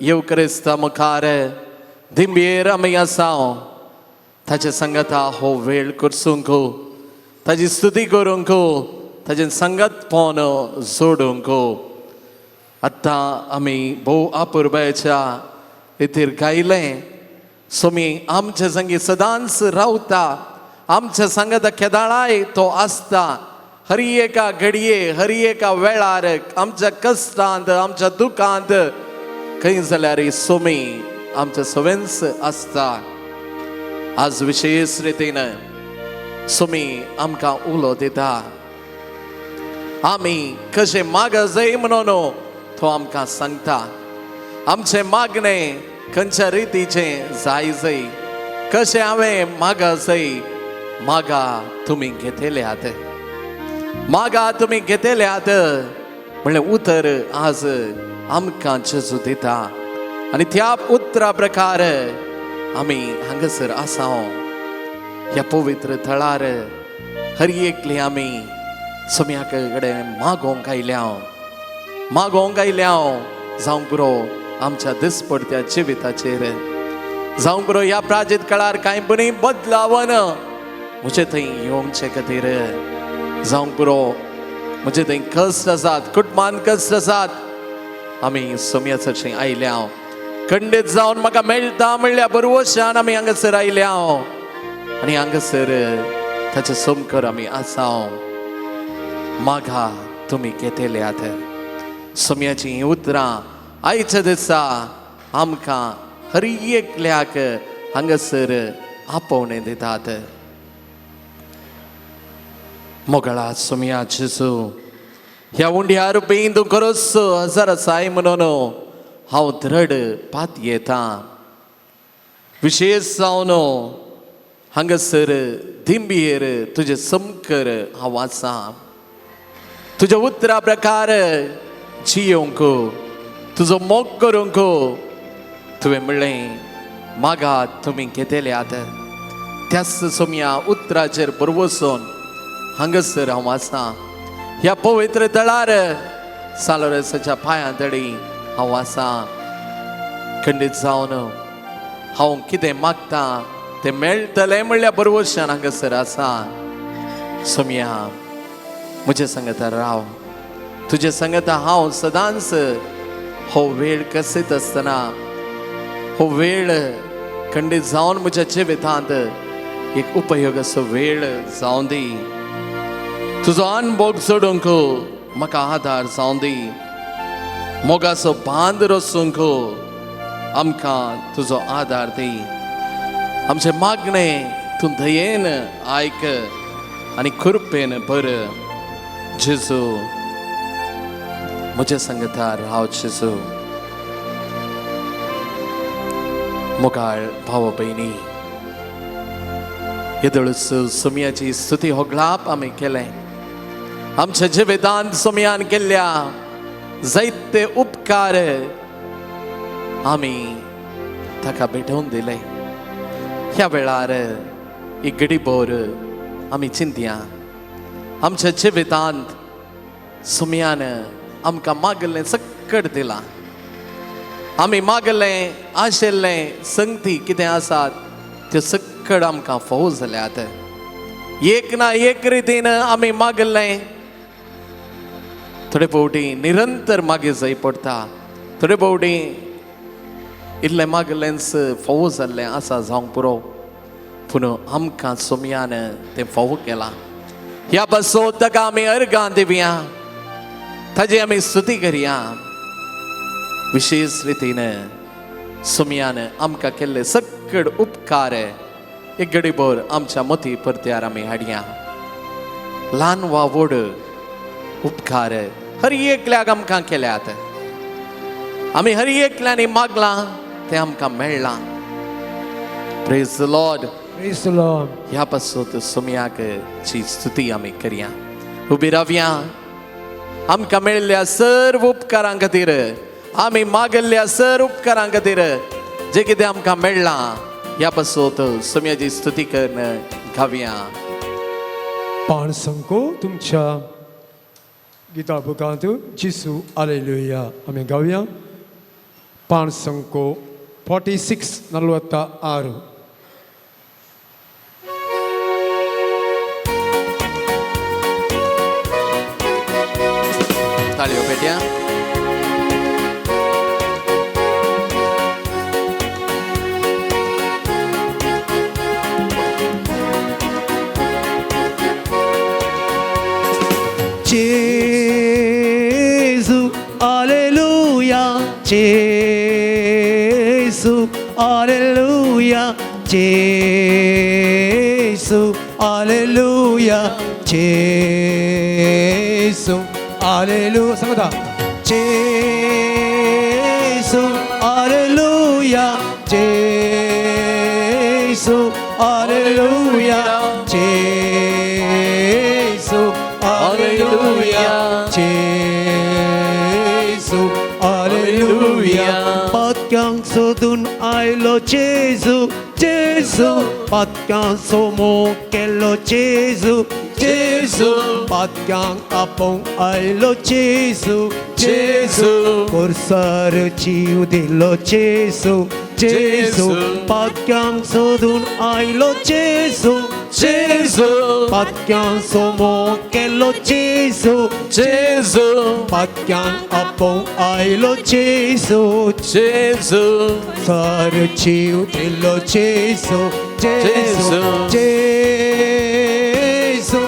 येवक्रिस्ता मुखार दिंबेर आमी आसा. ताचे सांगाता हो वेळ करसूंक, ताजी स्तुती करूंक, ताजें सांगातपण जोडूंक आतां आमी भोव अपुरबायेच्या रितीर गायलें. सोमी आमचे संगी सदांच रावता, आमच्या सांगाता केदाळाय तो आसता. हर एका घडये, हर एका वेळार, आमच्या कश्टांत, आमच्या दुखांत, खंय जाल्यार सोमी आमच्या सवेंच आसता. आज विशेष रितीन सोमी आमकां उलो दिता, आमी कशें माग जाय म्हणून तो आमकां सांगता. आमचें मागणें खंयच्या रितीचें जाय जाय, कशें हांवें मागा जाय. मागा तुमी घेतल्यात, मागा तुमी घेतल्यात म्हणलें उतर आज आमकां जेजू दिता आनी त्या उतरा प्रकार आमी हांगासर आसा. ह्या पवित्र थळार हर एकली आमी सोम्या कडेन मागोवंक आयल्या, मागोवंक आयल्या. जावंक पुरो आमच्या दिसपडत्या जिविताचेर, जावंक पुरो ह्या प्राजीत काळार कांय बरी बदलावन म्हजे थंय येवचे खातीर. जावंक पुरो म्हजे थंय कश्ट आसात, कुटुंबान कश्ट आसात, आमी सोम्याचें आयल्या. खंडीत जावन म्हाका मेळटा म्हणल्या बरवशान आमी हांगासर आयल्या आनी हांगासर ताचे समकर आमी आसा. मागा तुमी घेतल्यात, सोम्याचीं हीं उतरां आयच्या दिसा आमकां हर एकल्याक हांगासर आपोवणें दितात. मोगळा सोम्या जेजू, ह्या उंड्या रुपी तूं खरोच हजार आसाय म्हणून हांव दृढ पातयेता. विशेष जावन हांगासर दिंबयेर तुजे समकर हांव आसा. तुज्या उतरा प्रकार जियोवंक, तुजो मोग करूंक. तुवें म्हणलें मागा तुमी घेतल्यात. त्याच सोमया उतराचेर बरवसून हांगासर हांव आसा. ह्या पवित्र तळार सालोरेसाच्या पांयां तडी हांव आसा. खंडीत जावन हांव कितें मागता तें मेळटलें म्हणल्यार बरवशान हांगासर आसा. सोमया म्हजे सांगता राव, तुजे सांगता हांव सदांच. हो वेळ कसीत आसतना, हो वेळ खंडीत जावन म्हज्या जिवितांत एक उपयोग असो वेळ जावं दी. तुजो अनभोग जोडूंक म्हाका आदार जावं दी. मोगाचो बांद रसूंक आमकां तुजो आदार दी. आमचें मागणें तूं दयेन आयक आनी कृपेन भर. जेजू म्हज्या सांगता राव जेजू. मोगाळ भाव भयणी, येदोळच सोमयाची स्तुती होगळाप आमी केलें. आमच्या जिवितांत सोमयान केल्ल्या जायते उपकार आमी ताका भेटोवन दिले. ह्या वेळार एक घडीभर आमी चिंतया, आमच्या जिवितांत सोमयान आमकां मागलें सक्कड दिलां. आमी मागलें आशिल्लें संगती कितें आसात त्यो सक्कड आमकां फोव जाल्यात. एक ना एक रितीन आमी मागलें. थोडे फावटी निरंतर मागीर जाय पडटा, थोडे फावटी इल्लें मागलेंच फोव जाल्लें आसा जावंक पुरो, पूण आमकां सोमयान तें फोव केलां. ह्या पासत ताका आमी अर्गां दिवया, ताजी आमी स्तुती करया. विशेष रितीन सोमयान आमकां केल्ले सक्कड उपकार एक घडीभर आमच्या मती परत्यार आमी हाडया. ल्हान वा व्हड उपकार हर एकल्याक आमकां केल्यात. आमी हर एकल्यांनी मागलां तें आमकां मेळ्ळां. Praise the Lord. Praise the Lord. ह्या पासत सोमयाक ची स्तुती आमी करया. उबी रावया. आमकां मेळिल्ल्या सर्व उपकारां खातीर, आमी मागल्ल्या सर्व उपकारां खातीर, जे कितें आमकां मेळ्ळां ह्या पासत सोमयाची स्तुती करून गावया. पाण संको तुमच्या गिता बुकांत जिसू आलेलुया आमी गावया. ಪಾನ್ಸಂಕು 46 46. ताळयो पेट्या. Gesù, alleluia, Gesù, alleluia, Gesù, alleluia, Gesù, alleluia. सांगता. Gesù, alleluia, Gesù, alleluia, Gesù, alleluia, Gesù, alleluia. पातक्यांक सोदून आयलो जेजू, जेजू, पातक्यांचो मोग केलो जेजू, जेजू, पातक्यांक आपोवंक आयलो जेजू, जेजू, कोर्सार जीव दिलो जेजू, जेजू, पातक्यांक सोदून आयलो जेजू, जेजू, पातक्यांचो मोग केलो जेजू, जेजू, पातक्यांक आपोवंक आयलो जेजू, जेजू, सार जीव दिलो जेजू, जेजू, जेजू,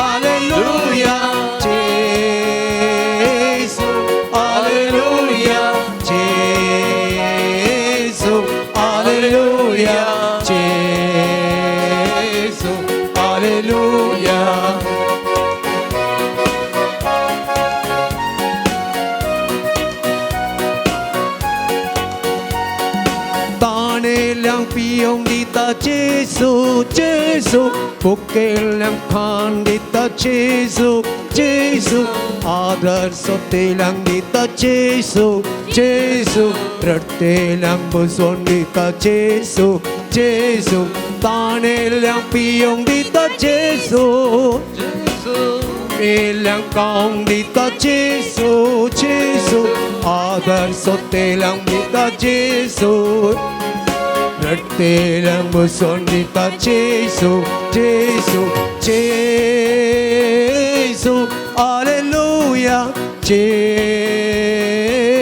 alleluia, Gesù, alleluia, Gesù, alleluia, Gesù, alleluia. ताणेल्यांक पियोंक दिता जेजू, जेजू, भुकेल्ल्यांक खाण दिता जेजू, जेजू, आदर सोतेल्यांक दिता जेजू, जेजू, रडटेल्यांक बसोवन दिता जेजू, जेजू, ताणेल्यांक पियोंक दिता जेजू, भुकेल्ल्यांक खावंक दिता जेजू, जेजू, आदर सोतेल्यांक दिता जेजू, रडटेल्यांक बसोवन दिता जेजू, जेजू, जेजू, alleluia,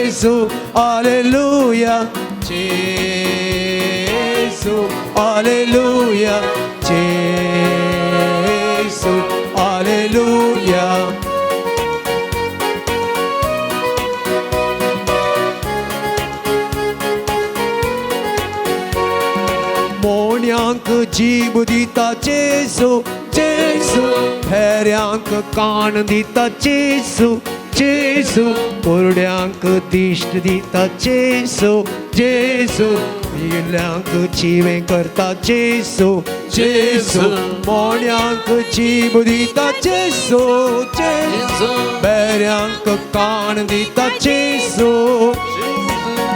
Gesù, alleluia, Gesù, alleluia, Gesù, alleluia. मोण्यांक जीव दिता जेजू, जेजू, भेऱ्यांक कान दिता जेजू, जेजू, कोरड्यांक दिश्ट दिता जेजू, जेजू, मेल्ल्यांक जिवें करता जेजू, जेजू, मोण्यांक जीव दिता जेजू, जेजू, भेऱ्यांक कान दिता जेजू,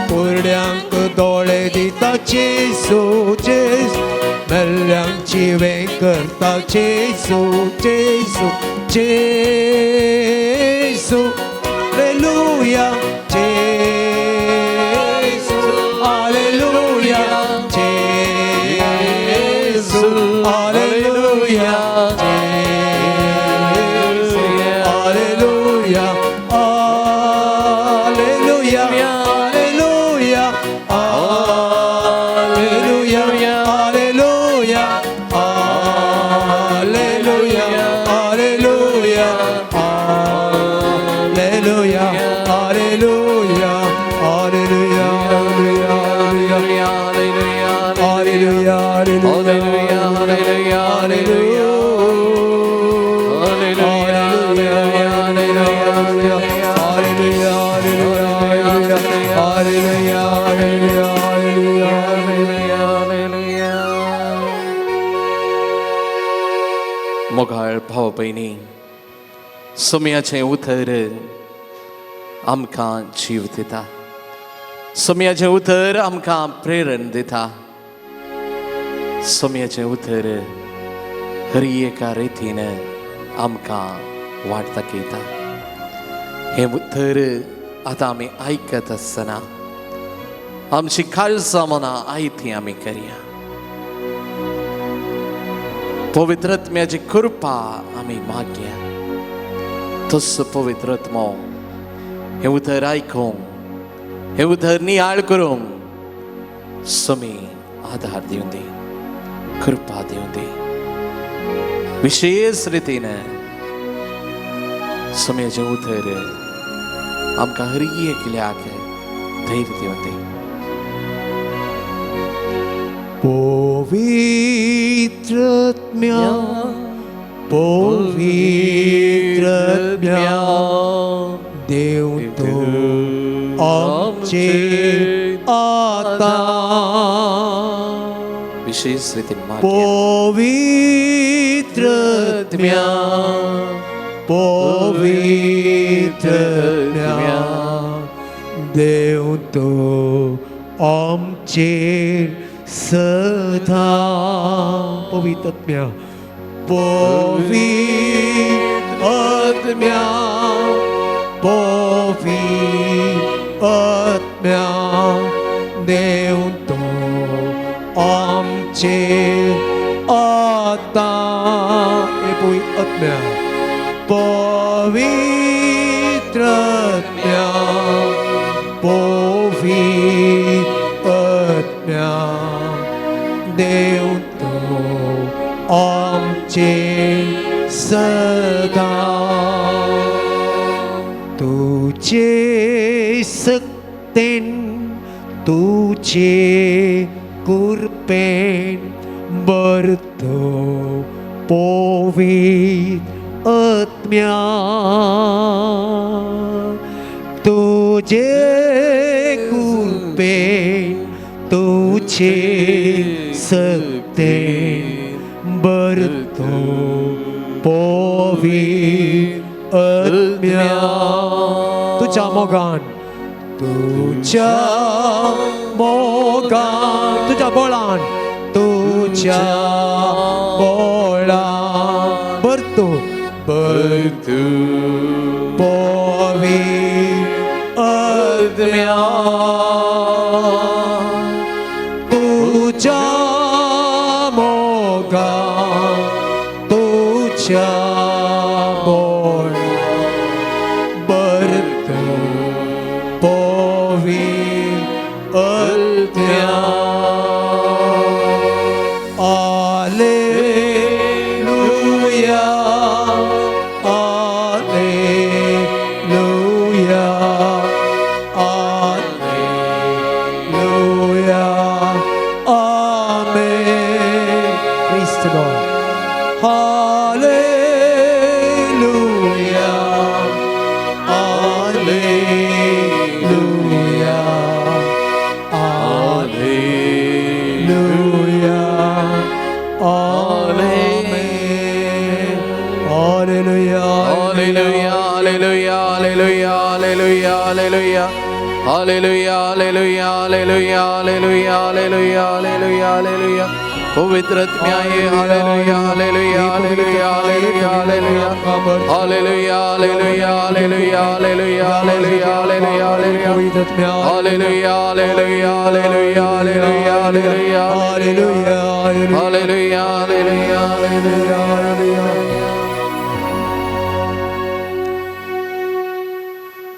कोरड्यांक दोळे दिता जेजू, जेजू, मेल्ल्यांक जिवें करता जेजू, जेजू, जेजू, alleluia, Gesù, alleluia, Gesù, alleluia, Gesù, alleluia, alleluia, alleluia, alleluia, alleluia, alleluia, alleluia, alleluia, alleluia, alleluia, alleluia, alleluia, alleluia, alleluia. मोगाळ भाव भयणी, सोम्याचें उतर आमकां जीव दिता, सोम्याचें उतर आमकां प्रेरण दिता, सोम्याचें उतर हर एका रितीन आमकां वाट दाखयता. हें उतर आतां आमी आयकत आसतना आमची काळजां मनां आयती आमी करया. पवित्रत्म्याची कृपा आमी मागया. तसो पवित्रत्मो हें उतर आयकूंक, हें उतर नियाळ करूंक समी आधार दिवन दी, कृपा दिवन दी. विशेष रितीन समयाचें उतर आमकां हर एकल्याक धैर्य दिवन दी. पवित्रत्म्या पवित्रत्म्या देव तूं आमचे आता. विशेष रितीन मागया. पवित्रत्म्या पवित्रत्म्या देव तूं आमचेर सदा. पवित्रत्म्या पवित्रत्म्या पवित्रत्म्या देव तूं आमचेर आता. हे पवित्रत्म्या पवित्रत्म्या पवित्रत्म्या देव तूं आमचेर सदा. तुझे सक्तेन तुझे कृपेन बरतो पवित्रत्म्या. तुझे कृपेन तुझे सक्तेन बरतो पवित्रत्म्या. तुझ्या मोगान तुझ्या मोगान तुझ्या बोळान तुझ्या बोळान बरतो बरतो पवित्रत्म्या. तुझ्या मोगान तुझ्या बोळान बरतो पवित्रत्म्या. Alleluia, Alleluia, Alleluia, Amen. Praise the Lord. Hallelujah, Alleluia, Alleluia, Amen. Hallelujah, Hallelujah, hallelujah, hallelujah, hallelujah, hallelujah. Hallelujah, hallelujah, hallelujah, hallelujah, hallelujah, hallelujah, hallelujah. पवित्रत्म्याये hallelujah, hallelujah, hallelujah, hallelujah, hallelujah. Hallelujah, hallelujah, hallelujah, hallelujah, hallelujah, hallelujah, hallelujah. Hallelujah, hallelujah, hallelujah, hallelujah, hallelujah. Hallelujah, hallelujah, hallelujah, hallelujah.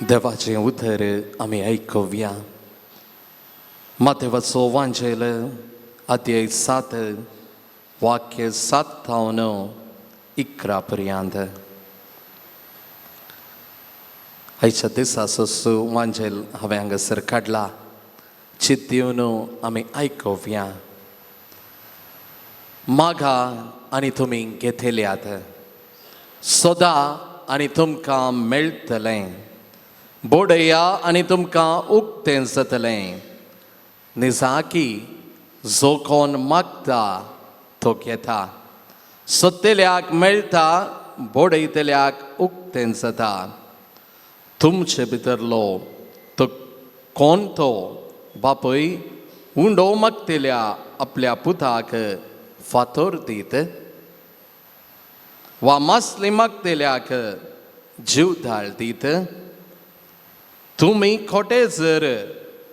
देवाचें उतर आमी आयकुया. मातेवाचो वांजेल अध्याय 7 वाक्य 7 थावन 11 पर्यंत. आयच्या दिसा वांजेल हांवें हांगासर काडला. चित दिवन आमी आयकुया. मागा आनी तुमी घेतल्यात, सोदा आनी तुमकां मेळटलें, बोडया आनी तुमकां उक्तें जातलें. निजाकी जो कोण मागता तो घेता, सोदतल्याक मेळटा, बोडयतल्याक उक्तें जाता. तुमचे भितरलो तो कोण तो बापूय उंडो मागतल्या आपल्या पुताक फातोर दीत वा मासली मागतल्याक जीव धाळ दीत? तुमी खोटे जर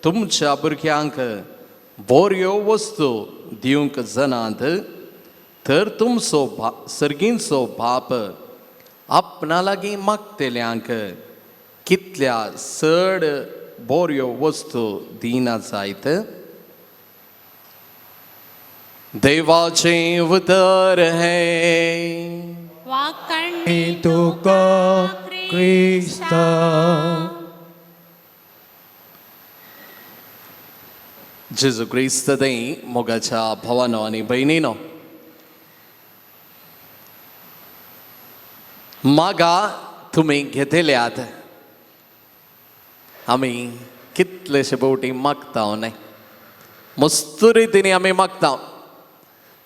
तुमच्या भुरग्यांक बऱ्यो वस्तू दिवंक जनांत तर तुमचो सर्गींचो बाप आपणा लागीं मागतल्यांक कितल्या चड बऱ्यो वस्तू दिना जायत. देवाचें उतर हें. वाकण्णी तुका क्रिस्ता. जेजू क्रिस्त थंय मोगाच्या भावानो आनी भयणीनो, मागा तुमी घेतल्यात. आमी कितलेशे फावटी मागता न्हय, मस्त रितीनी आमी मागता.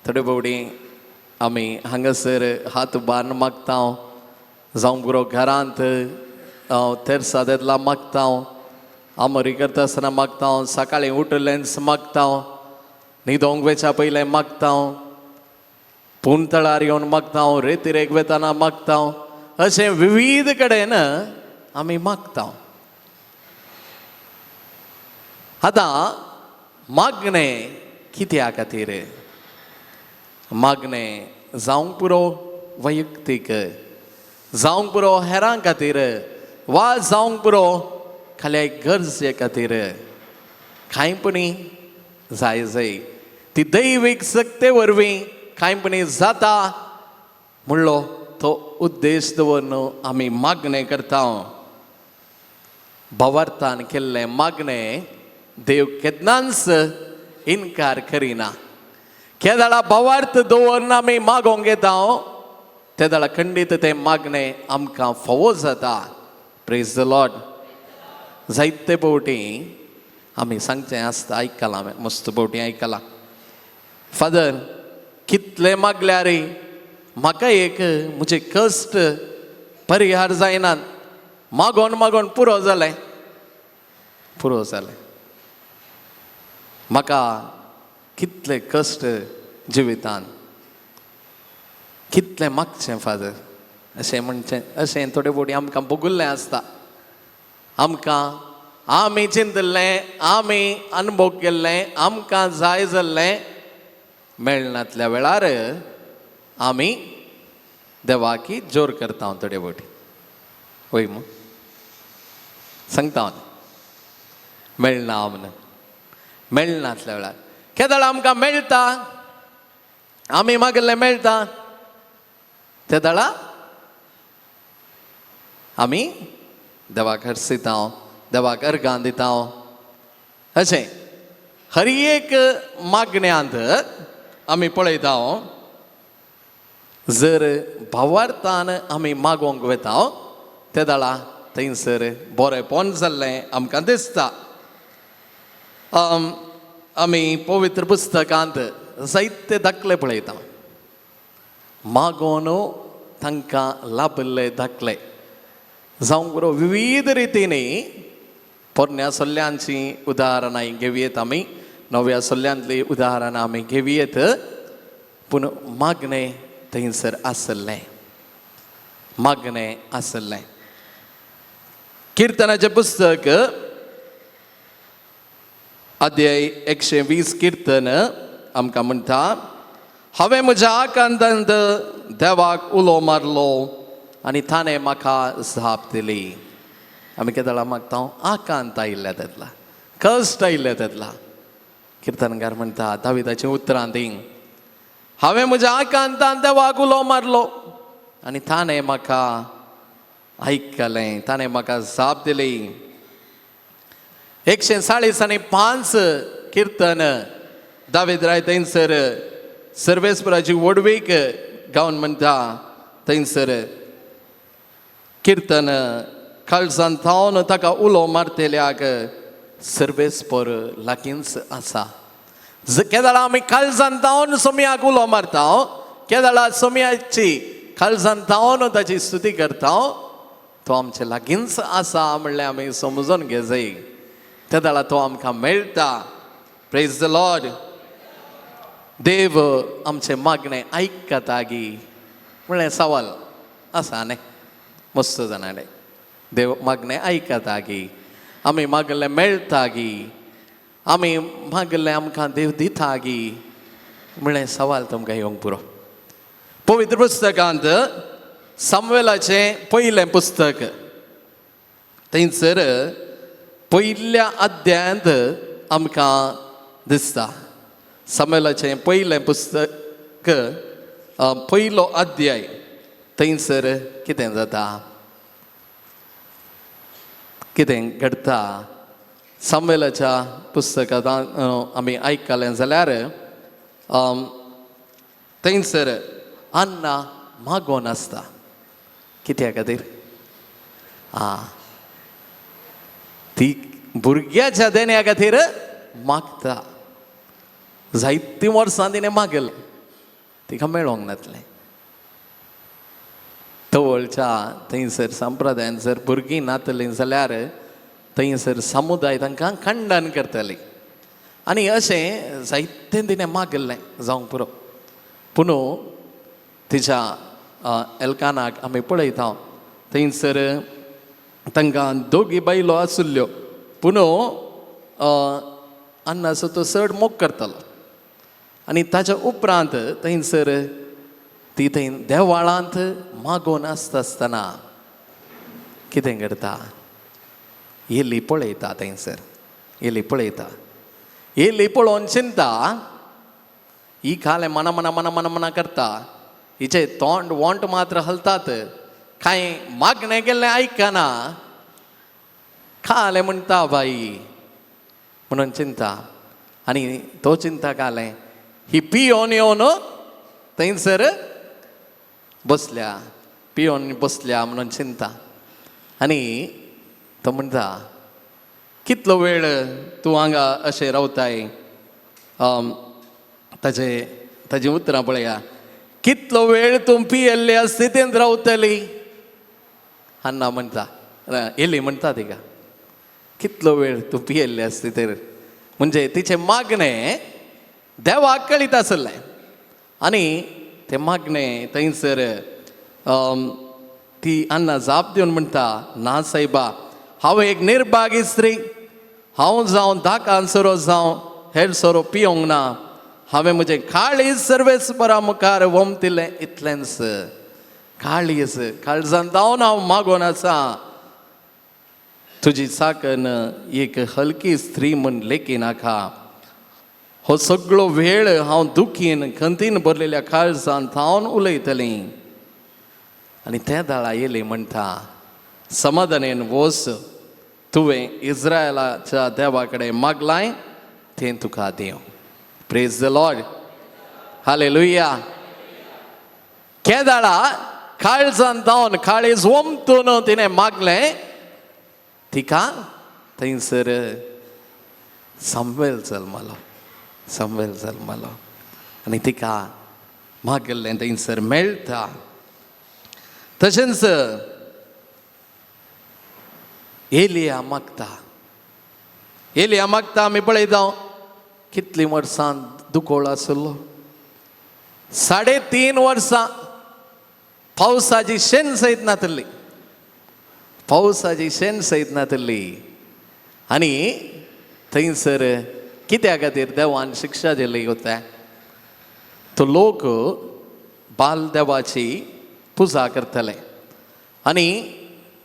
थोडे फावटी आमी हांगासर हात उबारून मागता, जावं पुरो घरांत तेरसादेतला मागता, आमरी करता आसतना मागता, सकाळीं उठलेंच मागता, न्हिदोंक वेच्या पयलें मागता, पूण तळार येवन मागता, रेतिरेक वेताना मागता, अशें विविध कडेन आमी मागता. आतां मागणें कित्या खातीर? मागणें जावंक पुरो वैयक्तीक, जावंक पुरो हेरां खातीर, वा जावंक पुरो खाल्या गरजे खातीर. कांयपणी जाय जाय ती दैवीक सक्ते वरवीं कांयपणी जाता म्हणलो तो उद्देश दवरून आमी मागणें करता. भावार्थान केल्लें मागणें देव केन्नाच इनकार करिना. केदळा भावार्थ दवरून आमी मागोंक येता तेदळा खंडीत तें मागणें आमकां फावो जाता. Praise the Lord. जायते फावटी आमी सांगचें आसता, आयकलां हांवें, मस्त फावटी आयकलां, फादर कितलें मागल्यार म्हाका एक म्हजे कश्ट परिहार जायनात, मागोन मागोन पुरो जालें, पुरो जालें, म्हाका कितले कश्ट जिवितान, कितलें मागचें फादर, अशें म्हणचें. अशें थोडे फावटी आमकां भोगुल्लें आसता. आमकां आमी चिंतलें, आमी अनुभव केल्लें, आमकां जाय जाल्लें मेळनातल्या वेळार आमी देवाकी जोर करता थोडे फावटी. वय मू सांगता हांव, मेळना म्हणून मेळनातल्या वेळार. केदळ आमकां मेळटा, आमी मागिल्लें मेळटा, तेदळा आमी देवाक हरसिता, देवाक अर्गां दिता. अशें हर एक मागण्यांत आमी पळयता, जर भावार्थान आमी मागोवंक वता तेदळा थंयसर बरेंपण जाल्लें आमकां दिसता. आमी पवित्र पुस्तकांत जायते दाखले पळयता, मागोवन तांकां लाभिल्ले दाखले, जावं बरो विविध रितींनी. पोरण्या सल्ल्यांची उदाहरणां घेवयेत आमी, नव्या सल्ल्यांतलीं उदाहरणां आमी घेवयेत, पूण मागणें थंयसर आसलें, मागणें आसलें. किर्तनाचें पुस्तक अध्याय 120 किर्तन आमकां म्हणटा, हांवें म्हज्या आकांतांत देवाक उलो मारलो आनी ताणें म्हाका जाप दिली. आमी केदळा मागता, आकांत आयिल्ल्या तेतला, कश्ट आयिल्ल्या तेतला. किर्तनकार म्हणटा दाविदाचीं उतरां ती, हांवें म्हज्या आकांतान देवाक उलो मारलो आनी ताणें म्हाका आयकलें, ताणें म्हाका जाप दिली. 140 आणि 5 किर्तन, दावीद राय थंयसर सर्वेस्पराची व्हडवीक गावन म्हणटा थंयसर किर्तन, काळजान थावन ताका उलो मारतल्याक सर्वेस्पर लागींच आसा. केदळा आमी काळजान थावन सोमयाक उलो मारता, केदळा सोमयाची काळजान थावन ताची स्तुती करता, तो आमचे लागींच आसा म्हणल्यार आमी समजून घेजाय. तेदळा तो आमकां मेळटा. Praise the Lord. देव आमचें मागणें आयकता गी म्हणलें सवाल आसा न्ही मस्त जाणाले. देव मागणें आयकता गी, आमी मागलें मेळटा गी? आमी मागलें आमकां देव दिता गी म्हळ्ळें सवाल तुमकां येवंक पुरो. पवित्र पुस्तकांत सामुएलाचें पयलें पुस्तक थंयसर पयल्या अध्यायांत आमकां दिसता. सामुएलाचें पयलें पुस्तक पयलो अध्याय थंयसर कितें जाता, कितें घडटा. सामुएलाच्या पुस्तकांत आमी आयकलें जाल्यार थंयसर अन्ना मागोन आसता. कित्या खातीर? आं, ती भुरग्याच्या देण्या खातीर मागता. जायतीं वर्सां तिणें मागलें, तिका मेळोंक नातलें. तवळच्या थंयसर संप्रदायान जर भुरगीं नातलीं जाल्यार थंयसर समुदाय तांकां खंडन करताली. आनी अशें जायतें तिणें मागलें जावंक पुरो. पूण तिच्या एल्कानाक आमी पळयता थंयसर तांकां दोगी बायलो आशिल्ल्यो, पूण अन्नाचो तो चड मोग करतालो. आनी ताच्या उपरांत थंयसर ती थंय देवाळांत मागोवन आसता आसतना कितें करता, येली पळयता. थंयसर येली पळयता. येली पळोवन चिंता, ही खालें मना मना मना मना मना करता, हिचे तोंड वोंट मात्र हलतात, कांय मागणें केल्लें आयकना, खालें म्हणटा बाई म्हणून चिंता. आनी तो चिंता कालें ही पियोन येवन थंयसर बसल्या, पियोन बसल्या म्हणून चिंता. आनी तो म्हणटा, कितलो वेळ तूं हांगा अशें रावताय? ताजे ताजी उतरां पळया, कितलो वेळ तूं पियेल्ल्या स्थितींत रावतली? अन्ना म्हणटा, एली म्हणटा तिका, कितलो वेळ तूं पियेल्ल्या स्थितीर. म्हणजे तिचें मागणें देवाक कळीत आसलें. आनी तें मागणें थंयसर ती अन्ना जाप दिवन म्हणटा, ना सायबा, हांव एक निर्भागी स्त्री, हांव जावं दाकान सोरो जावं हेर सोरो पियोंक ना, हांवें म्हजें काळीज सर्वेस्परा मुखार वमतिल्लें इतलेंच. काळीज काळजान जावन हांव मागोन आसा, तुजी चाकन एक हलकी स्त्री म्हूण लेखी नाका. हो सगळो वेळ हांव दुखीन खंतीन भरलेल्या काळजान थावन उलयतलीं. आनी ते दाळा येयली म्हणटा, समाधानेन वोस, तुवें इस्रायलाच्या देवा कडेन मागलाय तें तुका दिवं. Praise the Lord, hallelujah. केदाळा काळजान धांवन काळीज ओमतून तिणें मागलें, तिका थंयसर सामुएल जल्मलो, सामुएल जल्मलो. आनी तिका मागिल्लें थंयसर मेळटा. तशेंच एलिया मागता, एलिया मागता. आमी पळयता कितलीं वर्सां दुकोळ आसलो, 3.5 वर्सां पावसाची शेण सयत नातली, पावसाची शेण सयत नातली. आनी थंयसर कित्या खातीर देवान शिक्षा दिली होता, तो लोक बालदेवाची पुजा करतले आनी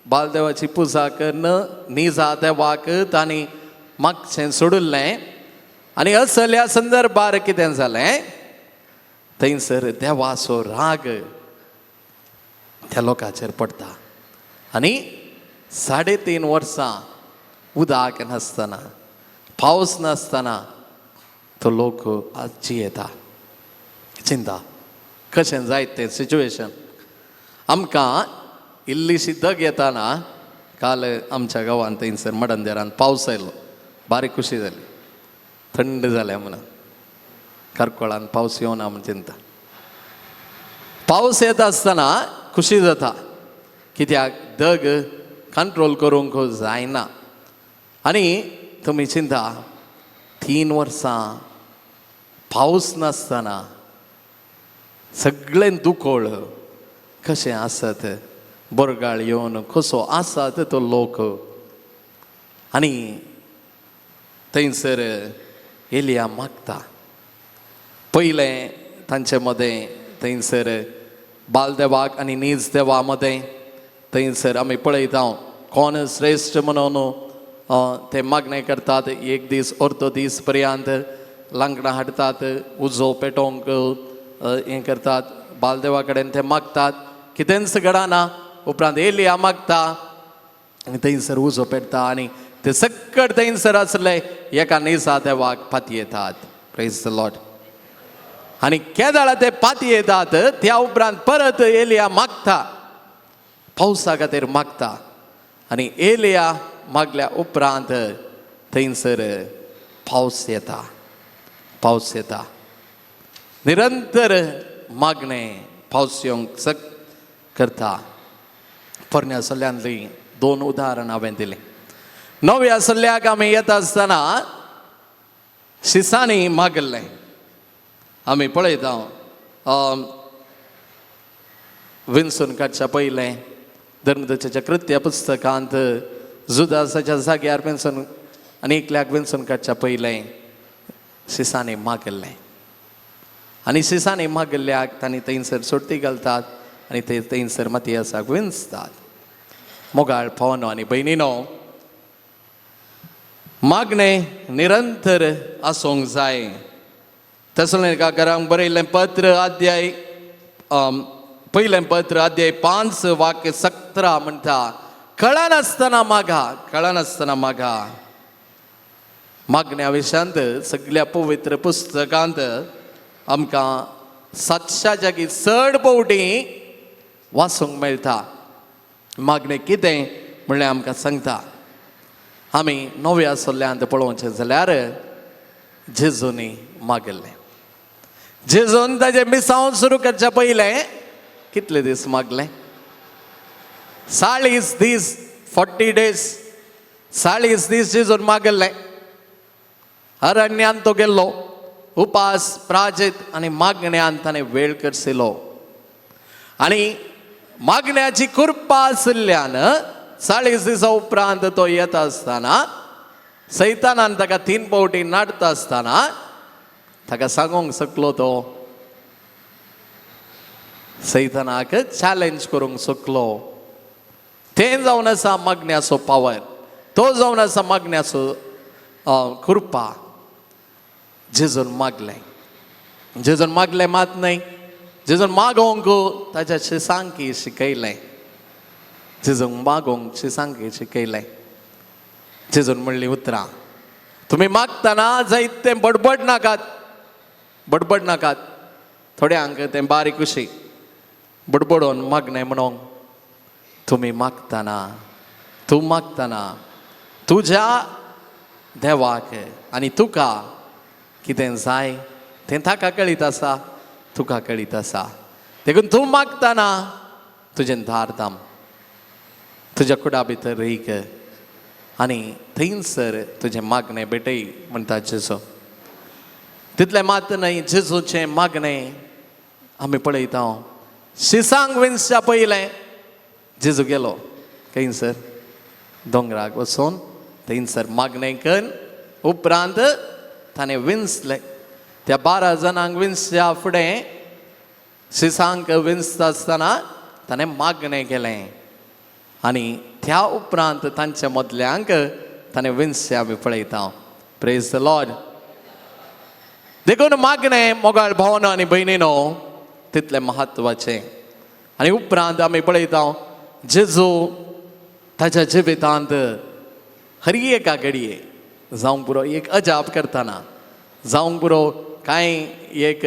बालदेवाची पुजा करून निजा देवाक तांणी मागचें सोडिल्लें. आनी असल्या संदर्भार कितें जालें, थंयसर देवाचो राग त्या लोकांचेर पडटा. आनी 3.5 वर्सां उदक नासतना, पावस नासतना तो लोक आज जियेता. चिंता कशें जायत तें सिच्युएशन. आमकां इल्लीशी दग येताना, काल आमच्या गांवांत थंयसर मडंदेरान पावस आयलो, बारीक खुशी जाली, थंड जालें म्हणून. करकोळान पावस येवना म्हण चिंता. पावस येता आसतना खुशी जाता, कित्याक दग कंट्रोल करूंक जायना. आनी तुमी चिंता, 3 वर्सां पावस नासतना सगळें दुकोळ कशें आसत, बोरगाळ येवन कसो आसात तो लोक. आनी थंयसर एलिया मागता. पयलें तांचे मदें थंयसर बालदेवाक आनी नीज देवा मदें थंयसर आमी पळयता कोण श्रेश्ठ म्हणून ते मागणें करतात. एक दीस अर्दो दीस पर्यंत लांकडां हाडटात, उजो पेटोवंक हें करतात, बालदेवा कडेन ते मागतात, कितेंच घडना. उपरांत एलिया मागता आनी थंयसर उजो पेटता आनी ते सक्कड थंयसर आसले एका निजा देवाक पातयेतात. Praise the Lord. आनी केदाळा ते पातयेतात त्या उपरांत परत एलिया मागता, पावसा खातीर मागता. आनी एलिया मागल्या उपरांत थंयसर पावस येता, पावस येता. निरंतर मागणें पावस येवंक सक करता. पोरण्या सल्ल्यांतली दोन उदाहरण हांवें दिलें. नव्या सल्ल्याक आमी येता आसतना शिसांनी मागल्लें आमी पळयता. विन्सून काडच्या पयलें धर्मदत्ताच्या कृत्य पुस्तकांत जुदासाच्या जाग्यार विन्सून आनी एकल्याक विन्सून काडच्या पयलें शिसांनी मागल्लें. आनी शिसांनी मागल्ल्याक तांणी थंयसर सोडटी घालतात आनी ते थंयसर मातयासाक विंचतात. मोगाळ भावनो आनी भयणीनो, मागणें निरंतर आसूंक जाय. तेसलोनिकारांक बरयल्लें पत्र अध्याय पयलें पत्र अध्याय 5 वाक्य 17 म्हणटा, कळनासतना मागा, कळनासतना मागा. मागण्या विशयांत सगळ्या पवित्र पुस्तकांत आमकां 700 जागी चड पवटी वाचूंक मेळटा. मागणें कितें म्हणल्यार आमकां सांगता. आमी नव्या सल्ल्यांत पळोवचें जाल्यार जेजूनी मागल्लें. जेजून ताजें मिसांव सुरू करच्या पयलें कितले दीस मागले? 40 दीस, 40 डेज, 40 दीस जेजून मागल्लें. अरण्यान तो गेल्लो, उपास प्राजित आनी मागण्यान ताणें वेळ करसिलो. आनी मागण्याची कृपा आशिल्ल्यान 40 दिसा उपरांत तो येता आसतना सैतानान ताका 3 फावटी नाडता आसतना ताका सांगूंक शकलो, तो सैतानाक चॅलेंज करूंक शकलो. तें जावन आसा मागण्याचो पावर, तो जावन आसा मागण्याचो कृपा. जेजून मागलें, जेजून मागलें मात न्हय, जेजून मागोवंक ताच्या शिसांकी शिकयलें. जेजूंक मागोवंक शिसांकी शिकयलें. जेजून म्हणलीं उतरां, तुमी मागतना जायत तें बडबड नाकात, बडबड नाकात. थोड्यांक तें बारीक कुशी बडबडोन मागणें म्हणूंक. तुमी मागतना, तूं मागतना तुज्या देवाक आनी तुका कितें जाय तें ताका कळीत आसा, तुका कळीत आसा. देखून तूं मागतना तुजें दार दाम, तुज्या कुडा भितर रीक आनी थंयसर तुजें मागणें भेटय म्हणटा जेजू. तितलें मात न्हय, जेजूचें मागणें आमी पळयता. शिसांक विंचच्या पयलें जेजू गेलो खंयसर? दोंगराक वचून थंयसर मागणें करून उपरांत ताणें विंचलें. त्या 12 जाणांक विंचच्या फुडें शिसांक विंचता आसतना ताणें मागणें केलें आनी त्या उपरांत तांच्या मदल्यांक ताणें विंचचें आमी पळयता. Praise the Lord. देखून मागणें मोगाळ भावनो आनी भयणीनो तितलें म्हत्वाचें. आनी उपरांत आमी पळयता जेजू ताच्या जिवितांत हर एका घडये जावंक पुरो एक अजाप करतना, जावंक पुरो कांय एक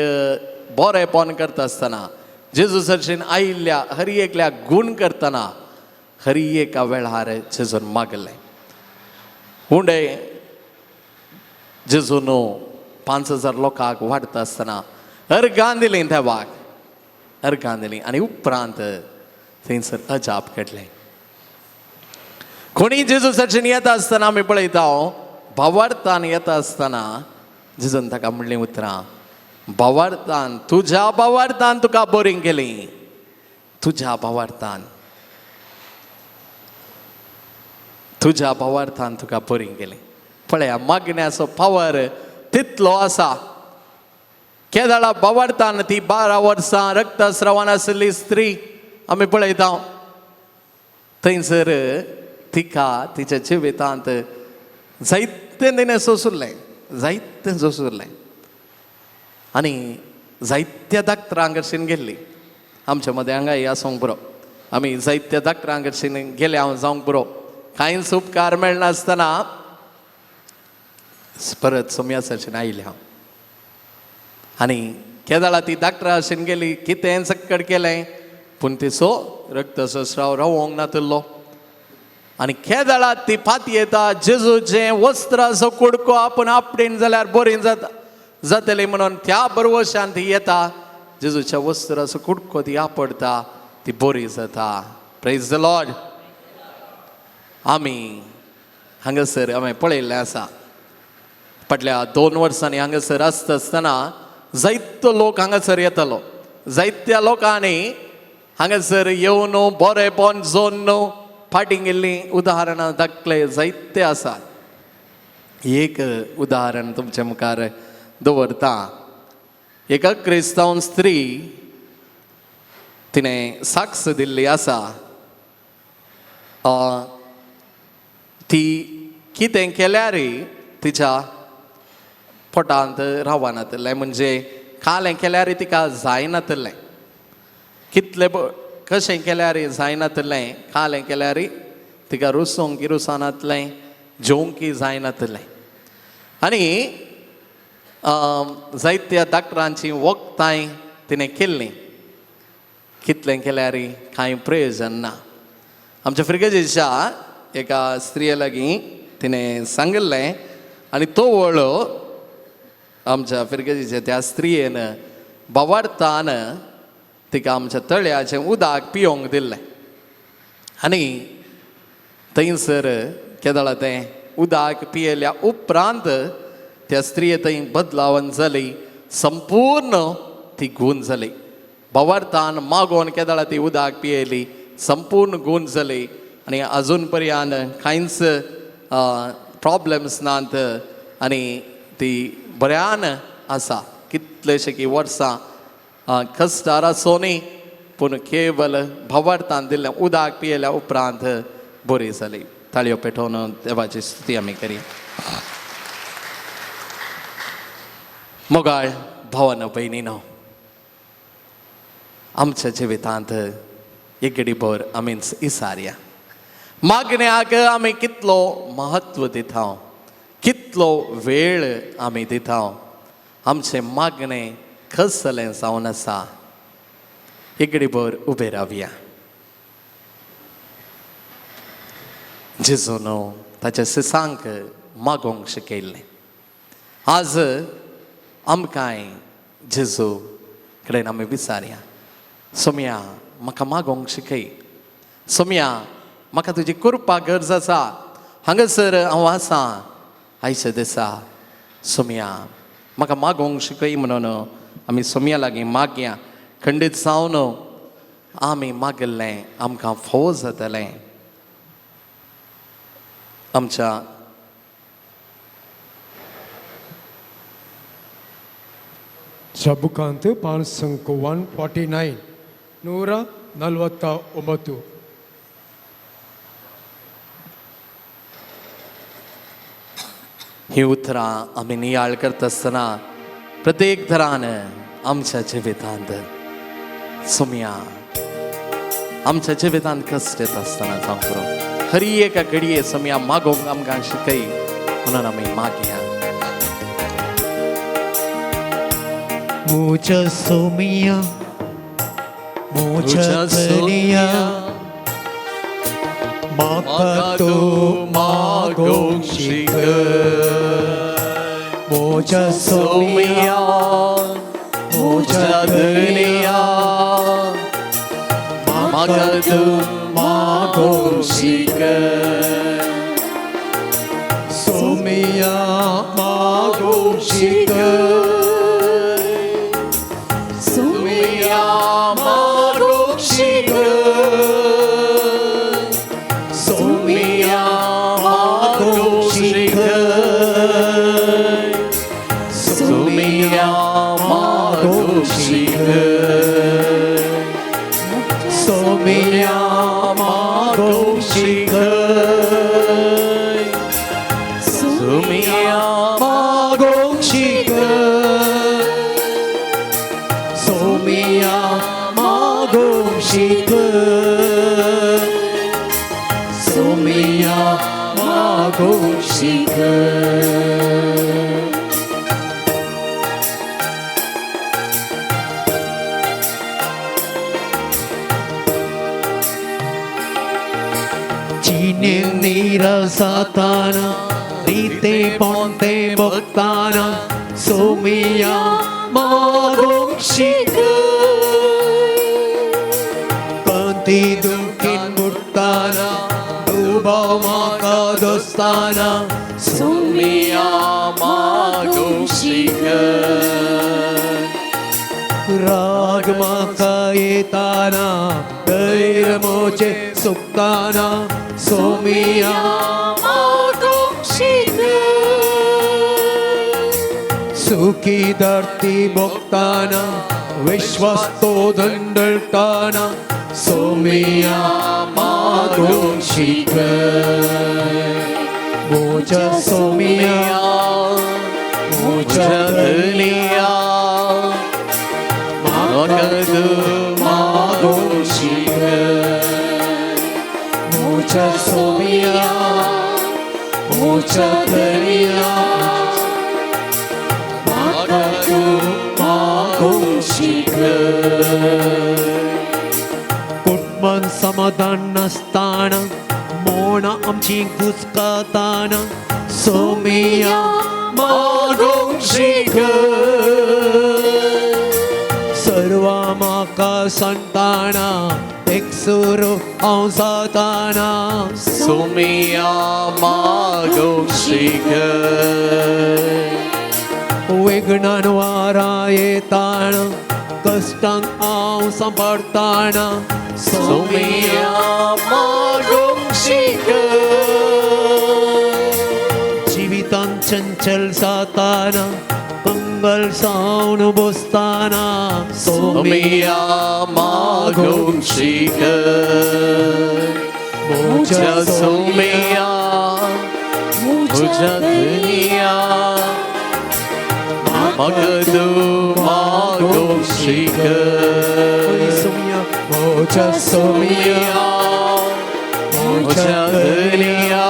बरेंपण करता आसतना, जेजू सरशीन आयिल्ल्या हर एकल्या गूण करतना हर एका वेळार जेजून मागलें. उंडे जेजून 5000 लोकांक वाडटा आसतना अर्गां दिलीं देवाक, अर्गां दिलीं आनी उपरांत थंयसर अजाप घडलें. कोणी जेजू सरशीन येता आसतना आमी पळयता भावार्थान येता आसतना जेजून ताका म्हणलीं उतरां, भावार्थान तुज्या भावार्थान तुका बरीं केली, तुज्या भावार्थान, तुज्या भावार्थान तुका बरीं केली. पळया मागण्याचो पावर तितलो आसा. केदळा बावडतान ती 12 वर्सां रक्तस्रावान आशिल्ली स्त्री आमी पळयता, थंयसर तिका तिच्या जिवितांत जायतें तिणें सोंसुल्लें, जायतें सोंसुल्लें आनी जायत्या डाक्टरां कडसून गेल्ली. आमच्या मदें हांगा आसूंक पुरो, आमी जायत्या डाक्टरां कडसून गेले हांव जावंक पुरो, कांयच उपकार मेळनासतना परत सोम्यासाचेर आयलें हांव. आनी केदळा ती डाक्टरा भशेन गेली, कितें सक्कड केलें, पूण तिचो रक्तस्राव रावोंक नातिल्लो. आनी केदळा ती पातयेता जेजूचें वस्त्राचो कुडको आपूण आपडेन जाल्यार बरी जाता जातली म्हणून त्या बरवशान ती येता, जेजूच्या वस्त्राचो कुडको ती आपडता, ती बरी जाता. Praise the Lord. आमी हांगासर आमी पळयल्लें आसा, फाटल्या 2 वर्सांनी हांगासर आसता आसतना जायतो लोक हांगासर येतालो. जायत्या लोकांनी हांगासर येवन बरेपण जोन फाटीं गेल्लीं उदाहरणां दाखले जायते आसा. एक उदाहरण तुमच्या मुखार दवरता. एका क्रिस्तांव स्त्री तिणें साक्ष दिल्ली आसा. ती कितें केल्यार तिच्या पोटांत रावनातलें, म्हणजे कालें केल्यार तिका जायनातलें, कितले कशें केल्यार जायनातलें, कालें केल्यार तिका रुसोंक रुसनातलें, जेवंक जायनातलें. आनी जायत्या डाक्टरांची वखदांय तिणें केल्लीं, कितलें केल्यार कांय प्रयोजन ना. आमच्या फिर्गजेच्या एका स्त्रिये लागीं तिणें सांगिल्लें आनी तो वळो आमच्या फिर्गजेच्या त्या स्त्रियेन बावार्थान तिका आमच्या तळ्याचें उदक पियोंक दिल्लें. आनी थंयसर केदळा तें उदक पियेल्या उपरांत त्या स्त्रिये थंय बदलावन जाली, संपूर्ण ती गूण जाली. बावार्थान मागोवन केदळा ती उदक पियेली, संपूर्ण गूण जाली आनी अजून पर्यंत कांयच प्रॉब्लम्स नात आनी ती बऱ्यान आसा. कितलेशे की वर्सां कश्टार आसोनी, पूण केवल भावार्थान दिल्लें उदक पियेल्या उपरांत बरी जाली. ताळयो पेटोवन देवाची स्तुती आमी करी. मोगाळ भावान भयणीनो, आमच्या जिवितांत एक घडीभर आमीच इसारया. मागण्याक आमी कितलो म्हत्व दिता, कितलो वेळ आमी दिता, आमचें मागणें कसलें जावन आसा. एक घडीभर उबे रावया. जेजून ताच्या सिसांक मागोवंक शिकयल्लें. आज आमकांय जेजू कडेन आमी विचारया, सोम्या म्हाका मागोवंक शिकय, सोम्या म्हाका तुजी कृपा गरज आसा, हांगासर हांव आसा आयच्या दिसा, सोम्या म्हाका मागोवंक शिकय म्हणून आमी सोम्या लागीं मागया. खंडीत जावन आमी मागिल्लें आमकां फोव जातलें. आमच्या ಸಬುಕಾಂತ್ ಪಾನ್ಸಂಕು 149 149. ही उतरां आमी नियाळ करता आसतना प्रत्येक थरान आमच्या जिवितांत सोम्या आमच्या जिवितांत कश्ट येता आसतना जावंक पुरो, हरी एका घडये सोम्या मागोवंक आमकां शिकय म्हणून आमी मागया. मुझ सोमिया मुझ धनिया म्हाका तूं मागोवंक शिकय. मुझ सोमिया मुझ धनिया म्हाका तूं मागोवंक शिकय. सोमिया मागोवंक शिकय. सोमिया मागोवंक शिकय. सोमिया मागोवंक शिकय. सोमिया मागोंक शिकय, सोमिया मागोंक शिकय, सोमिया मागोंक शिकय, सोमिया मागोंक शिकय. जिणेन निरसताना रिते पोंते भोगताना सोमिया मागोंक शिकय, कंती दुखीन बुडटाना दुबाव म्हाका दोस्ताना सोमिया मागोंक शिकय, राग म्हाका येताना धैर्य म्हजें सुकताना सोमिया मागोंक शिकय, सुखी धरती भोगताना विश्वास तो धंडळटाना सोमिया मागोंक शिकय, म्हज्या सोमिया म्हज्या धनिया म्हाका तूं मागोंक शिकय, म्हज्या सोमिया म्हज्या धनिया म्हाका तूं मागोंक शिकय. कुटुंबान समाधान नासताना मोणां आमची घुसकताना सोमिया मागोंक शिकय, सर्वां म्हाका सांगताना एकसुरो हांव जाताना सोमिया मागोंक शिकय, विघ्नान वारा येताना कश्टांक हांव सांबाळताना सोमिया मागोंक शिकय, जिवितान चंचल जाताना कंगल जावन बसताना सोमिया मागोंक शिकय, म्हज्या सोमिया म्हज्या धनिया म्हाका तूं मागोंक शिकय, सोमिया म्हज्या सोमिया म्हज्या धनिया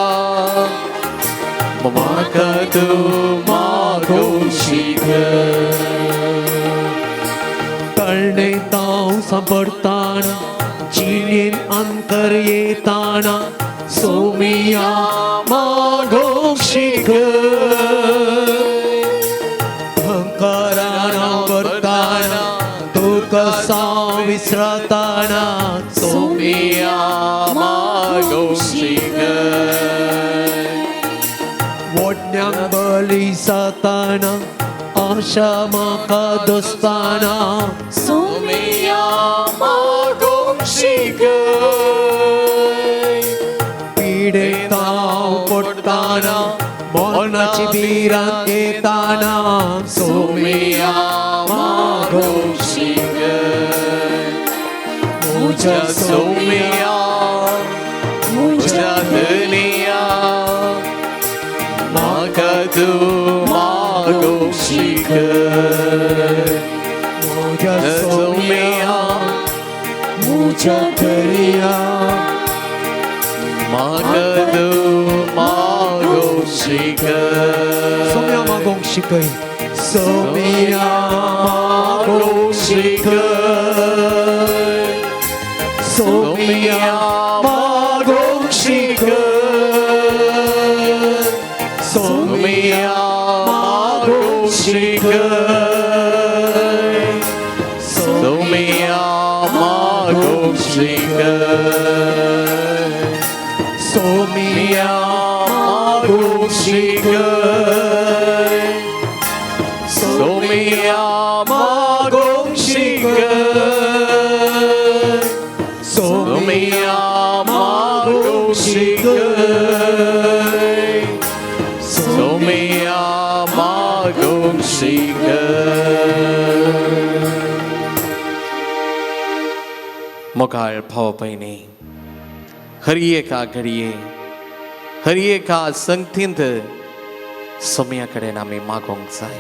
म्हाका तूं मागोंक शिकय. तळणे तांव सांपडताना जिणेन अंतर येताना सोमिया मागोंक शिकय, अहंकारान भरताना तुका साव विसरताना सोमिया मागोंक शिकय, वोडण्यांक बली जाताना आशा म्हाका दोस्ताना सोमिया मागोंक शिकय, पिडेंत हांव पडटाना मरणाची भिरांत येताना सोमिया मागोंक शिकय, म्हज्या सोमिया म्हज्या धनिया म्हाका तूं मागोंक शिकय, म्हज्या सोमिया म्हज्या धनिया म्हाका तूं मागोंक शिकय, सोमिया मागोंक शिकय, सोमिया मागोंक शिकय, सोमिया मागोंक शिकय, सोमिया मागोंक शिकय, सोमिया मागोंक शिकय, सोमिया मागोंक शिकय, सोमिया मागोंक शिकय, सोमिया मागोंक शिकय, सोमिया मागोंक शिकय. मोगाळ भाव भयणी, हर एका घडये, हर एका संगतींत सोम्या कडेन आमी मागोंक जाय.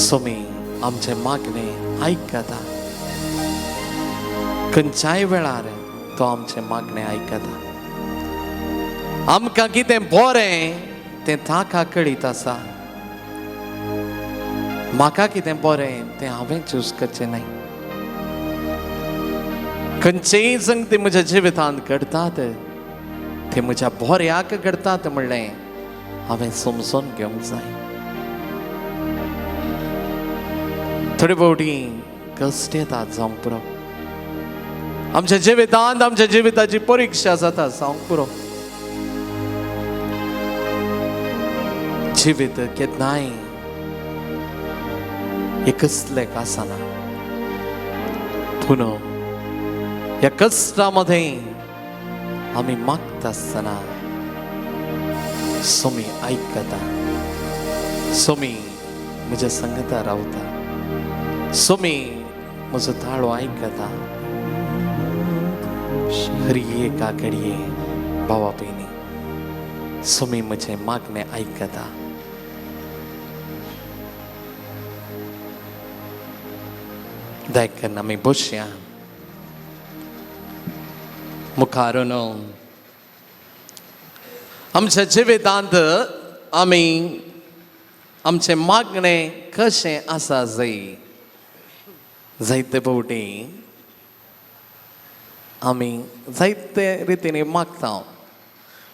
सोमी आमचें मागणें आयकता. खंयच्याय वेळार तो आमचें मागणें आयकता. आमकां कितें बरें तें ताका कळीत आसा. म्हाका कितें बरें तें हांवें चूज करचें न्हय. खंयचेय संगती म्हज्या जिवितांत घडटात ते म्हज्या बऱ्याक घडटात म्हणलें हांवें समजून घेवंक जाय. थोडे फावटी कश्ट येतात जावंक पुरो. आमच्या जिवितांत आमच्या जिविताची परिक्षा जाता जावंक पुरो. जिवीत केन्नाय एकच आसना. पूण ह्या कश्टा मदें आमी मागता आसतना सोमी आयकता. सोमी म्हज्या संगता रावता. सोमी म्हजो ताळो आयकता. हर एका घडये भावा भयणी सोमी म्हजें मागणें आयकता. देखून आमी बसया मुखार. आमच्या जिवितांत आमी आमचें मागणें कशें आसा जाय. जायते फावटी आमी जायते रितीन मागता,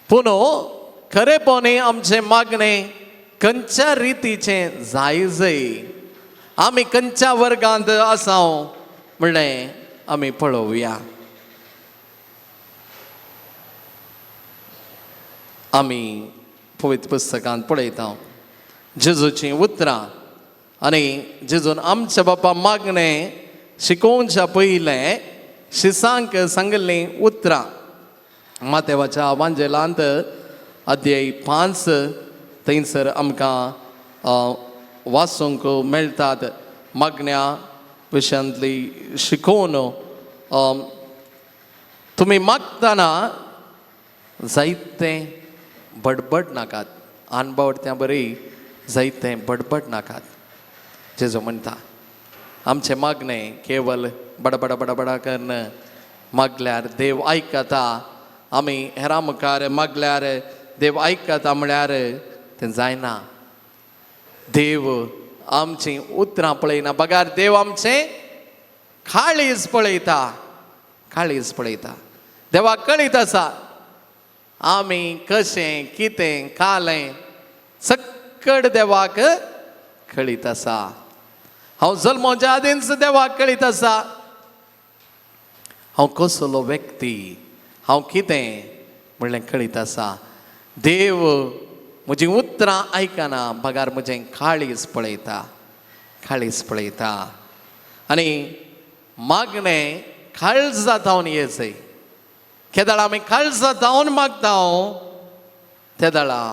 पूण खरेपणी आमचें मागणें खंयच्या रितीचें जाय जाय, आमी खंयच्या वर्गांत आसा म्हणलें आमी पळोवया. आमी पवित्र पुस्तकांत पळयता जेजूचीं उतरां आनी जेजून आमच्या बापा मागणें शिकोवच्या पयलें शिसांक सांगिल्लीं उतरां. मातेवाच्या वांजेलांत अध्याय 5 थंयसर आमकां वाचूंक मेळटात मागण्या विशयांतली शिकोवन. तुमी मागतना जायते बडबड नाकात, अनबावडत्या बरी जायते बडबड नाकात. जेजू म्हणटा आमचें मागणें केवल बडबड बडबडा करून मागल्यार देव आयकता. आमी हेरां मुखार मागल्यार देव आयकता म्हळ्यार तें जायना. देव आमचीं उतरां पळयना, बगार देव आमचें काळीज पळयता. काळीज पळयता. देवाक कळीत आसा आमी कशें कितें खालें, सक्कड देवाक कळीत आसा. हांव जल्मोच्या आदींच देवाक कळीत आसा. हांव कसलो व्यक्ती, हांव कितें म्हणलें कळीत आसा. देव म्हजीं उतरां आयकना, बगार म्हजें काळीज पळयता. काळीज पळयता. आनी मागणें काळजा जावन येचय. केदळा आमी काळजा जावन मागता तेदळा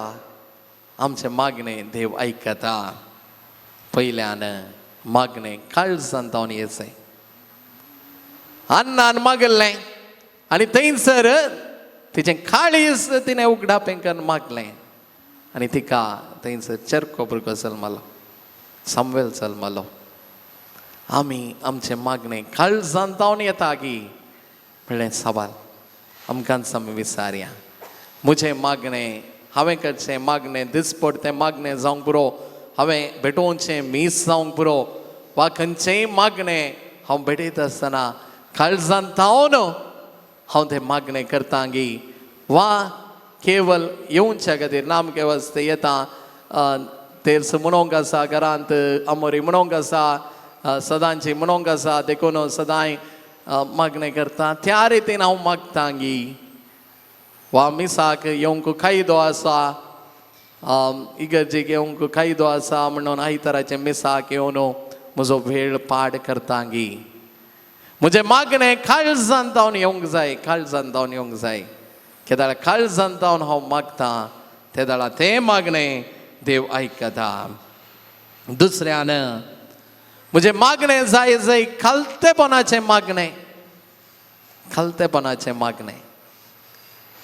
आमचें मागणें देव आयकता. पयल्यान मागणें काळजान जावन येचय. अन्नान मागलें आनी थंयसर तिचें काळीज तिणें उगडापें करून मागलें आनी तिका थंयसर चरको भुरगो जल्मलो, सामवेल जल्मलो. आमी आमचें मागणें काळजान जावन येता गी म्हणलें सवाल आमकांच आमी विचारया. म्हजें मागणें हांवें करचें मागणें दिसपडतें मागणें जावंक पुरो, हांवें भेटोवचें मीस जावंक पुरो, वा खंयचेंय मागणें हांव भेटयता आसतना काळजान जावन हांव तें मागणें करता गी, वा केवल येवच्या खातीर नामके वास्ते येता. तेर्स म्हणोंक आसा घरांत, आमोरी म्हणोंक आसा, सदांची म्हणोंक आसा, देखून सदांय मागणें करता. त्या रितीन हांव मागता गी, वा मिसाक येवंक कायदो आसा, इगर्जेक येवंक कायदो आसा म्हणून आयताराचें मिसाक येवन म्हजो वेळ पाड करता गी. म्हजें मागणें काळजान जावन येवंक जाय, काळजान जावन येवंक जाय. केदाळ काळजान जावन हांव मागता तेदाळा तें मागणें देव आयकता. दुसऱ्यान म्हजें मागणें जाय जाय खालतेपणाचें मागणें, खालतेपणाचें मागणें.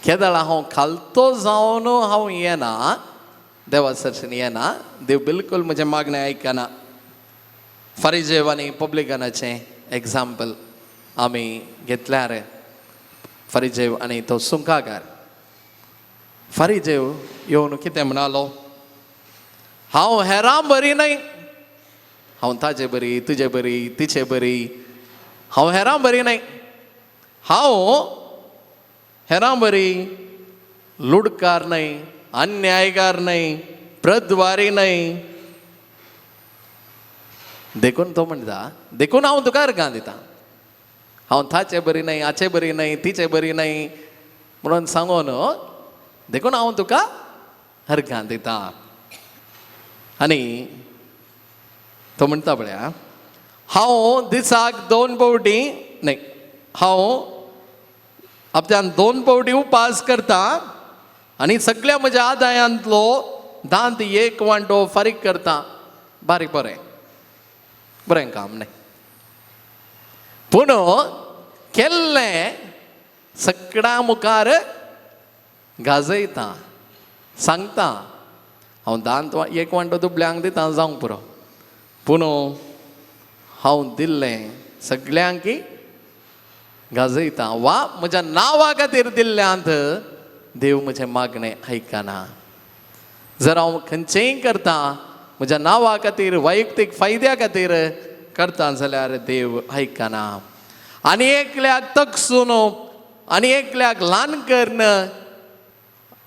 केदळा हांव खालतो जावन हांव येना, देवा सरशीन येना, देव बिलकूल म्हजें मागणें आयकना. फारिजेव आनी पब्लिकनाचें एग्जाम्पल आमी घेतल्यार, फारिजेव आनी तो सुंकाकार. फारिजेव येवन कितें म्हणालो, हांव हेरां बरी न्हय, हांव ताजे बरी, तुजे बरी, तिचे बरी, हांव हेरां बरी न्हय, हांव हेरां बरी लुडकार न्हय, अन्यायकार न्हय, प्रद्वारी न्हय. देखून तो म्हणटा, देखून हांव तुका अर्गां दिता, हांव ताचे बरी न्हय, हाचे बरी न्हय, तिचे बरी न्हय म्हणून सांगून देखून हांव तुका अर्गां दिता. आनी तो म्हणटा पळया, हांव दिसाक 2 फावटी न्हय, हांव आपल्यान 2 फावटी उपास करता आनी सगळ्या म्हज्या आदायांतलो दांत 1 वांटो फारीक करता. बारीक बरें बरें काम न्हय, पूण केल्लें सगळ्या मुखार गाजयता, सांगता, हांव दांत 1 वांटो दुबल्यांक दिता जावंक पुरो, पूण हांव दिल्लें सगळ्यांक गाजयता वा म्हज्या नांवा खातीर दिल्ल्यांत देव म्हजें मागणें आयकना. जर हांव खंयचेंय करता म्हज्या नांवा खातीर, वैयक्तीक फायद्या खातीर करता जाल्यार देव आयकना. आनी एकल्याक तकसून आनी एकल्याक ल्हान करून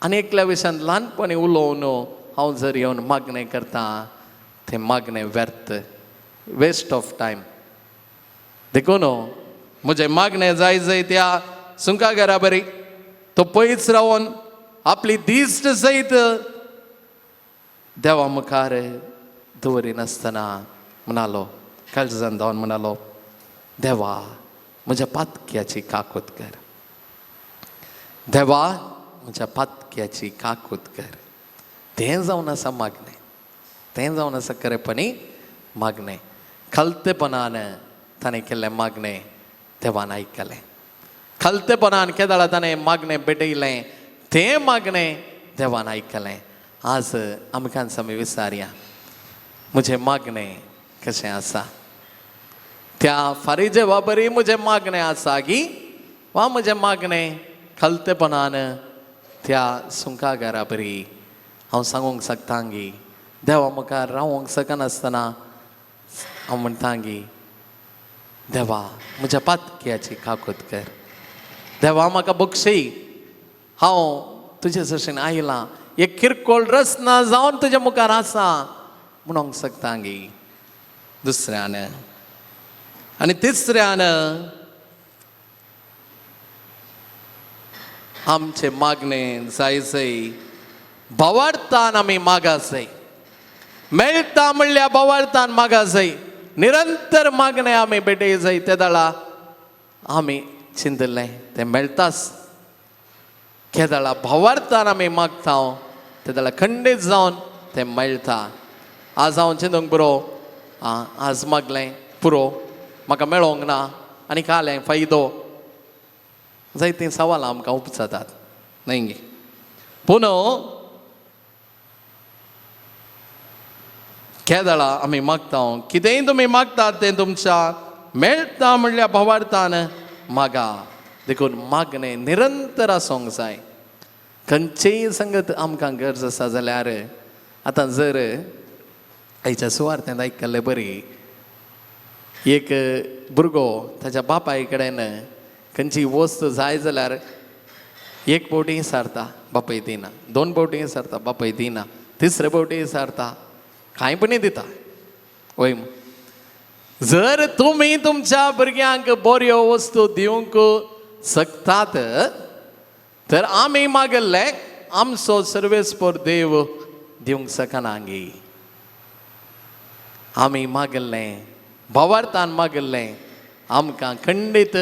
आनी एकल्या विशयान ल्हानपणी उलोवन हांव जर येवन मागणें करता, तें मागणें व्यर्थ, वेस्ट ऑफ टायम. देखून म्हजें मागणें जाय जाय त्या सुंकाघरा बरी तो पयस रावन आपली दिश्ट सयत देवा मुखार दवरिनासतना म्हणालो, काळजान धांवन म्हणालो, देवा म्हज्या पातक्याची काकूत कर, देवा म्हज्या पातक्याची काकूत कर. तें जावन आसा मागणें, तें जावन आसा खरेपणी मागणें. खालतेपणान ताणें केल्लें मागणें देवान आयकलें. खालतेपणान केदळा ताणें मागणें भेटयलें, तें मागणें देवान आयकलें. आज आमकां आमी विचारया, म्हजें मागणें कशें आसा? त्या फारिजेवा बरी म्हजें मागणें आसा गी वा म्हजें मागणें खालतेपणान त्या सुंकाघरा बरी हांव सांगूंक शकता गी, देवा मुखार रावोंक शकनासतना हांव म्हणटा गी, देवा म्हज्या पातक्याची काकूत कर, देवा म्हाका बक्षय, हांव तुजे सरशीन आयलां, एक किरकोळ रचना जावन तुज्या मुखार आसा म्हणूंक शकता गी. दुसऱ्यान आनी तिसऱ्यान आमचे मागणें जाय जाय भावार्थान आमी मागासय, मेळटा म्हणल्यार भावार्थान मागासय, निरंतर मागणें आमी भेटय जाय. ते दळा आमी चिंतलें तें मेळटाच. केदळा भावार्थान आमी मागता ते दळा खंडीत जावन तें मेळटा. आज हांव चिंतूंक पुरो, आज मागलें पुरो, म्हाका मेळोंक ना आनी कालें फायदो, जायतीं सवालां आमकां उपजातात न्हय गे. पूण केदळा आमी मागता, कितेंय तुमी मागतात तें तुमच्या मेळटा म्हणल्यार भावार्थान मागा. देखून मागणें निरंतर आसूंक जाय. खंयचेय संगत आमकां गरज आसा जाल्यार आतां जर आयच्या सुवार्थेंत आयकल्ले बरी, एक भुरगो ताच्या बापाय कडेन खंयची वस्त जाय जाल्यार 1 फावटी सारता, बापाय दिना, 2 फावटी सारता, बापाय दिना, तिसरे फावटी सारता, कांय पण दिता. वय, जर तुमी तुमच्या भुरग्यांक बऱ्यो वस्तू दिवंक शकतात तर आमी मागल्ले आमचो सर्वेस्पर देव दिवंक शकना गी. आमी मागल्लें भावार्थान मागल्लें आमकां खंडीत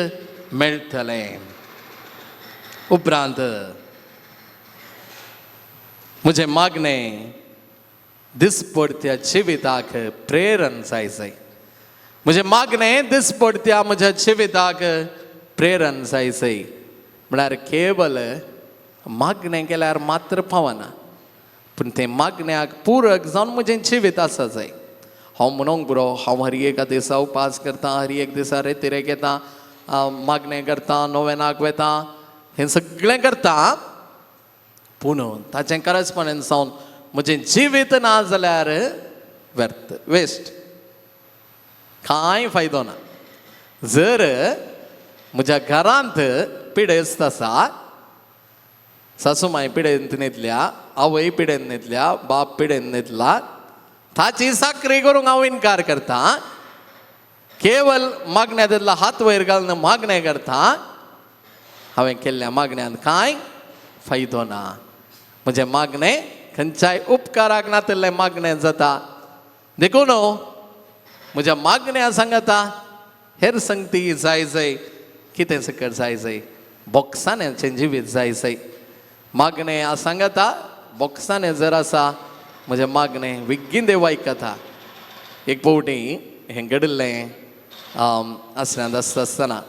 मेळटलें. उपरांत म्हजें मागणें दिसपडत्या जिविताक प्रेरण जाय जाय. म्हजें मागणें दिसपडत्या म्हज्या जिविताक प्रेरण जाय जाय. म्हळ्यार केवल मागणें केल्यार मात्र पावना, पूण तें मागण्याक पुरक जावन म्हजें जिवीत आसा जाय. हांव म्हणूंक पुरो हांव हर एका दिसा उपास करता, हर एक दिसा रेतिरेक येता, मागणें करता, नोवेनाक वेता, हें सगळें करता, पूण ताचें करस्पॉन्डन्स जावन म्हजें जिवीत ना जाल्यार व्यर्थ, वेस्ट, कांय फायदो ना. जर म्हज्या घरांत पिडेस्त आसा, सासूमाय पिडेंत न्हिदल्या, आवय पिडेंत न्हिदल्या, बाप पिडेंत न्हिदला, ताची साकरी करूंक हांव इनकार करता, केवल मागण्या तितलो हात वयर घालून मागणें करता, हांवें केल्ल्या मागण्यांत कांय फायदो ना. म्हजें मागणें खंयच्याय उपकाराक नातिल्लें मागणें जाता. देखून म्हज्या मागण्या सांगता हेर संगती जाय जाय, कितें सकट जाय जाय, बोक्सान्याचें जिवीत जाय जाय. मागणें सांगता बोक्साने जर आसा म्हजें मागणें विग्गीन देव आयकता. एक फावटी हें घडिल्लें आसण्यांत आसता आसतना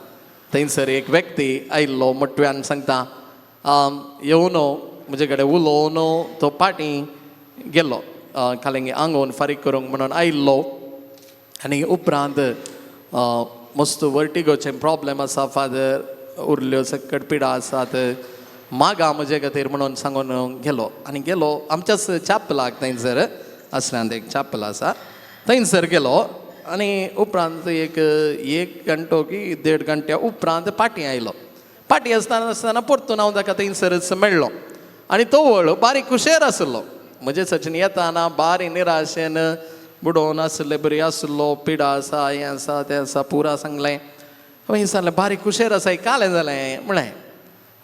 थंयसर एक व्यक्ती आयिल्लो मोटव्यान सांगता येवन म्हजे कडेन उलोवन तो पाटी गेलो, खालेंगे आंगोवन फारीक करूंक म्हणून आयिल्लो. आनी उपरांत मस्त वर्टिगोचें प्रॉब्लेम आसा फादर, उरल्यो सकट पिडा आसात, मागा म्हजे खातीर म्हणून सांगून गेलो. आनी गेलो आमच्याच चॅपलाक, थंयसर आसल्यांत एक चॅपल आसा थंयसर गेलो. आनी उपरांत एक एक घंटो की देड घंट्या उपरांत पाटी आयलो. पाटी आसतना आसतना परतून हांव ताका थंयसरच मेळ्ळो. आनी तो वळ बारीक खुशेर आसलो, म्हजे सचिन येताना बारी निराशेन बुडोवन आसले बरी आसलो, पिडा आसा, हें आसा तें आसा पुरा सांगलें. हांवें सांगलें बारीक खुशेर आसा, कालें जालें म्हळें.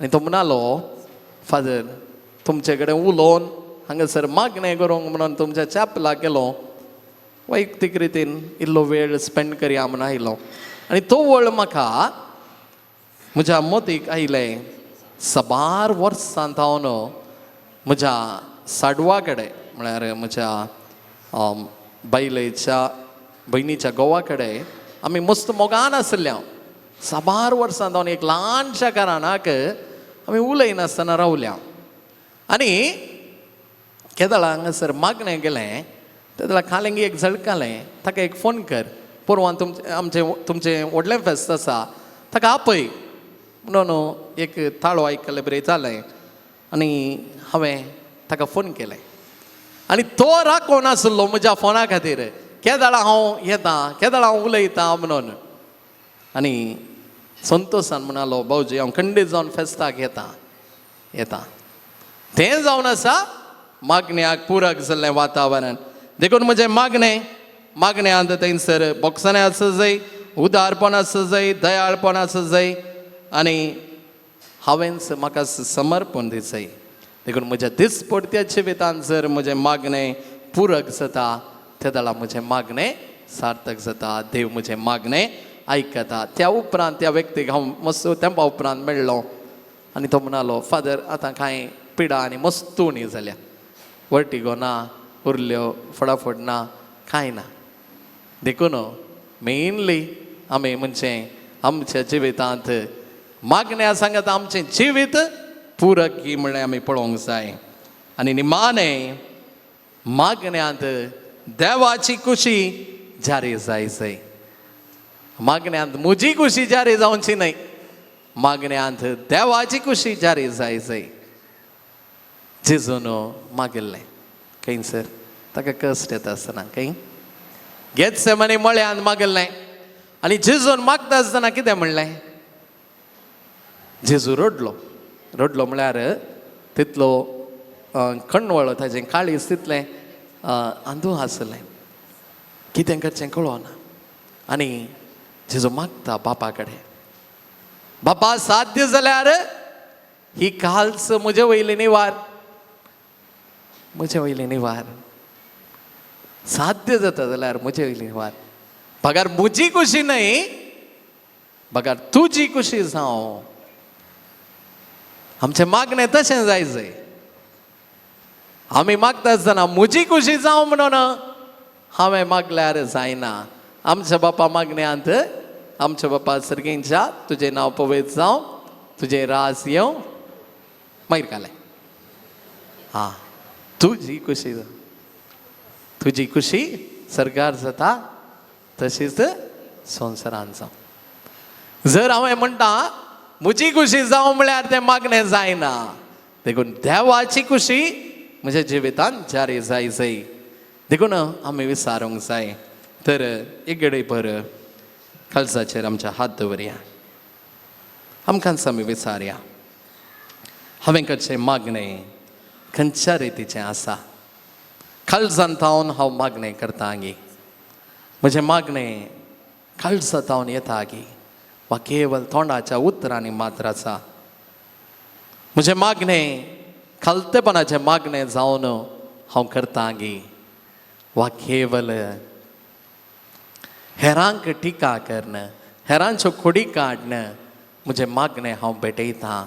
आनी तो म्हणालो फादर तुमचे कडेन उलोवन हांगासर मागणें करूंक म्हणून तुमच्या चॅपलाक गेलो, वैयक्तीक रितीन इल्लो वेळ स्पेंड करया म्हूण आयलो. आनी तो वळ म्हाका म्हज्या मतीक आयलें, साबार वर्सां थावन म्हज्या साडवा कडेन म्हळ्यार म्हज्या बायलेच्या भयणीच्या घोवा कडेन आमी मस्त मोगान आसले. हांव साबार वर्सां थावन एक ल्हानशा कारणाक आमी उलयनासतना रावल्या. आनी केदळा हांगासर मागणें गेलें तेदळा खालेंगी एक झळकालें, ताका एक फोन कर, पोरवान तुमचें आमचें तुमचें व्हडलें फेस्त आसा ताका आपय म्हणून एक ताळो आयकलें बरें जालें. आनी हांवें ताका फोन केलें आनी तो राखोन आसलो म्हज्या फोना खातीर, केदळा हांव येता, केदळा हांव उलयतां म्हणून. आनी संतोशान म्हणालो भावजी हांव खंडीत जावन फेस्ताक येता येता. तें जावन आसा मागण्याक पुरक जाल्लें वातावरण. देखून म्हजें मागणें मागण्यांत थंयसर बोक्साणें आसा जाय, उदारपण आसा जाय, दयाळपण आसा जाय, आनी हांवेंच म्हाका समर्पण दिसय. देखून म्हज्या दिसपडत्या जिवितांत जर म्हजें मागणें पुरक जाता तेदळा म्हजें मागणें सार्थक जाता, देव म्हजें मागणें आयकता. त्या उपरांत त्या व्यक्तीक हांव मस्त तेंपा उपरांत मेळ्ळो आनी तो म्हणालो फादर आतां कांय पिडा आनी मस्त उणी जाल्या, वर्टिगो ना, उरल्यो फटाफट ना, कांय ना. देखून मेनली आमी म्हणजे आमच्या जिवितांत मागण्या सांगत आमचें जिवीत पुरक की म्हणलें आमी पळोवंक जाय. आनी निमाणें मागण्यांत देवाची खुशी जारी जाय जाय. मागण्यांत म्हजी खुशी जारी जावची न्हय, मागण्यांत देवाची खुशी जारी जाय जाय. जेजून मागिल्लें खंयसर ताका कश्ट येता आसतना खंय गेत्सेमनी मळ्यांत मागिल्लें. आनी जेजून मागता आसतना कितें म्हणलें, जेजू रडलो. रडलो म्हळ्यार तितलो कणवळ ताजें काळीज तितलें अंदू आसलें, कितें करचें कळना. आनी जेजू मागता बापा कडेन, बापा साध्य जाल्यार ही काल्स म्हजे वयली निवार, म्हजे वयली निवार, साध्य जाता जाल्यार म्हजे वयली निवार, बगार म्हजी खुशी न्हय बगार तुजी खुशी जावं. आमचें मागणें तशें जाय जाय. आमी मागता आसतना म्हजी खुशी जावं म्हणून हांवें मागल्यार जायना, आमच्या बापा मागण्यांत आमच्या बापा सर्गींच्या तुजें नांव पवित्र जावं, तुजें राज येवं, मागीर घालें हां तुजी खुशी जावं, तुजी खुशी सरकार जाता तशीच संवसारान जावं. जर हांवें म्हणटा म्हजी खुशी जावं म्हळ्यार तें मागणें जायना. देखून देवाची खुशी म्हज्या जिवितान जारी जाय जाय. देखून आमी विचारूंक जाय. तर एक घडय भर काळजाचेर आमच्या हात दवरया, आमकांच आमी विचारया, हांवें करचें मागणें खंयच्या रितीचें आसा? काळजान थावन हांव मागणें करता गी? म्हजें मागणें काळजा थावन येता गी वा केवल तोंडाच्या उतरांनी मात्र आसा? म्हजें मागणें खालतेपणाचें मागणें जावन हांव करता गी वा केवल हेरांक टिका करून हेरांच्यो खोडी काडन म्हजें मागणें हांव भेटयतां?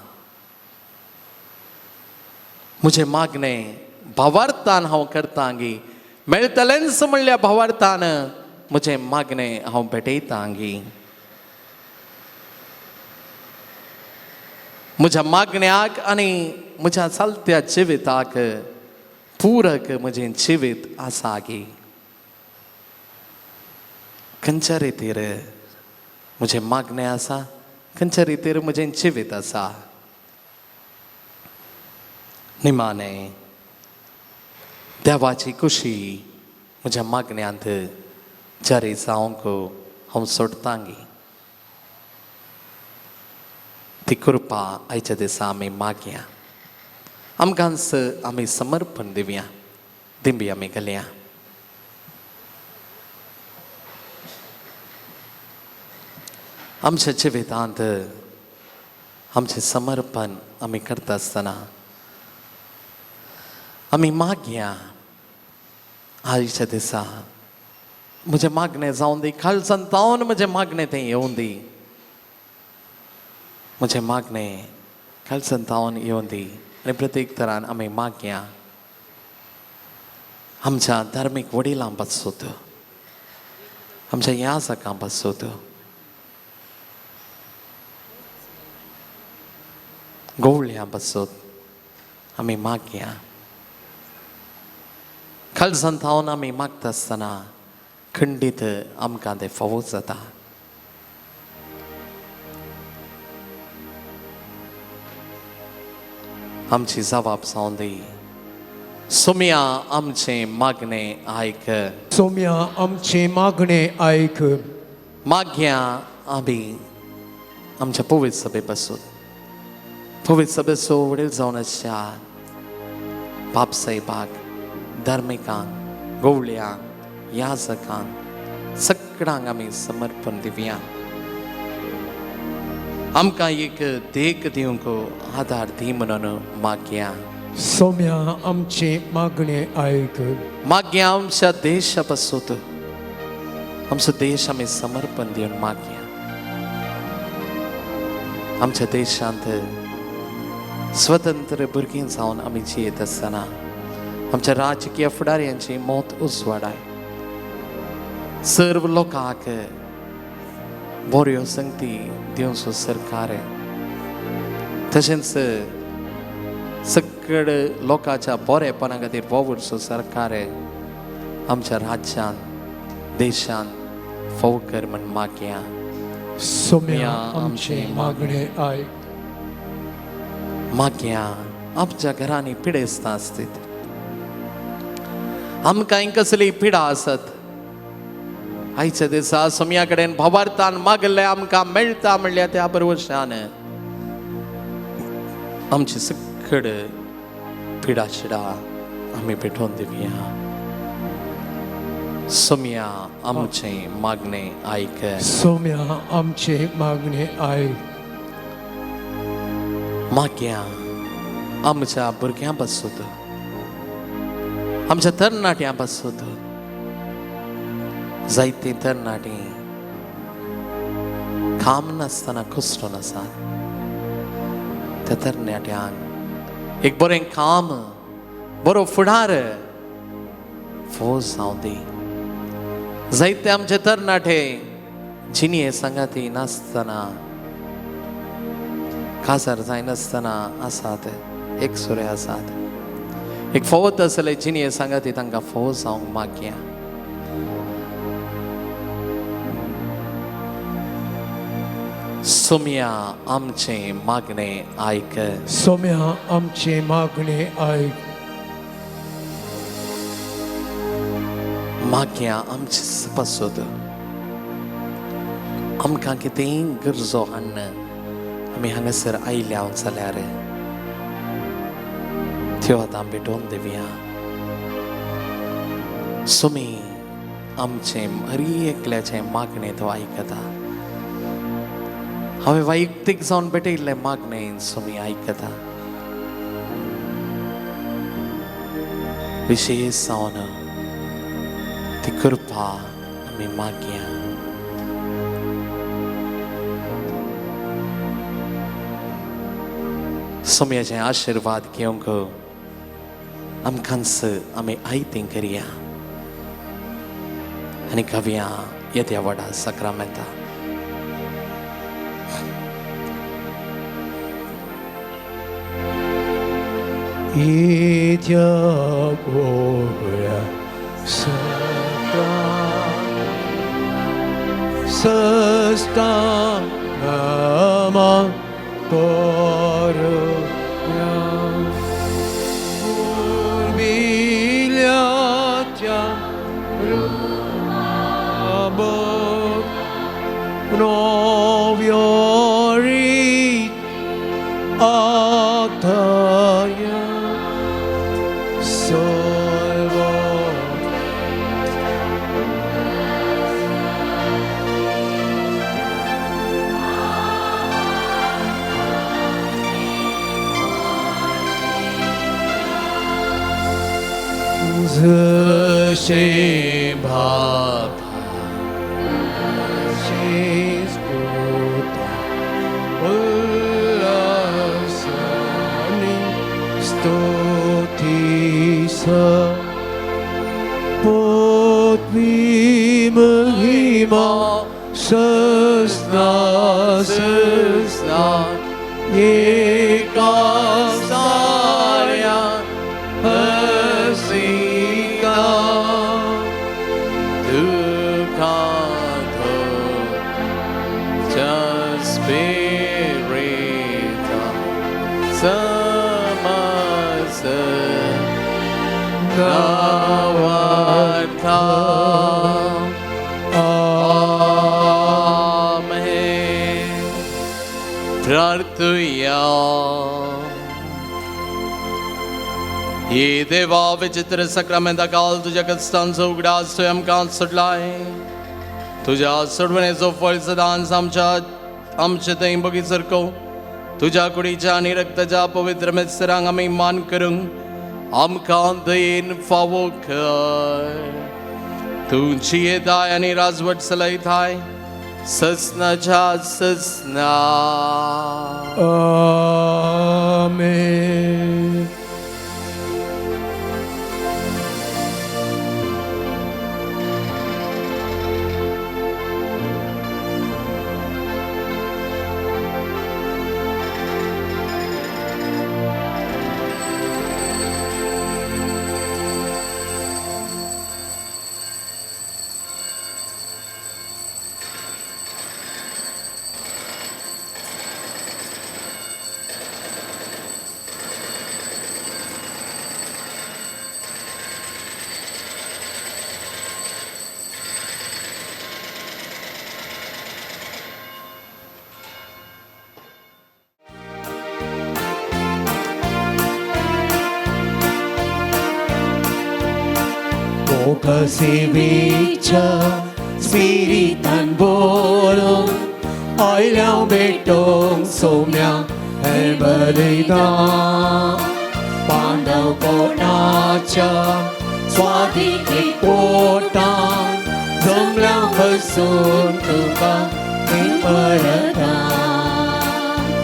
म्हजें मागणें भावार्थान हांव करता गी? मेळटलेंच म्हणल्यार भावार्थान म्हजें मागणें हांव भेटयतां गी? म्हज्या मागण्याक आनी म्हज्या चलत्या जिविताक पूरक म्हजें जिवीत आसा गी? खंयच्या रितीर म्हजें मागणें आसा, खंयच्या रितीर म्हजें जिवीत आसा? निमाणें देवाची खुशी म्हज्या मागण्यांत जारी जावंक हांव सोडटां गी? ती कृपा आयच्या दिसा आमी मागया. आमकांच आमी समर्पण दिवया, दिंबी आमी घालया. आमच्या जिवितांत आमचें समर्पण आमी करता आसतना आमी मागया, आयच्या दिसा म्हजें मागणें जावन दी, काळजान तावन म्हजें मागणें तें येवं दी, म्हजें मागणें काळजान तावन येवं दी. आनी प्रत्येक तरान आमी मागया आमच्या धार्मीक वडिलां पासून, आमच्या याजकां पासून, गवळयां पासून आमी मागया. काळजान थावन आमी मागता आसतना खंडीत आमकां तें फावो जाता. आमची जबाब जावन दी, सोम्या आमचें मागणें आयक, सोम्या आमचें मागणें आयक. मागया आमी आमच्या पवित्र सभे पासून, पवित्र सभेचो वडील जावन आसच्या बापसाहेबाक, धार्मिकांक, गवळयांक, याजकांक सगळ्यांक आमी समर्पण दिवया. आमकां एक देख दिवंक आदार दी म्हणून मागया. सोम्या आमचें मागणें आयक. मागया आमच्या देशा पासून, आमचो देश आमी समर्पण दिवन मागया. आमच्या देशांत स्वतंत्र भुरगीं जावन आमी जियेत आसतना आमच्या राजकीय फुडाऱ्यांची मौत उजवाडाय, सर्व लोकांक बऱ्यो संगती दिवचो सरकार, तशेंच सगळे लोकांच्या बरेपणा खातीर वावुरचो सरकार आमच्या राज्यान देशान फोव कर म्हण मागया. सोम्या आमचें मागणें आयक. मागया आमच्या घरांनी पिडेस्तां आसतीत, आमकां कसली पिडा आसत आयच्या दिसा सोम्या कडेन भावार्थान मागलें आमकां मेळटा म्हणल्यार त्या बरवशान आमची सकड पिडा शिडा आमी पेटोवन दिवया. सोम्या आमचें मागणें आयक. सोम्या आमचें मागणें आयक. मागया आमच्या भुरग्यां पासून, आमच्या तरणाट्यां पासून, जायतीं तरणाटीं काम नासतना कुसटून आसात, त्या तरणाट्यांक एक बरें काम, बरो फुडार फोव जावं दी. जायते आमचे तरणाटे जिणये सांगाती नासतना काजार जायनासतना आसात, एकसुरे आसात. एक फोवत आसले जिणये सांगाती तांकां फोव जावंक मागया. सोम्या आमचें मागणें आयक. सोम्या आमचें मागणें आयक. मागया आमचे पासत आमकां कितेंय गरजो हाडन आमी हांगासर आयल्या जाल्यार त्यो आतां भेटोवन दिवया. सोमी आमचें हरी एकल्याचें मागणें तो आयकता. हांवें वैयक्तीक जावन भेटयल्लें मागणें सोमी आयकता. विशेश जावन ती कृपा आमी मागया. सोम्याचे आशिर्वाद घेवंक आमकांच आमी आयतें करया आनी गावया येद्या व्हडा साक्रामेंता. येद्या व्हडा सस्तांगमा करुया पुर्विल्ल्याच्या रुपाबत नव्यो रीत आताया सर्व जशें बापा तशेंच पुता उल्हासांनी स्तुती पृथ्वी महिमा सस्ना सस्ना एका साऱ्या हसीता दुखांतो स्पिरिता समस नावार्था. आमेन. प्रार्थुया. हे देवा विचित्र साक्रामेंता काल तुज्या कश्टांचो उगडास तुवें आमकां सोडलाय. तुज्या सोडवणेचो फळ सदांच आमच्या आमचे थंय बगीसरको तुज्या कुडीच्या आनी रक्ताच्या पवित्र मेस्तरांक आमी मान करूंक आमकां दयेन फावो कर. तूं जियेताय आनी राजवट चलयताय ससनाच्या ससना. आमेन. सेवेच्या स्पिरितान बोलून आयल्या भेटोंक सोम्या हे बलिदान पांडव कोणाच्या स्वाधीक पोटान जमल्या बसून तुका परता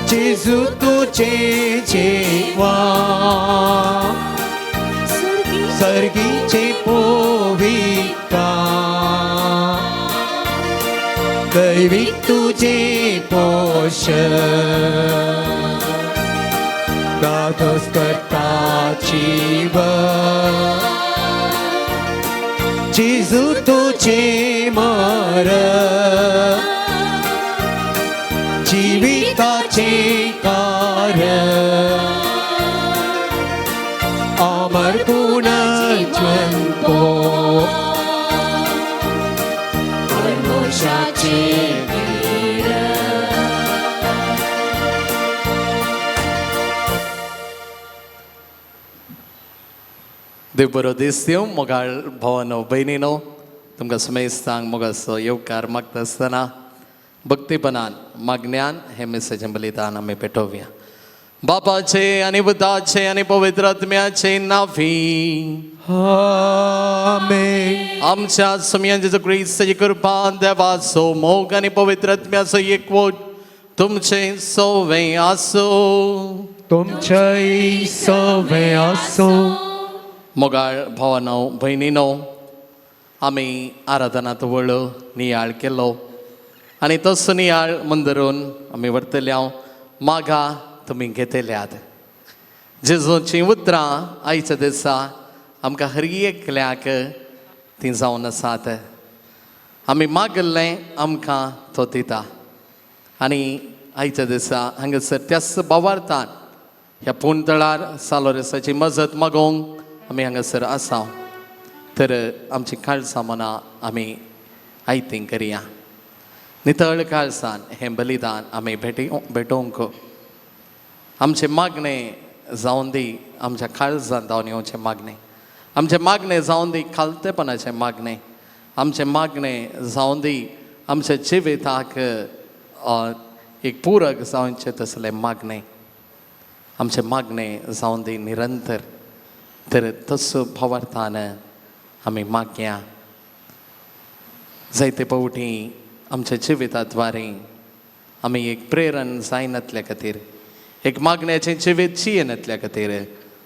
जेजू तुझे जेवा सर्गीचे पोविका. दैवीक तुजें पोशण दादोस करता जीवन जेजू तुजें मरण जिविताचें कारण अमर पुनर्जन्म देव बरो दीस दिवं मोगाळ भावानो भयणीनो तुमकां सुमेस्तांक मोगाचो येवकार मागता आसतना भक्तीपणान मागण्यान हें मिसाचें बलिदान आमी पेटोवया. बापाचे आनी पुताचे आनी पवित्र आत्म्याचे नांवी आमेन. आमच्या सुमयान जेजू क्रिस्ताची कृपा, देवाचो मोग आनी पवित्र आत्म्याचो एकवट तुमचें सवें आसूं. तुमच्याय सवें आसूं. मोगाळ भावानो भयणीनो, आमी आराधनांत वळ नियाळ केलो आनी तसो नियाळ मंदरून आमी व्हरतले. हांव मागा तुमी घेतल्यात जेजूचीं उतरां आयच्या दिसा आमकां हर एकल्याक तीं जावन आसात. आमी मागल्लें आमकां तो दिता आनी आयच्या दिसा हांगासर त्याच बावार्थान ह्या पूण तळार सालोरेसाची मजत मागोवंक आमी हांगासर आसा. तर आमची काळसां मनां आमी आयतीं करया. नितळ काळसान हें बलिदान आमी भेटोवंक आमचें मागणें जावन दी. आमच्या काळजान जावन येवचें मागणें, आमचें मागणें जावन दी खालतेपणाचें मागणें, आमचें मागणें जावन दी आमच्या जिविताक एक पूरक जावचें तसलें मागणें, आमचें मागणें जावन दी निरंतर. तर तसो भावार्थान आमी मागया. जायते फावटी आमच्या जिविताद्वारे आमी एक प्रेरण जायनातल्या खातीर, एक मागण्याचें जिवीत जियेनातल्या खातीर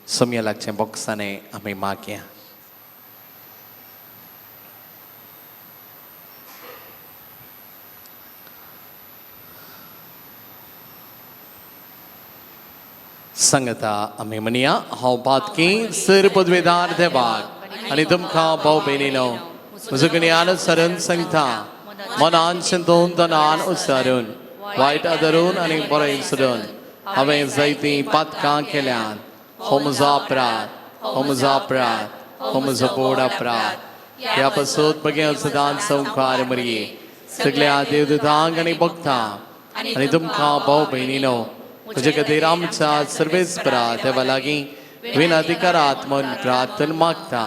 सोमया लागचें बोक्सांनी आमी मागया. सांगता आमी म्हणया. हांव पातकी सर पदवेदार देवाक आनी तुमकां भाव भयणीनो म्हजो अनुसरून सांगता, मनान चिंतून तनान उच्चारून वायट आदरून आनी बरें सोडून हांवें जायतीं पातकां केल्यात. हो म्हजो अपराध, हो म्हजो अपराध, हो म्हजो बोड अपराध. ह्या पासून बगें सदांच संवकार मरये सगळ्या देवदूतांक आनी भक्तां आनी तुमकां भाव भयणीनो म्हजे खातीर आमच्या सर्वेस्परा देवा लागीं विनंती करात म्हूण प्रार्थना मागता.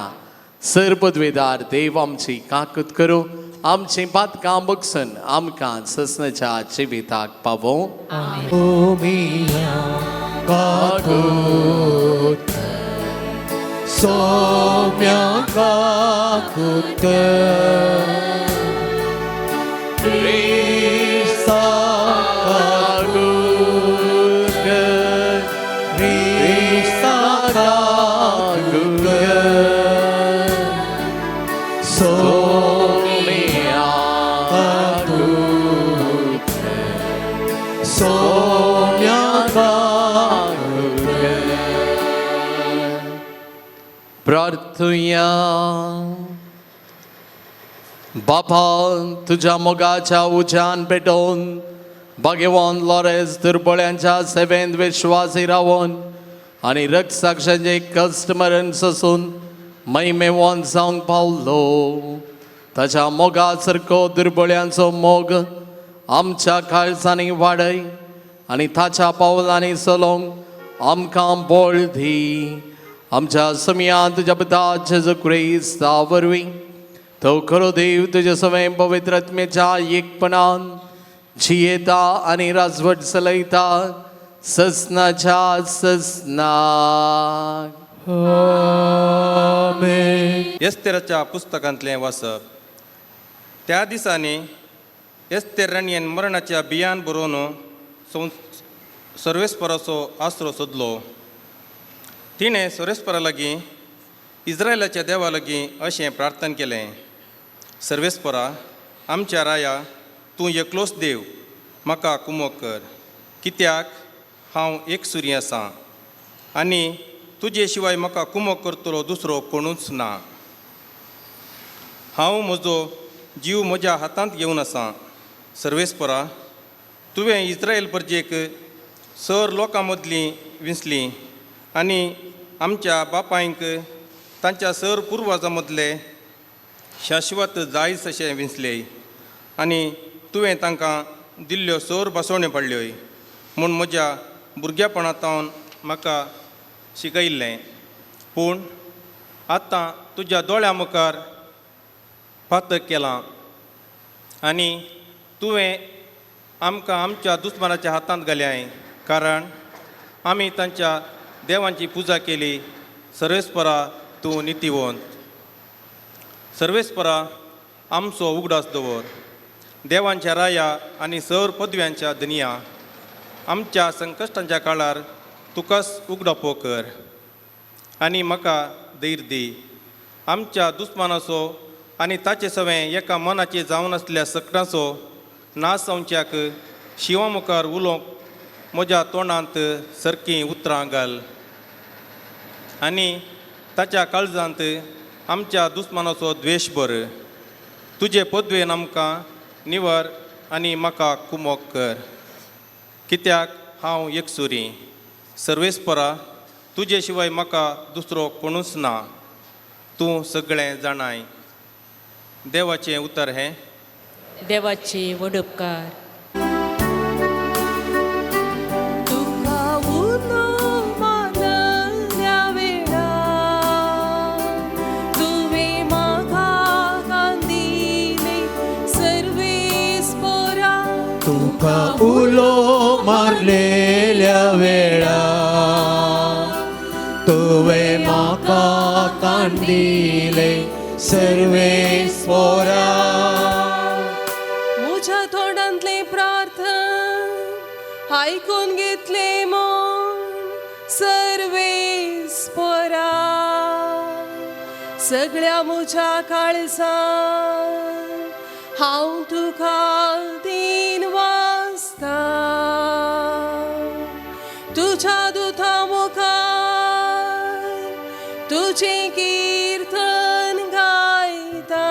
सर पदवेदार देव आमची काकूत करूं, आमची पातकां बगसून आमकां ससनाच्या जिविताक पावोवं. सोमिया काकूत, सोम्या काकूत, क्रिस्ता काकूत, क्रिस्ता काकूत, सोम्या काकूत, सोम्या काकूत. प्रार्थुया. बापा, तुझ्या मोगाच्या उज्यान पेटोवन भाग्यवान लॉरेस दुर्बळ्यांच्या सेवेंत विश्वासी रावन आनी रक्षाक्षांचे कश्ट मरण सोसून महिमेवान जावंक पावलो, ताच्या मोगा सारको दुर्बळ्यांचो मोग आमच्या काळजांनी वाडय आनी ताच्या पावलांनी चलोवंक आमकां बळ दी. आमच्या समयान तुज्या पुता जेजू क्रिस्ता वरवीं. तो खरो देव, तुज्या सवें पवित्र आत्म्याच्या एकपणान जियेता आनी राजवट चलयता ससनाच्या ससनाक. आमेन. एस्तेराच्या पुस्तकांतलें वाचप. त्या दिसांनी एस्तेर राणयेन मरणाच्या बियान बरोवन सर्वेस्पराचो आसरो सोदलो. तिणें सर्वेस्परा लागीं, इस्रायलाच्या देवा लागीं अशें प्रार्थना केलें: सर्वेस्परा, आमच्या राया, तूं एकलोच देव, म्हाका कुमोक कर, कित्याक हांव एकसुरी आसा आनी तुजे शिवाय म्हाका कुमोक करतलो दुसरो कोणूच ना. हांव म्हजो जीव म्हज्या हातांत घेवन आसा. सर्वेस्परा, तुवें इस्रायल परजेक सर लोकां मदलीं विंचली आनी आमच्या बापायंक तांच्या सर पुर्वजां मदले शाश्वत जायस अशें विंचले आनी तुवें तांकां दिल्ल्यो सर बसवण्यो पडल्यो म्हूण म्हज्या भुरगेपणांत म्हाका शिकयल्लें. पूण आतां तुज्या दोळ्यां मुखार पातक केलां आनी तुवें आमकां आमच्या दुस्मानाच्या हातांत घाल्याय, कारण आमी तांच्या देवांची पुजा केली. सर्वेस्परा, तूं नितीवंत. सर्वेस्परा, आमचो उगडास दवर. देवांच्या राया आनी सर पदव्यांच्या धनिया, आमच्या संकश्टांच्या काळार तुकाच उगडापो कर आनी म्हाका धैर्य दी. आमच्या दुस्मानाचो आनी ताचे सवें एका मनाचे जावन आसल्या सकटांचो नाश जावच्याक शिंवा मुखार उलोवंक म्हज्या तोंडांत सारकीं उतरां घाल आनी ताच्या काळजांत आमच्या दुस्मानाचो द्वेश भर. तुजे पदवेन आमकां निवर आनी म्हाका कुमोक कर, कित्याक हांव एकसुरी. सर्वेस्परा, तुजे शिवाय म्हाका दुसरो कोणूच ना. तूं सगळें जाणाय. देवाचें उतर हें. देवाचे व्हड उपकार. तुका उलो मारल्या वेळा तुवें म्हाका कांदिले सर्वेस्परा. तुका उलो मारलेल्या वेळा तुवें म्हाका कांदिले सर्वेस्परा. म्हज्या तोंडांतलें प्रार्थन आयकून घेतलें म्हूण सर्वेस्परा. सगळ्या म्हज्या काळजान हांव तुका दीन वाचता. तुज्या दुता मुखार तुजें कीर्तन गायता.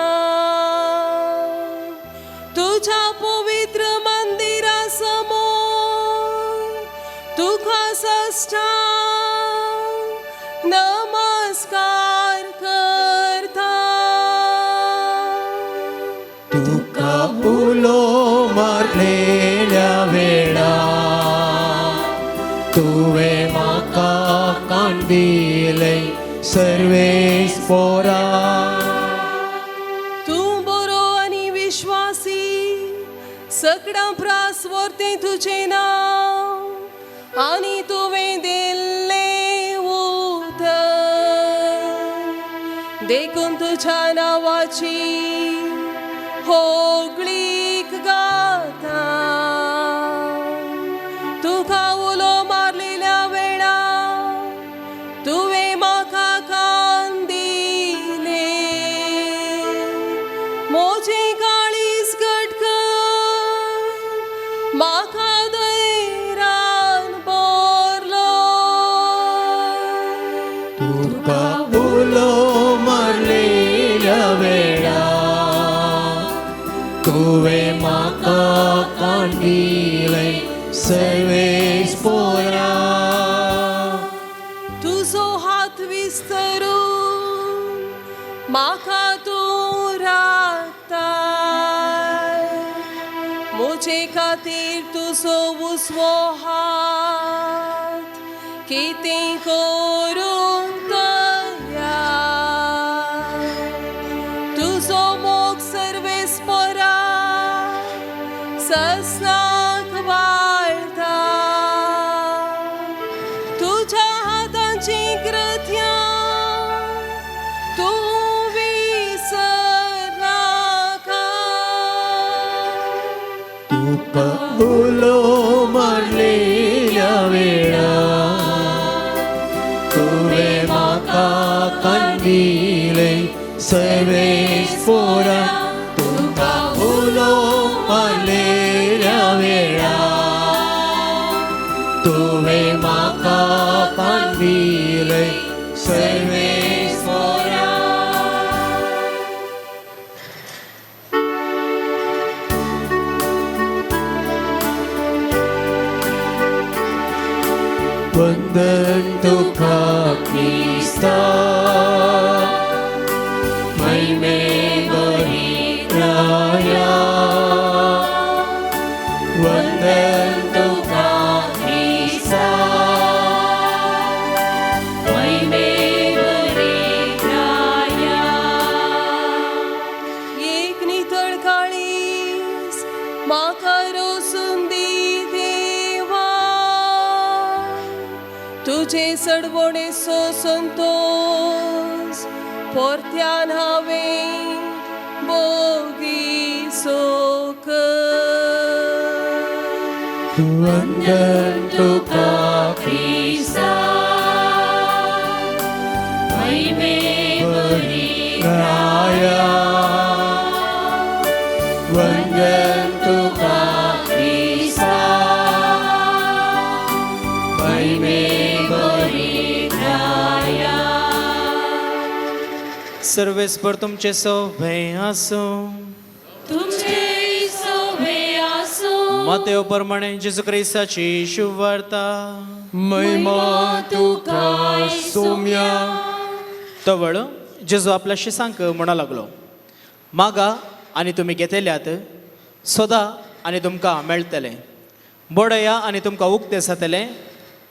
तुज्या पवित्र मंदिरा समोर तुका साष्टांग नमस्कार करता. तुका उलो मारलेल्या वेळा तुवें म्हाका कांदिले सर्वेस्परा. तूं बरो आनी विश्वासी, सगळ्यां प्रास वर्तें तुजें नांव आनी तुवें दिल्लें उतर. देखून तुज्या नांवाची होगळीक गाता. तुका उलो मारलेल्या वेळा तुवें म्हाका कान दिले. म्हजें काळीज घट कर, म्हाका धैर्यान भरलो. तुका उलो मारलेल्या वेळा तुवें म्हाका कांदिले सर्वेस्परा. तुजो हात विस्तरून म्हाका तूं राखताय. म्हजे खातीर तुजो उजवो हात कितें करूंक तयार. तुजो मोग सर्वेस्परा ससनाक वाळटा. तुज्या हातांची कृत्यां तूं विसरनाका. तुका उलो मारलेल्या वेळा तुवें म्हाका कांदिले सर्वेस्परा. तुका उलो मारलेल्या तुवें म्हाका कांदिलें सर्वेस्पोरा. वंदन तुका क्रिस्ता, महिमे बरी राया. वंदन तुका क्रिस्ता, महिमे बरी राया. एक नितळ काळीज म्हाका रोसून दी देवा, तुजे सडवणेचो संतोस परत्यान हांवें बोगीसो कर. वंदन तुका क्रिस्ता, महिमे बरी राया. वंदन तुका क्रिस्ता, महिमे बरी राया. सर्वेस्पर तुमचे सौभे आसूं. तुमचे सोबे आसूं. मातेव प्रमाणे जेजू क्रिस्ताची शुभवार्ता. महिमा तुका सोम्या. तवळ जेजू आपल्या शिसांक म्हणा लागलो, मागा आनी तुमी घेतल्यात, सोदा आनी तुमकां मेळटलें, बडया आनी तुमकां उक्तें जातलें.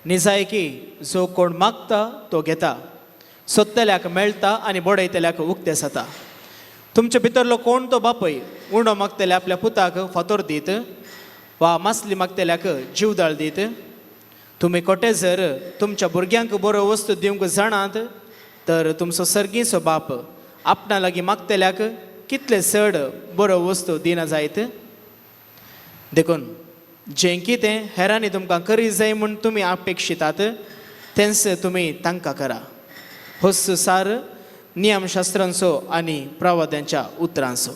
निजायकी जो कोण मागता तो घेता, सोदतल्याक मेळटा आनी बडयतल्याक उक्तें जाता. तुमचे भितरलो कोण तो बापय उंडो मागतले आपल्या पुताक फातोर दीत वा मासली मागतल्याक जिवदाळ दीत? तुमी कोटे जर तुमच्या भुरग्यांक बऱ्यो वस्तू दिवंक जाणात तर तुमचो सर्गीचो बाप आपणा लागीं मागतल्याक कितले चड बऱ्यो वस्तू दिना जायत? देखून जें कितें हेरांनी तुमकां करी जाय म्हूण तुमी अपेक्षितात तेंच तुमी तांकां करा. होच सार नियमशास्त्रांचो आनी प्रवाद्यांच्या उतरांचो.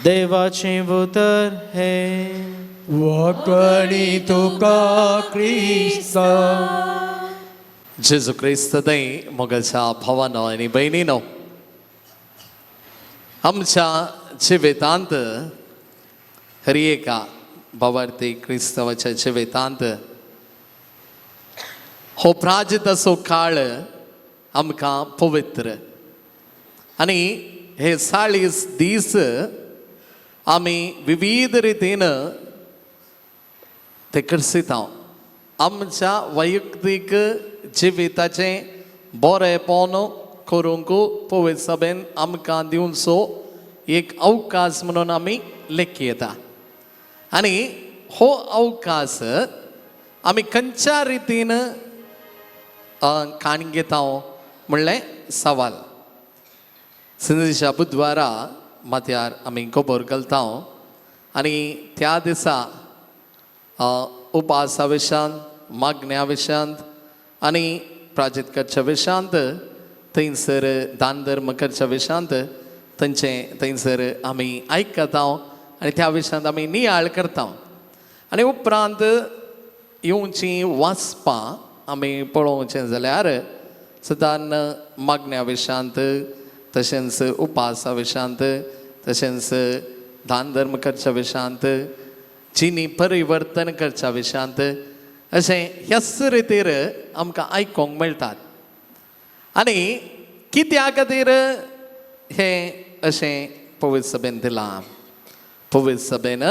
देवाचें उतर हें. वाकणी तुका क्रिस्ता. जेजू क्रिस्त थंय मोगाच्या भावानो आनी भयणीनो, आमच्या जिवितांत हर एका भावार्थी क्रिस्तांवाच्या जिवितांत हो प्राजिताचो काळ आमकां पवित्र आनी हे 40 दीस आमी विविध रितीन ते करसिता. आमच्या वैयक्तीक जिविताचें बरेंपण करूंक पवित्र सभेन आमकां दिवचो एक अवकाश म्हणून आमी लेखयता आनी हो अवकाश आमी खंयच्या रितीन काण घेता म्हणलें सवाल. सिंधीच्या बुधवारा माथ्यार आमी गोबोर घालता आनी त्या दिसा उपासा विशयांत, मागण्या विशयांत आनी प्राजीत करच्या विशयांत, थंयसर दान धर्म करच्या विशयांत थंयचें थंयसर आमी आयकता आनी त्या विशयांत आमी नियाळ करता. आनी उपरांत येवची वाचपां आमी पळोवचें जाल्यार सदान मागण्या विशयांत, तशेंच उपासा विशयांत, तशेंच दान धर्म करच्या विशयांत, जिनी परिवर्तन करच्या विशयांत अशें ह्याच रितीर आमकां आयकूंक मेळटात. आनी कित्या खातीर हें अशें पवित्र सभेन दिलां? पवित्र सभेन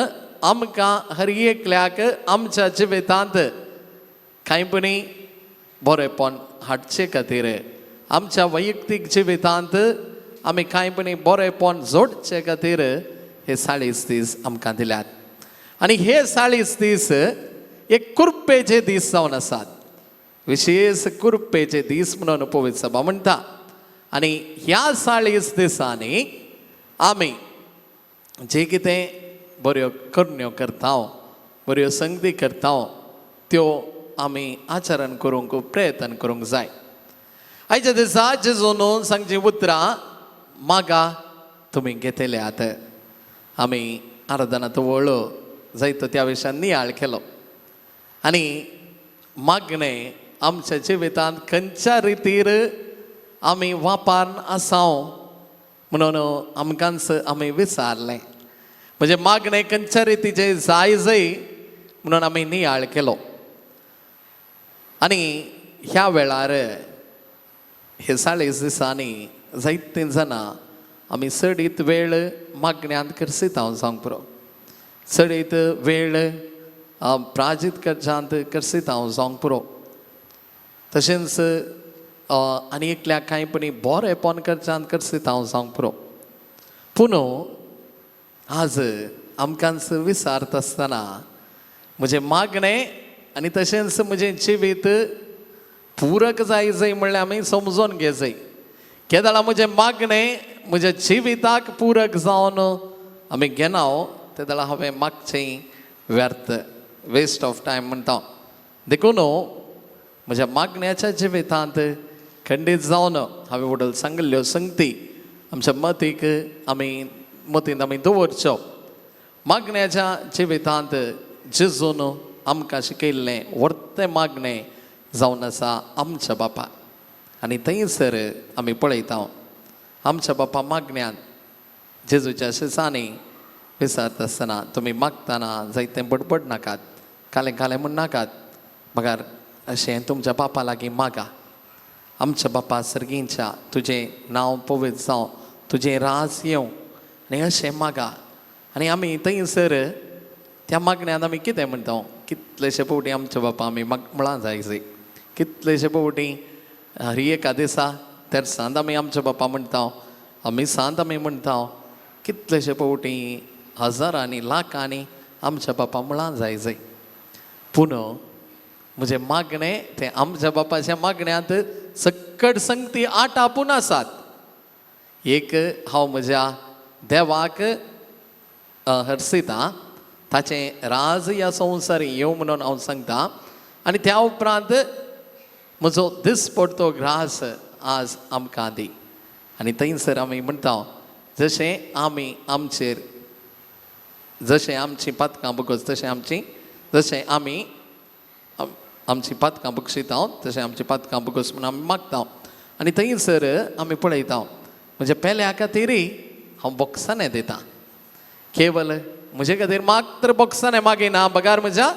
आमकां हर एकल्याक आमच्या जिवितांत कांय पणी बरेंपण हाडचे खातीर, आमच्या वैयक्तीक जिवितांत आमी कांय पणी बरेंपण जोडचे खातीर हे 40 दीस आमकां दिल्यात. आनी हे 40 दीस एक कुरपेचे दीस जावन आसात, विशेष कुरपेचे दीस म्हणून पवित्र सभा म्हणटा. आनी ह्या 40 दिसांनी आमी जे कितें बऱ्यो करण्यो करता, बऱ्यो संगती करता, त्यो आमी आचरण करूंक प्रयत्न करूंक जाय. आयच्या दिसा जेजून सांगची उतरां, मागा तुमी घेतल्यात. आमी आराधना तवळ जायतो त्या विशयान नियाळ केलो. आनी मागणें आमच्या जिवितांत खंयच्या रितीर आमी वापार आसाव म्हणून आमकांच आमी विचारलें. म्हणजे मागणें खंयच्या रितीचें जाय जाय म्हणून आमी नियाळ केलो. आनी ह्या वेळार हे 40 दिसांनी जायतीं जाणां आमी चडीत वेळ मागण्यांत करसीत हांव सांग पुरो, चडीत वेळ प्राजीत करच्यांत करसीत हांव जावंक पुरो. तशेंच आनी एकल्याक कांय पणी बरेंपण करच्यांत करसीत हांव जावंक पुरो. पूण आज आमकांच विचारता आसतना म्हजें मागणें आनी तशेंच म्हजें जिवीत पूरक जाय जाय म्हणल्यार आमी समजून घे जाय. केदळा म्हजें मागणें म्हज्या जिविताक पूरक जावन आमी घेना तेदळा हांवें मागचें व्यर्थ, वेस्ट ऑफ टायम म्हणटा. देखून म्हज्या मागण्याच्या जिवितांत खंडीत जावन हांवें वडल सांगिल्ल्यो संगती आमच्या मतीक आमी मतींत आमी दवरच्यो. मागण्याच्या जिवितांत जेजून आमकां शिकयल्लें व्हडतें मागणें जावन आसा आमच्या बापा. आनी थंयसर आमी पळयता आमच्या बापा मागण्यांत जेजूच्या शिसांनी विचारता आसतना तुमी मागतना जायतें बडबड नाकात, कालें कालें म्हण नाकात, बगार अशें तुमच्या बापा लागीं मागा. आमच्या बापा सर्गींच्या तुजें नांव पवित्र जावं, तुजें राज येवं आनी अशें मागा. आनी आमी थंयसर त्या मागण्यांत आमी कितें म्हणटा, कितलेशे फावटी आमच्या बापा आमी म्हळां जाय जाय, कितलेशे फावटी हर एका दिसा तेरसांत आमी आमच्या बापा म्हणटा, आमी सांत आमी म्हणटा, कितलेशे फावटी हजारांनी लाखांनी आमच्या बापा म्हळां जाय जाय. पूण म्हजें मागणें तें आमच्या बापाच्या मागण्यांत सक्कड संगती आठ आपूण आसात. एक हांव म्हज्या देवाक हर्सिता, ताचें राज ह्या संवसार येवं म्हणून हांव सांगता. आनी त्या उपरांत म्हजो दिसपडतो ग्रास आज आमकां दी. आनी थंयसर आमी म्हणटा जशें आमी आमचेर जशें आमची पातकां बगस तशें आमची जशें आमी आमची पातकां बक्षिता तशें आमची पातकां बगस म्हणून आमी मागता. आनी थंयसर आमी पळयता म्हज्या पेल्या खातीरय हांव बोक्सांनी दिता, केवल म्हजे खातीर मात्र बोक्सांनी मागिना, बगार म्हज्या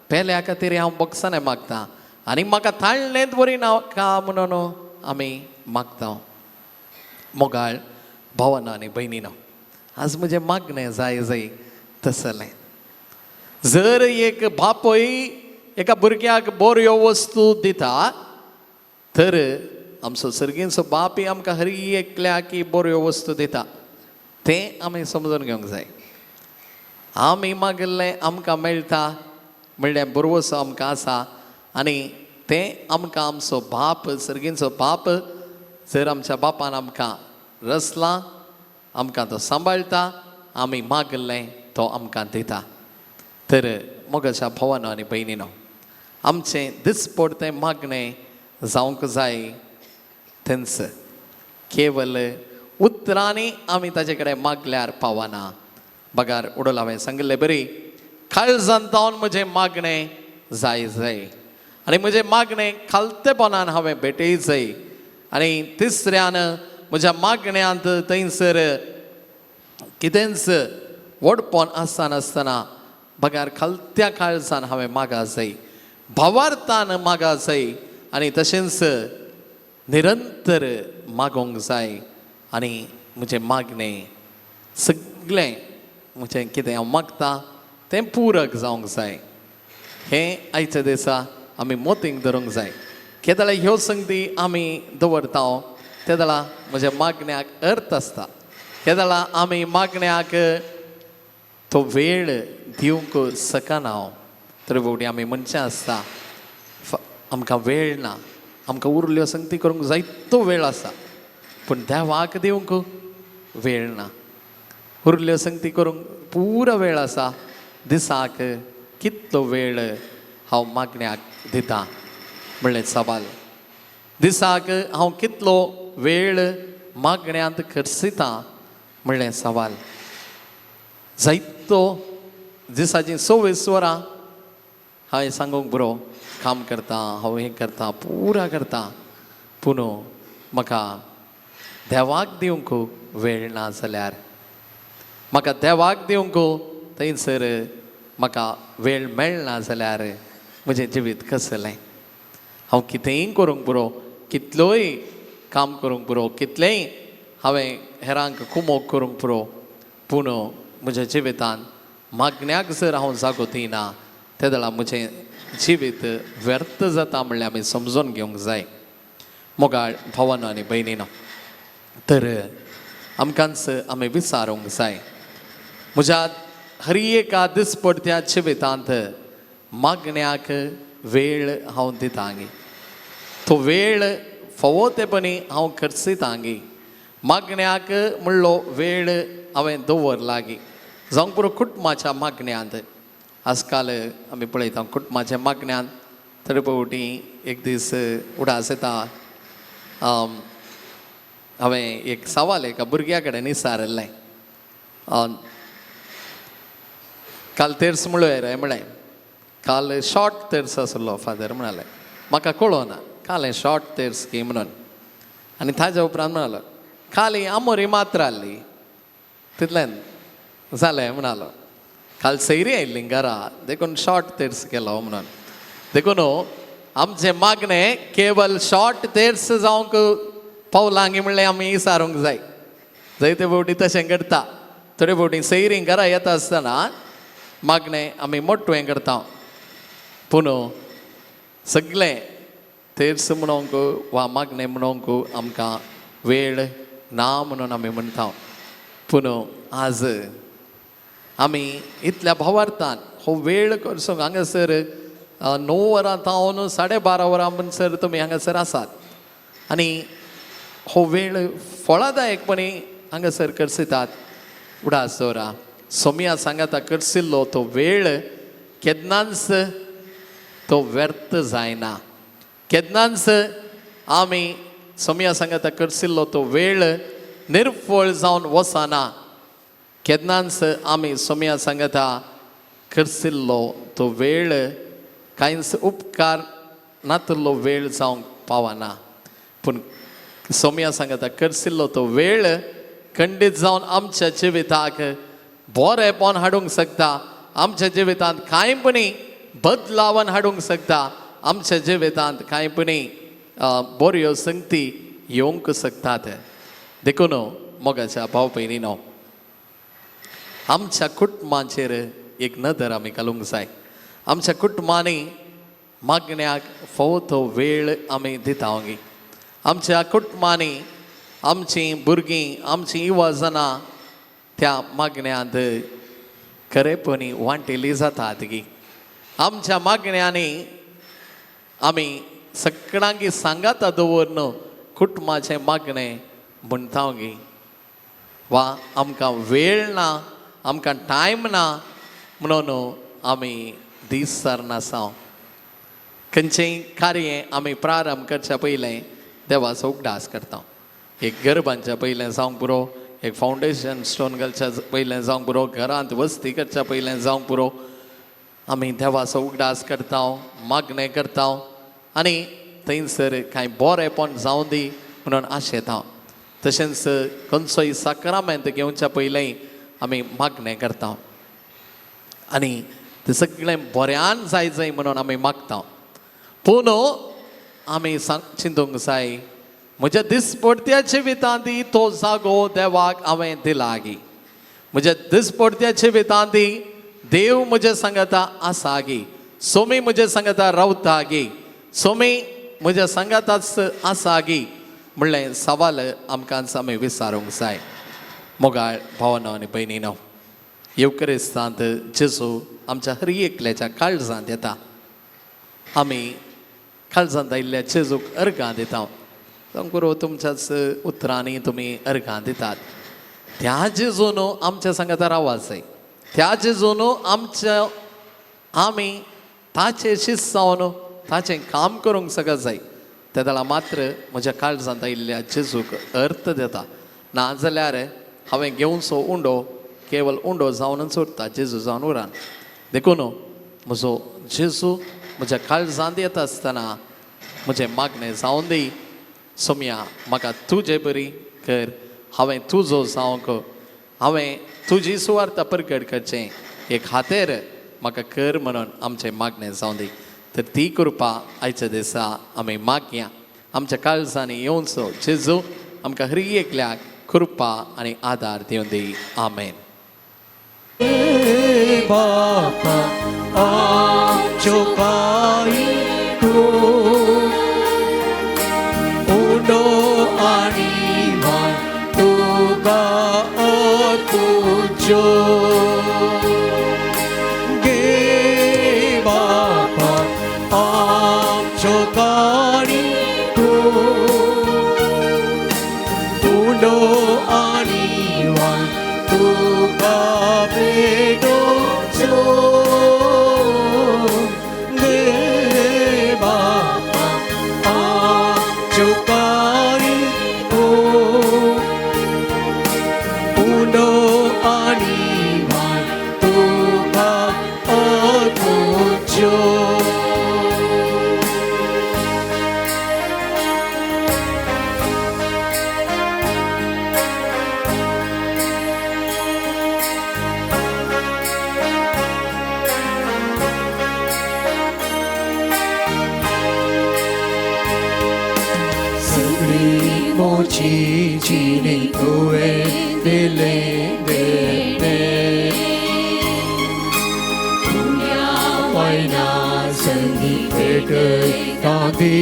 पेल्या खातीर हांव बोक्सांनी मागता. आनी म्हाका ताळणेंत बरी नाका म्हणून आमी मागता. मोगाळ भावना आनी भयणीनो, आज म्हजें मागणें जाय जाय तसलें. जर एक बापूय एका भुरग्याक बऱ्यो वस्तू दिता तर आमचो सर्गींचो बापूय आमकां हर एकल्याक बऱ्यो वस्तू दिता, तें आमी समजून घेवंक जाय. आमी मागिल्लें आमकां मेळटा म्हणल्यार बरवसो आमकां आसा आनी तें आमकां आमचो बाप सर्गींचो बाप जर आमच्या बापान आमकां रचला, आमकां तो सांबाळटा, आमी मागिल्लें तो आमकां दिता. तर मोगाच्या भावानो आनी भयणीनो, आमचें दिसपडतें मागणें जावंक जाय तेंच. केवल उतरांनी आमी ताजे कडेन मागल्यार पावना. बगार उडोल हांवें सांगिल्लें बरी काळजान जावन म्हजें मागणें जाय जाय आनी म्हजें मागणें खालतेपणान हांवें भेटय जाय. आनी तिसऱ्यान म्हज्या मागण्यांत थंयसर कितेंच व्हडपण आसनासतना बगार खालत्या काळजान हांवें मागा जाय, भावार्थान मागा जाय आनी तशेंच निरंतर मागोंक जाय. आनी म्हजें मागणें सगळें म्हजें कितें हांव मागता तें पूरक जावंक जाय. हें आयच्या दिसा आमी मोतींक धरूंक जाय. केदळा ह्यो संगती आमी दवरता तेदळा म्हज्या मागण्याक अर्थ आसता. केदळा आमी मागण्याक तो वेळ दिवंक शकना हांव, तर फावटी आमी म्हणचें आसता आमकां वेळ ना, आमकां उरल्यो संगती करूंक जायतो वेळ आसा पूण देवाक दिवंक वेळ ना. उरल्यो संगती करूंक पुरो वेळ आसा, दिसाक कितलो वेळ हांव मागण्याक दिता म्हणलें सवाल. दिसाक हांव कितलो वेळ मागण्यांत खर्चिता म्हणलें सवाल. जायतो दिसाचीं 24 वरां हांवें सांगूंक पुरो, काम करता हांव, हें करता, पुरा करता, पूण म्हाका देवाक दिवंक वेळ ना जाल्यार, म्हाका देवाक दिवंक थंयसर म्हाका वेळ मेळना जाल्यार म्हजें जिवीत कसलें? हांव कितेंय करूंक पुरो, कितलोय काम करूंक पुरो, कितलेंय हांवें हेरांक कुमोक करूंक पुरो, पूण म्हज्या जिवितान मागण्याक जर हांव जागो दिना तेदळा म्हजें जिवीत व्यर्थ जाता म्हणल्यार आमी समजून घेवंक जाय. मोगाळ भावानो आनी भयणीनो, तर आमकांच आमी विचारूंक जाय, म्हज्या हर एका दिसपडत्या जिवितांत मागण्याक वेळ हांव दितां गी? तो वेळ फावो तेपणी हांव खर्चितां गी? मागण्याक म्हणलो वेळ हांवें दवरला गी? जावंक पुरो कुटुंबाच्या मागण्यांत, आजकाल आमी पळयता कुटुंबाच्या मागण्यांत थोडे फावटी एक दीस उडास येता. हांवें एक सवाल एका भुरग्या कडेन विचारिल्लें, काल तेर्स म्हणलो रे, म्हळें काल शॉर्ट तेर्स आसलो फादर म्हणाले, म्हाका कळना काल हें शॉर्ट तेर्स की म्हणून. आनी ताज्या उपरांत म्हणालो काल ही आमोरी मात्र आहली तितल्यान जालें म्हणालो, काल सैरी आयिल्ली घरा देखून शॉर्ट तेर्स केलो म्हणून. देखून आमचें मागणें केवल शॉर्ट तेर्स जावंक पावलां म्हणलें आमी विचारूंक जाय. जायते फावटी तशें करता, थोडे फावटी सैरी घरा येता आसतना मागणें आमी मोटवें करता, पूण सगळें तेर्स म्हणोंक वा मागणें म्हणोंक आमकां वेळ ना म्हणून आमी म्हणटा. पूण आज आमी इतल्या भावार्थान हो वेळ करचो, हांगासर 9 वरां तावन 12:30 वरां म्हणसर तुमी हांगासर आसात आनी हो वेळ फळादायकपणी हांगासर करसितात. उडास दवरा, सोमिया सांगाता करसिल्लो तो वेळ केन्नाच तो व्यर्थ जायना, केन्नाच आमी सोमिया सांगाता करसिल्लो तो वेळ निर्फळ जावन वचना, केन्नाच आमी सोमिया सांगाता करसिल्लो तो वेळ कांयच उपकार नातिल्लो वेळ जावंक पावना. पूण सोमिया सांगाता करसिल्लो तो वेळ खंडीत जावन आमच्या जिविताक बरेंपण हाडूंक शकता, आमच्या जिवितांत कांयपणी बदलावन हाडूंक शकता, आमच्या जिवितांत कांयपणी बऱ्यो संगती येवंक शकतात. देखून मोगाच्या भाव भयणीनो, आमच्या कुटुंबाचेर एक नदर आमी घालूंक जाय. आमच्या कुटुंबांनी मागण्याक फावो तो वेळ आमी दिता गी? आमच्या कुटुंबांनी आमचीं भुरगीं, आमचीं युवजनां त्या मागण्यांत खरेपणी वांटेली जातात गी? आमच्या मागण्यांनी आमी सगळ्यांकी सांगाता दवरून कुटुंबाचें मागणें म्हणटा गी? वा आमकां वेळ ना, आमकां टायम ना म्हणून आमी दीस सरनासांव. खंयचेंय कार्य आमी प्रारंभ करच्या पयलें देवाचो उगडास करता. एक घर बांदच्या पयलें जावंक पुरो, एक फावंडेशन स्टोन घालच्या पयलें जावंक पुरो, घरांत वस्ती करच्या पयलें जावंक पुरो, आमी देवाचो उगडास करता, मागणें करता आनी थंयसर कांय बरेंपण जावं दी म्हणून आशेता. तशेंच खंयचोय साक्रामेंत घेवच्या पयलें आमी मागणें करता आनी तें सगळें बऱ्यान जाय जाय म्हणून आमी मागता. पूण आमी चिंतूंक जाय, म्हज्या दिसपडत्या जिवितांत तो जागो देवाक हांवें दिला गी? म्हज्या दिसपडत्या जिवितांत देव म्हज्या सांगाता आसा गी? सोमी म्हज्या सांगाता रावता गी? सोमी म्हज्या सांगाताच आसा गी म्हणलें सवाल आमकां आमी विचारूंक जाय. मोगाळ भावना आनी भयणीनो, येवक्रिस्तांत जेजू आमच्या हर एकल्याच्या काळजांत येता. आमी काळजांत आयिल्ल्या जेजूक अर्गां दिता. पुरो तुमच्याच उतरांनी तुमी अर्गां दितात. त्या जेजून आमच्या सांगाता रावा जाय, त्या जेजून आमच्या आमी ताचे शिस्त जावन ताचें काम करूंक सगळं जाय. तेदळा मात्र म्हज्या काळजांत आयिल्ल्या जेजूक अर्थ दिता, ना जाल्यार हांवें घेवचो उंडो केवल उंडो जावनच उरता, जेजू जावन उरान. देखून म्हजो जेजू म्हज्या काळजांत येता आसतना म्हजें मागणें जावन दी. सोमया म्हाका तुजे बरी कर, हांवें तुजो जावंक, हांवें तुजी सुवार्ता परगट करचें हे खातीर म्हाका कर म्हणून आमचें मागणें जावन दी. तर ती कृपा आयच्या दिसा आमी मागया. आमच्या काळजांनी येवचो जेजू आमकां हर एकल्याक कृपा आनी आदार दिवन दी. आमेन. बापा आमच्यो काळी तूं उंडो आनी वान तुका तुज्यो गे बापा आमच्यो काळी तूं उंडो आनी वान तुका भेटोचो गे बापा आमच्यो काळी तूं उंडो आनी वान तुका तुज्यो. सगळी मोची जिणी तुवें दिलें देणे वयना संगी भेटयता दी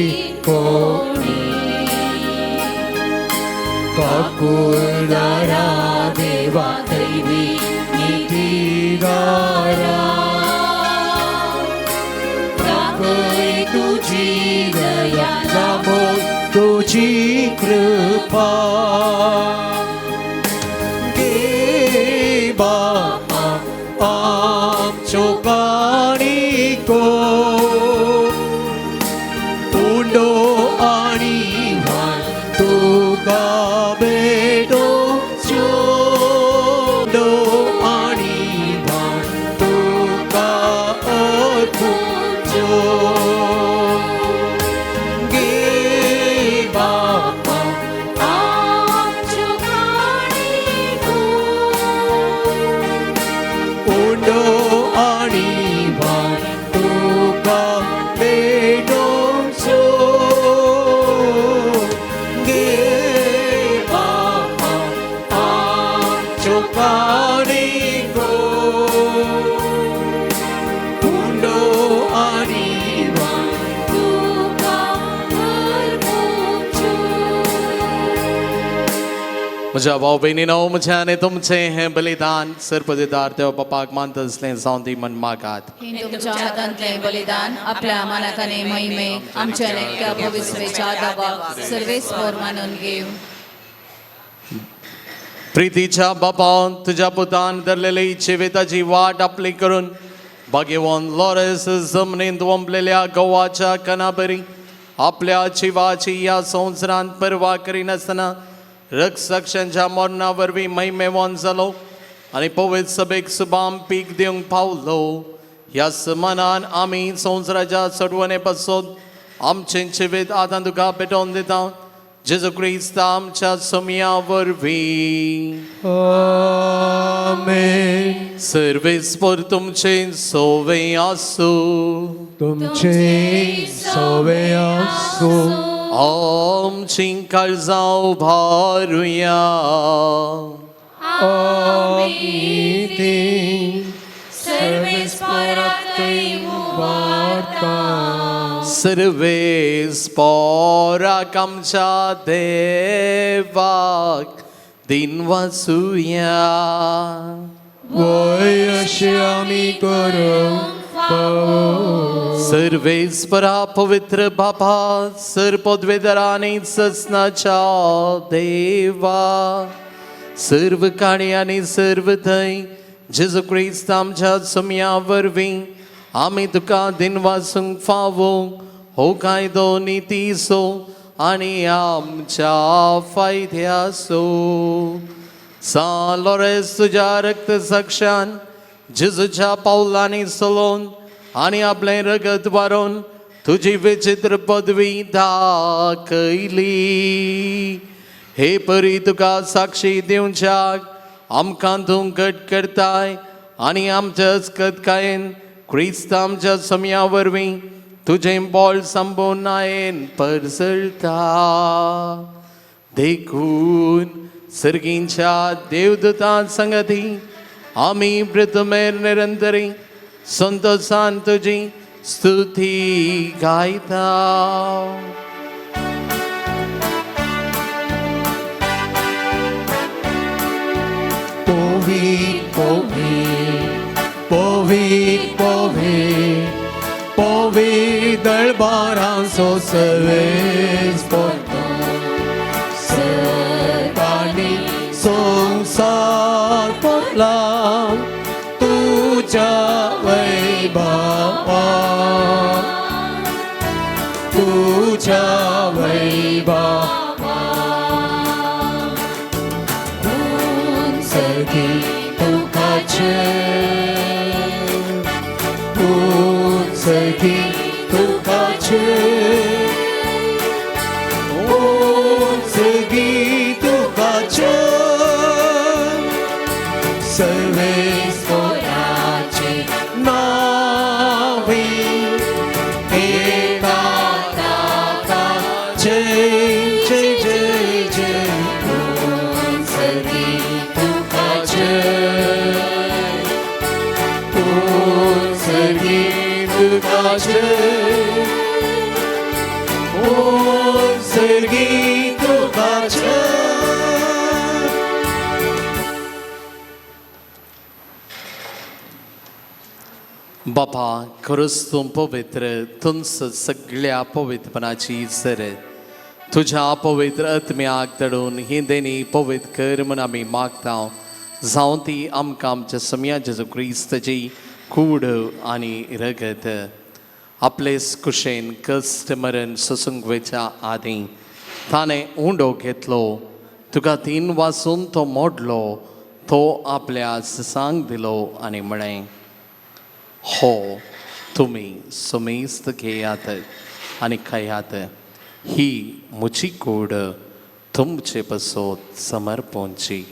कोणी बाकुलदारा देवा दैवी निधीगारा दाखय तुजी दया दामोद तुजी कृपा गे बापा आमच्यो काणिको उंडो आनी वान तुका भेटोचो उंडो आनी वान तुका अर्पुचो गे बापा आमच्यो काणिको उंडो आनी वान तुका भेटोचो गे बापा आमच्यो काणिको उंडो आनी वान तुका अर्पुचो. म्हज्या भाव भयणीनो, म्हज्या आनी तुमचें हें बलिदान सर्पदिदार देव बापाक मानता आसलें जावन दी म्हण मागात. हे तुमच्या हातांतलें बलिदान आपल्या मानाक आनी महिमेक आमच्या लेखक्या भविष्याच्या दावाक सर्वेस्पोर मानून घेव. प्रितीच्या बापान तुज्या पुतान धरलेली जिविताची वाट आपली करून भाग्यवान लॉरेस जमनींत वंपलेल्या गोवाच्या कनाबरी आपल्या जिवाची ह्या संवसारांत पर्वा करिनासतना रक्षांच्या मरणा वरवीं महिमेवान जालो आनी पवित्र सभेक सुबाम पीक दिवंक पावलो. ह्या मनान आमी संवसाराच्या सोडवणे पासून आमचें जिवीत आतां तुका पेटोवन दिता, जेजू क्रिस्त आमच्या सोमया वरवीं. आमेन. सर्वेस्पर तुमचे सोवे आसूं. तुमचे सोवे आसूं. आमची काळजां उभारुया. आमी ती सर्वेस्पराक उबारता. सर्वेस्पराक आमच्या देवाक दिनवासुया. वय अशें आमी करूंक फावो. सर्वेस्परा पवित्र बापा, सर पदवेदरा आनी ससनाच्या देवा, सर्व काणी आनी सर्व थंय जेजू क्रिस्त आमच्या सोमया वरवीं आमी तुका दिनवासूंक फावो. हो कायदो नितीचो आनी आमच्या फायद्याचो. सान लॉरेस तुज्या रक्त साक्षान जेजूच्या पावलांनी चलोवन आनी आपलें रगत वारोवन तुजी विचित्र पदवी दाखयली. हे परी तुका साक्षी दिवच्याक आमकां तूं घट करताय आनी आमच्या अस्कतकायेन क्रिस्त आमच्या समया वरवीं तुजें बोल संबोनायेन परजळता. देखून सर्गींच्या देवदूतां संगती आमी प्रथमेर निरंतरी संतोषान तुजी स्तुती गायता. पोवी पोवी पोवी पोवी पोवी दळबारांचो सवेस पोरतो सर्वांनी संवसार पोरला तुज्या वैभवा तुज्या वैभवा सगी तुकाचे सगी तुकाचे सगी तुकाचे सर्वेस्वराचे नावे एका ताका जय जय जय जय सगी तुकाचे सगी तुकाचे सगी तुकाचे. बापा खरोच तूं पवित्र, तुमच सगळ्या पवित्रपणाची सर तुज्या पवित्र आत्म्याक धाडून ही देणी पवित्र कर म्हूण आमी मागता. जावं ती आमकां आमच्या समया जेजू क्रिस्ताची कूड आनी रगत आपलेच कुशेन कश्ट मरण सोसूंक वयच्या आदीं ताणें उंडो घेतलो, तुका तीन वासून तो मोडलो, तो आपल्या ससांक दिलो आनी म्हळें, हो तुमी सुमेस्त घेयात आनी खायात, ही म्हजी कूड तुमचे पसत समर्पणची.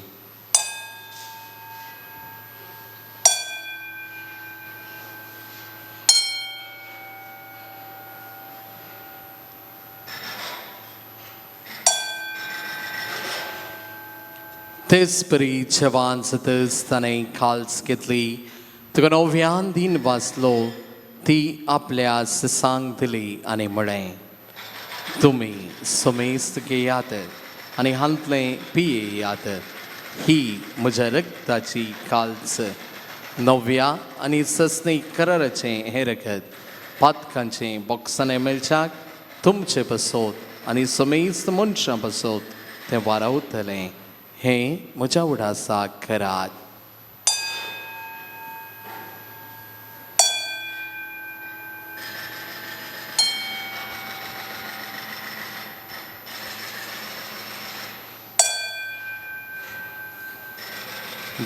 तेच परी जेवान सतच ताणें खाल्स घेतली, तुका नव्यान दिन वाचलो, ती आपल्या ससांक दिली आनी म्हळें, तुमी समेस्त घेयात आनी हांतलें पियेयात, ही म्हज्या रक्ताची काल्स, नव्या आनी ससनी कराराचें हें रगत पातकांचें बोक्साणें मेळच्याक तुमचे पसत आनी समेस्त मनशां पसत तें वारावतलें. हें म्हज्या उडासाक करात.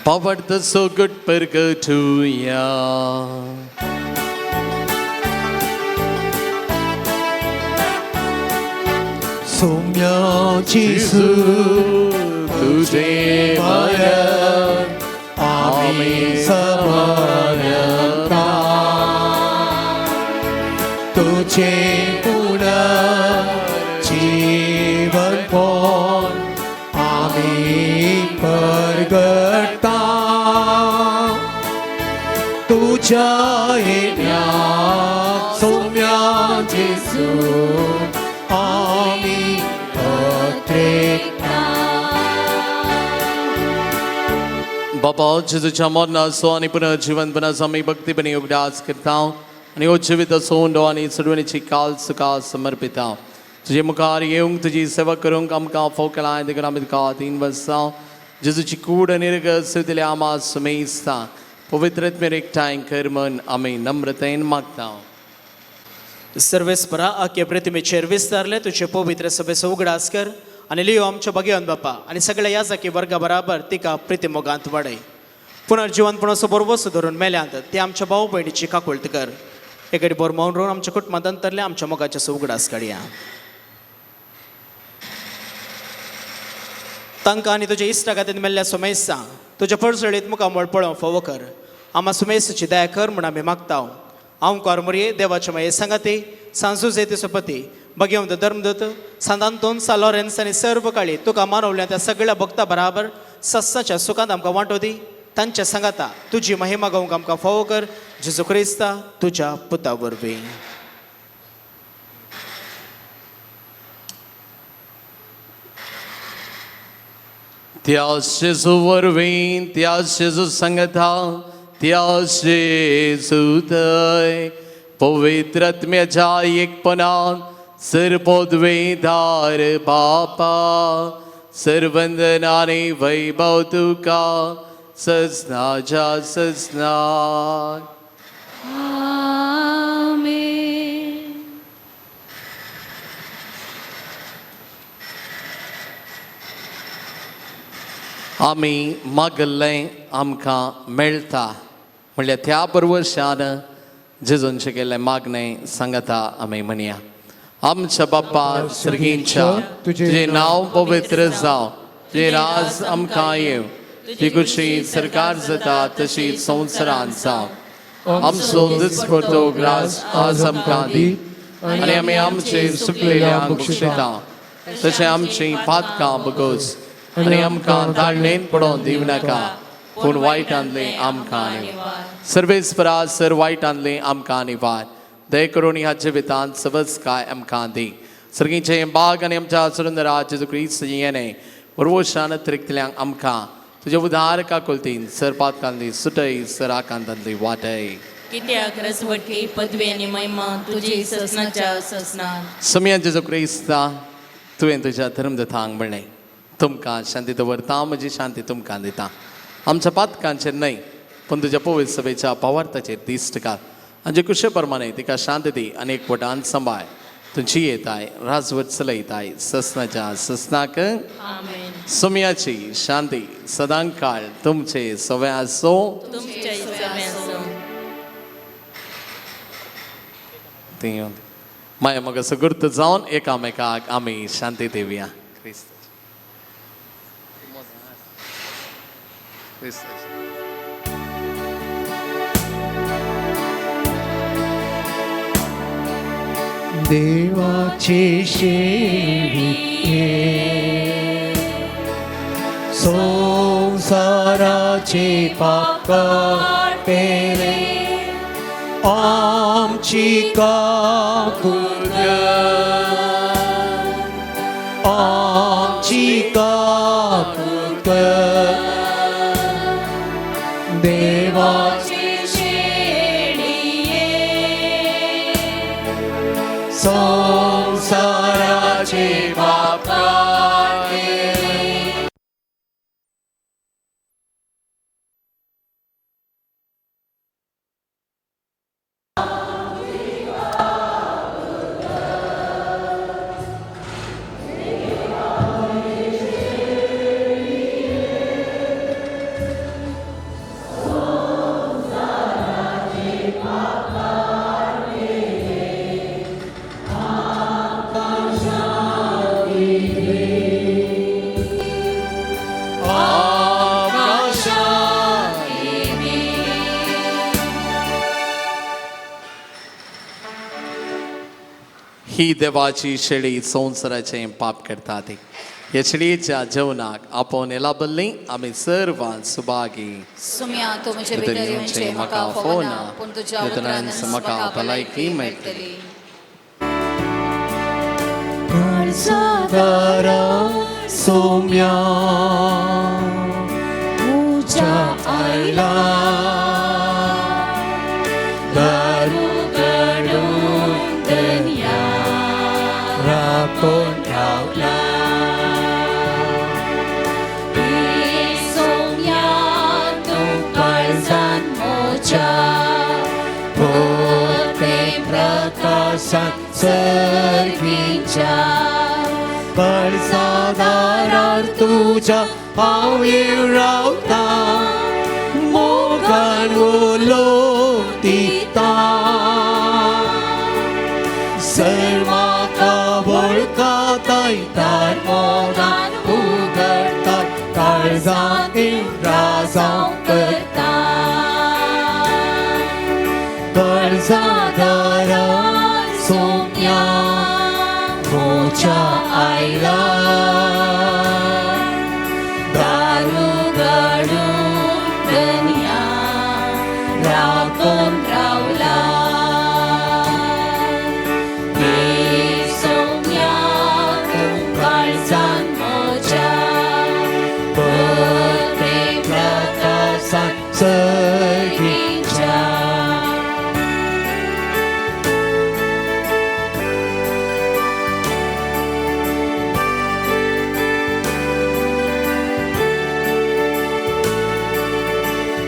Power the so good purgatoria. Soumya जेजू तुझे मरण आमी समर्पता तुझे पुनर्जीवन कोण आमी परगटता तुझ्या येण्याक सौम्या जेजू आमी पत्रेकता. बाबा जेजूच्या मरणाचो आनी पुनर्जीवनपणाचो आमी भक्तीपणी उगडास करता आनी हो जिवीत उंडो आनी चडवणीची काल सुखा समर्पिता. तुजे मुखार येवंक तुजी सेवा करूंक आमकां फोव केलां, देखून आमी तुका तीन वर्सां जेजूची कूड आनी रगत सेवतले आमा सुमेस्ता पवित्र आत्म्यार एकठांय कर म्हण आमी नम्रतेन मागता. सर्वेस्परा आख्या प्रतिमेचेर विस्तारले तुझे पवित्र सभेचो उगडास कर आनी लियो आमच्या भाग्यवान बापा आनी सगळ्या याजाकी वर्गा बराबर तिका प्रितीमोगांत वाडय. पुनर्जिवनपणाचो बरोबस धरून मेल्यांत ते आमच्या भाव भयणीची काकुळट कर. एक बोर मौन रोवन आमच्या कुटुंबांत अंतरले आमच्या मोगाचे उगडास काडया. तांकां आनी तुज्या इश्टा खातीर मेल्ल्या सुमेस्सा तुज्या परजळीत मुखामळ पळोवंक फावो कर. आमा सुमेस्साची दया कर म्हूण आमी मागता. हांव कोरमुरये देवाचे माये सांगाती सांजू जेतिसोपती भगवंत धर्मदूत सांत आंतोन सा लॉरेन्स आनी सर्व काळी तुका मानवल्या त्या सगळ्या भक्ता बराबर सस्साच्या सुखांत आमकां वांटो दी. तांच्या सांगाता तुजी महिमा गावंक आमकां फावो कर. जेजू क्रिस्ता तुज्या पुता वरवीं. त्या जेजू वरवीं, त्या जेजू सांगता, त्या जेजू थंय पवित्र आत्म्याच्या एकपणान सर्वोद्वेदार बापा सर्वंदनाने वैभव तुका सजनाच्या सजना. आमेन. आमी मागल्लें आमकां मेळटा म्हणल्यार त्या परवशान जेजून शिकयल्लें मागणें सांगता आमी म्हणया. आमच्या बाप्पा सर्गींच्या, तुजें नांव पवित्र जावं, तुजें राज आमकां येवं, तुजी खुशी सरकार जाता तशी संवसारांत जावं. आमचो दिसपडतो ग्रास आज आमकां दी आनी आमी आमचे सुकलेल्यांक बक्षिता तशें आमची पातकां बगोस आनी आमकां धाडणेन पडोवन दिवं नाका, पूण वायटांतलें आमकां निवार. सर्वेस्परा सर वायटांतलें आमकां निवार. दया करून ह्या जिवितांत सबस काय आमकां दी. सर्गीचें बाग आनी आमच्या सुंदरा जेजू क्रिस्त येणें वरवशान त्रिकतल्यांक आमकां तुज्या उदार काकुलतीन सर पातकांतली सुटय, सर आकांतांतली वाटय. कित्याक रसवटकी पदवी आनी महिमा तुजी ससनाच्या ससनात. समिया जेजू क्रिस्ता, तुवें तुज्या धर्मदथांक म्हणलें, तुमकां शांती दवरता, म्हजी शांती तुमकां दिता. आमच्या पातकांचेर न्हय पूण तुज्या पवित्र सभेच्या पावार्थाचेर दिश्ट घाल आनी कुशे प्रमाणे तिका शांती दी आनी एकवटान सांबाळ. तुजी येताय राजवट चलयताय ससनाच्या ससनाक. आमेन. सोम्याची शांती सदां काळ तुमचे सवे आसो. तुमच्या सगळें आसूं. ती माया मग सुगुर्त जावन एकामेकाक आमी शांती दिवया. क्रिस्त क्रिस्त. देवाची शेळी संसाराचे पाप काडपेले आमची काकूळ कर, आमची काकूळ कर. देवाची शेळये संसाराचे पाप काडपेले. ही देवाची शेळी संवसाराचें पाप करता ती. ह्या शेळयेच्या जेवणाक आपोवन येलाबल्ली आमी सर्वां सुभागी. सुम्या तूं म्हजे भितर भितर येवचें येवचें म्हाका म्हाका फोवना, फोवना, पूण तुज्या उतरान उतरान म्हाका म्हाका भलायकी भलायकी मेळटली. मेळटली. दारा सोम्या उजा आयला दार उगडून दर्या राखून रावला. सोम्या तूं काळजान मोजा पोते प्रकाशान सर्गीच्या काळजा दारार तुज्या हांव येवन रावता, मोगान उलोवंक दिता. सर म्हाका वळखाताय दार मोगान उगडटाय काळजांत राजांव करता काळजा सोम्या मोच्या आयला दारू गडून धन्या राखून रावला हे सोम्या तूं काळजान म्हज्या बरे प्रकाशान सगळीच्या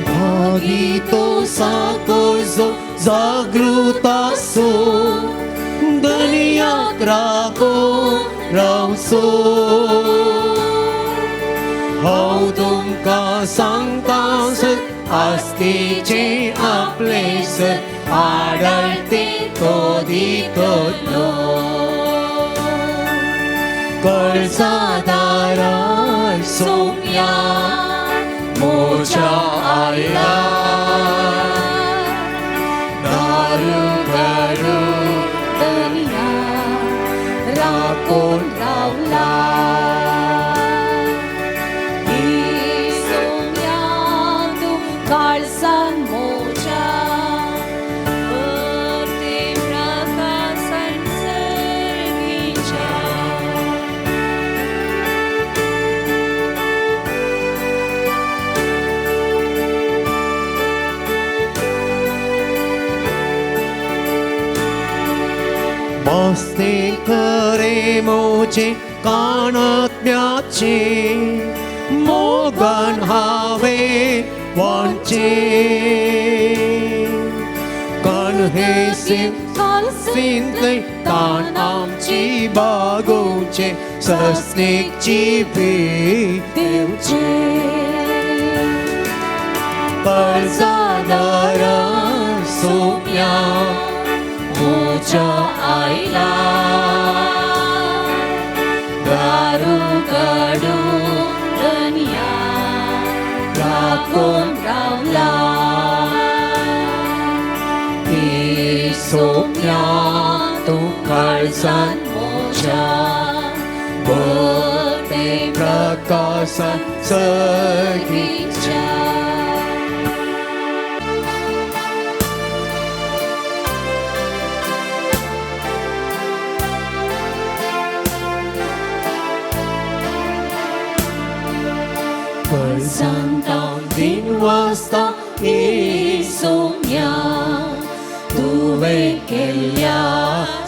भागी तो साकोजो जागृत आसो दर्याक राखून रावचो हांव तुमकां सांगता सर आस्तेचे आपले सर आडळते तो दितलो कळसादारा सोम्या मोच्या आयला दारू घडून धन्या राखून रावला हे सोम्या तूं काळजान म्हज्या बरे प्रकाशान सर्गीच्या. मस्ते करे मोचे कानात्म्याचे मोगन हावे वांचे कण हे सिंते तान आमची बागोचे सस्नेकची भेट दिवचे काळजादारा सोम्या मोच्या आयला दारू गडून धन्या राखून रावला हे सोम्या तूं काळजान म्हज्या बरे प्रकाशान सगळीच्या काळजांत दिन वाजता हे सोम्या तुवें केल्ल्या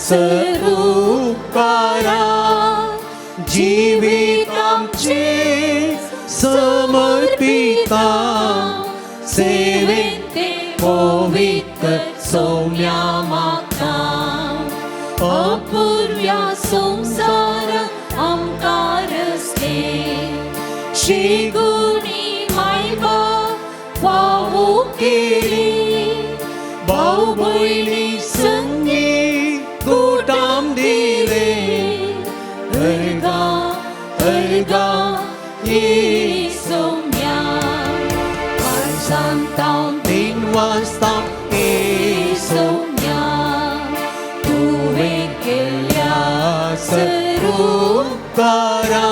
सर उपकारा जिवीत आमचे समर्पिता सेवेन ते पवित्र सोम्या म्हाका अपुर्व्या संवसार आमकां रस्ते शिगुणी मायबाप फावो केली भाव भयणी संगी कुटाम दिले अर्गा अर्गा हे सोम्या काळजांत दिन वाजता हे सोम्या तुवें केल्ल्या सर उपकारा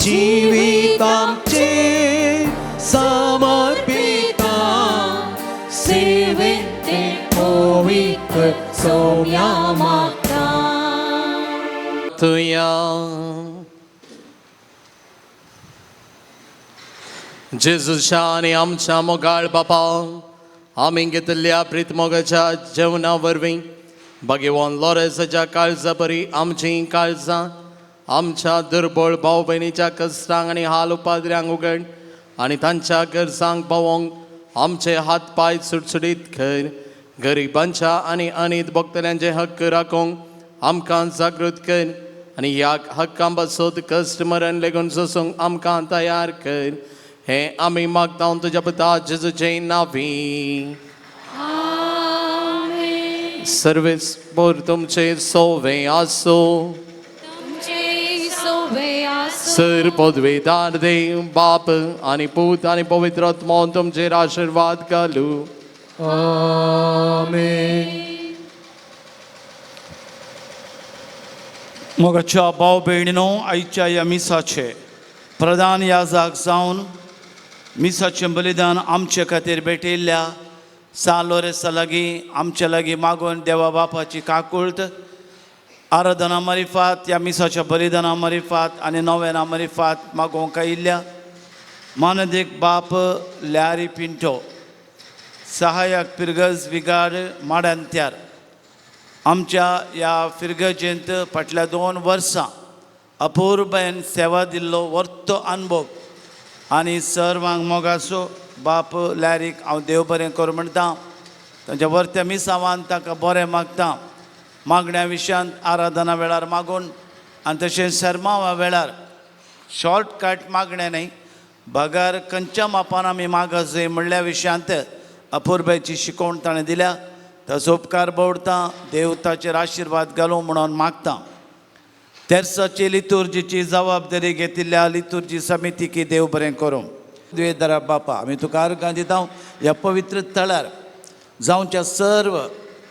जिवीत आमचे समर्पिता सेवेन ते पवित्र सोम्या म्हाका. तुया जेजूच्या आनी आमच्या मोगाळ बापा आमी घेतिल्ल्या प्रीतमोगाच्या जेवणा वरवीं भगवान लॉरेसाच्या काळजा परी आमचीं काळजां आमच्या दुर्बळ भाव भयणीच्या कश्टांक आनी हाल उपाद्र्यांक उगड आनी तांच्या गरजांक पावोवंक आमचे हात पांय सुटसुटीत कर. गरिबांच्या आनी अनीत भोगतल्यांचे हक्क राखूंक आमकां जागृत कर आनी ह्या हक्कां पासत कश्ट मरण लेगून सोसूंक आमकां तयार कर. हे आमी मागता तुज्या पुता जेजूचे नांवी. आमेन. सर्वेस पोर तुमचे सोवे आसो. तुमचे सोवे आसो. सर पदवेदार देव बाप आनी पूत आनी पवित्र आत्मो तुमचेर आशिर्वाद घालू. आमेन. मोगाच्या भाव भयणीनो, आयच्या ह्या मिसाचे प्रधान याजाक जावन मिसाचें बलिदान आमचे खातीर भेटयल्ल्या सान लोरेसा लागीं आमचे लागीं मागून देवा बापाची काकुळट आराधना मारिफात ह्या मिसाच्या बलिदाना मारिफात आनी नव्याना मारिफात मागोवंक आयिल्ल्या मानदीक बाप लॅरी पिंटो, सहायक पिरगज विगार माडांत्यार, आमच्या ह्या फिरगजेंत फाटल्या 2 वर्सां अपुरबायेन सेवा दिल्लो वर्तो अनुभव आनी सर्वांक मोगाचो बाप लॅरीक हांव देव बरें करूं म्हणटा. तांच्या वर्त्या मिसावान ताका बरें मागता. मागण्या विशयांत आराधना वेळार मागून आनी तशेंच सरमावा वेळार शॉर्टकट मागणें न्हय, बगर खंयच्या मापान आमी मागत म्हणल्या विशयांत अपुरबायेची शिकवण ताणें दिल्या. ताचो उपकार बवडता. देव ताचेर आशिर्वाद घालूं म्हणून मागता. तेर्साची लितुर्जीची जबाबदारी घेतिल्ल्या लितुर्जी समितीकी देव बरें करूं. द्वेदरा बापा, आमी तुका अर्गां दिता ह्या पवित्र थळार जावच्या सर्व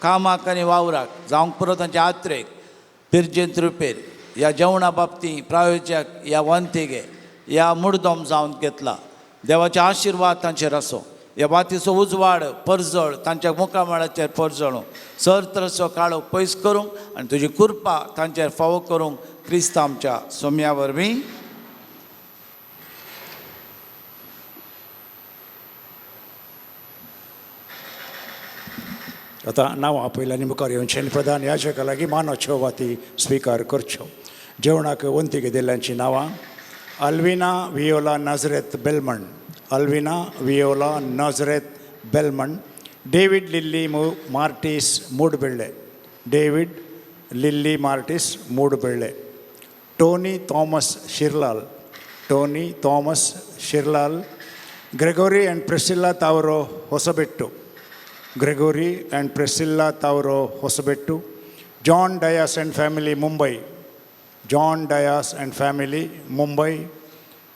कामाक आनी वावराक जावंक पुरो तांच्या आत्रेक पिरजेंत रुपेर ह्या जेवणा बाबती प्रायोजक ह्या वंतिगे ह्या मुडदोम जावन घेतला. देवाचे आशिर्वाद तांचेर आसूं. ह्या वातीचो उजवाड परजळ तांच्या मुखामळाचेर परजळूं. सर तरसो काळो पयस करूंक आनी तुजी कृपा तांचेर फावो करूंक क्रिस्त आमच्या सोम्या वरवीं. आतां नांवां आपयल्या आनी मुखार येवचें प्रधान याजका लागीं मानाच्यो वाती स्विकार करच्यो. जेवणाक वंती घेतिल्ल्यांचीं नांवां: Alvina Viola Nazareth Belman, Alvina Viola Nazareth Belman, David Lily Martis Moodbelle, David Lily Martis Moodbelle, Tony Thomas Shirlal, Tony Thomas Shirlal, Gregory and Priscilla Tavro Hosabettu, Gregory and Priscilla Tavro Hosabettu, John Dias and family Mumbai, John Dias and family Mumbai,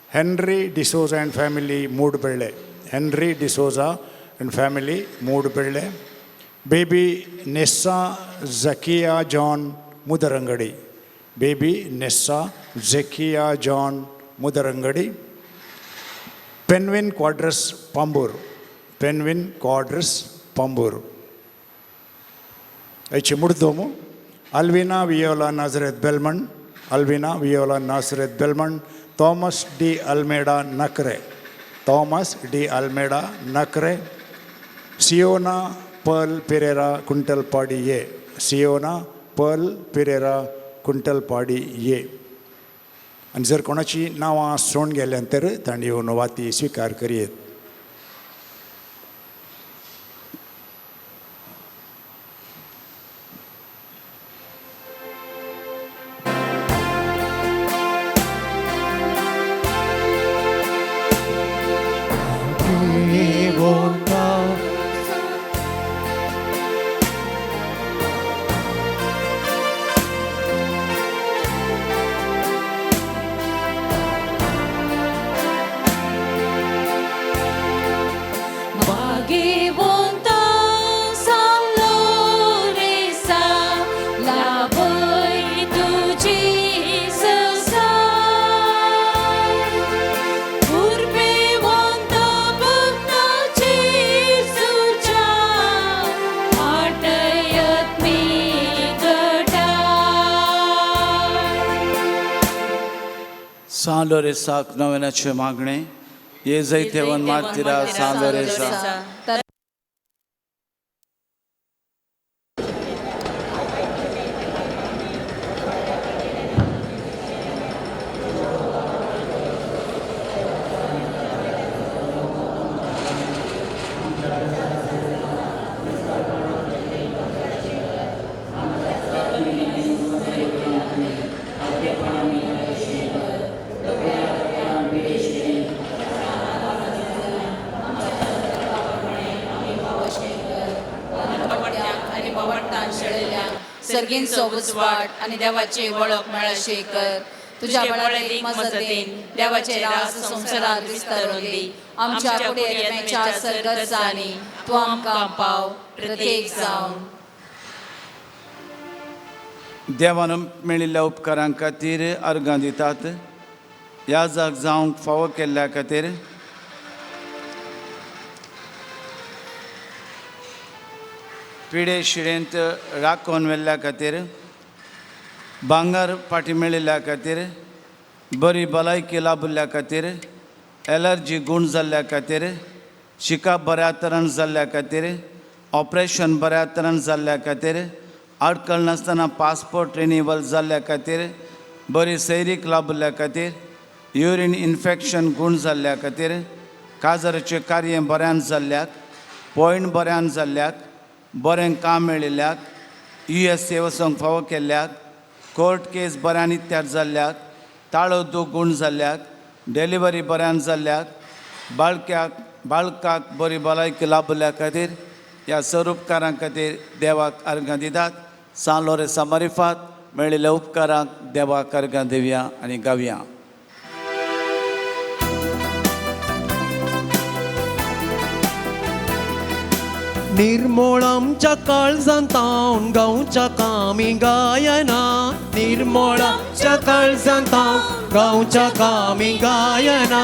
Henry D'Souza and family Moodbelle, Henry D'Souza and family Moodbelle, baby Nessa Zakia John Mudarangadi, baby Nessa Zakia John Mudarangadi, Penwin Quadras Pambur, Penwin Quadras Pambur. Aichi Murdomo, Alvina Viola Nazareth Bellman, Alvina Viola Nazareth Bellman, Thomas D. Almeida Nakre, Thomas D. Almeida Nakre, Siona Pearl Pereira Kuntalpadi A, Siona Pearl Pereira Kuntalpadi A. आनी जर कोणाची नांवां सोण गेल्यान तर तांणी येवन वाती स्विकार करयेत. सान लोरेसाक नव्यानाचें मागणें ये जैतेवन मार्तिरा सान लोरेसा. मेळिल्ल्या सर्गींचो उजवाड आनी देवाची वळख मेळशी कर. तुझ्या बळादीक मजतीन देवाचे रास संवसारात विस्तारून दी. आमच्या कुडीच्या सरगरजांनी तूं आमकां पाव प्रत्येक जावन. देवान मेळिल्ल्या उपकारां खातीर अर्गां दितात. ह्या जाग जावंक फावो केल्ल्या खातीर पिडे शिडेंत राखून व्हेल्ल्या खातीर, भांगर फाटी मेळिल्ल्या खातीर, बरी भलायकी लाबिल्ल्या खातीर, एलर्जी गूण जाल्ल्या खातीर, शिकप बऱ्या तरान जाल्ल्या खातीर, ऑपरेशन बऱ्या तरान जाल्ल्या खातीर, आडखळ नासतना पासपोर्ट रिनिवल जाल्ल्या खातीर, बरी सैरीक लाबिल्ल्या खातीर, युरीन इन्फेक्शन गूण जाल्ल्या खातीर, काजराचें कार्य बऱ्यान जाल्ल्याक, पॉयंट बऱ्यान जाल्ल्याक, बरें काम मेळिल्ल्याक, यू एस ए वचोंक फावो केल्ल्याक, कोर्ट केस बऱ्यान इत्यार जाल्ल्याक, ताळो दूख गूण जाल्ल्याक, डिलिव्हरी बऱ्यान जाल्ल्याक, बाळक्याक बाळकाक बरी भलायकी लाबिल्ल्या खातीर, ह्या सर उपकारां खातीर देवाक अर्गां दितात. सान लोरेसा मारिफात मेळिल्ल्या उपकारांक देवाक अर्गां दिवया आनी गावया. निर्मोळ आमच्या काळजांत तावन गांवच्या कामी गायना. निर्मोळ आमच्या काळजांत तावन गांवच्या कामी गायना.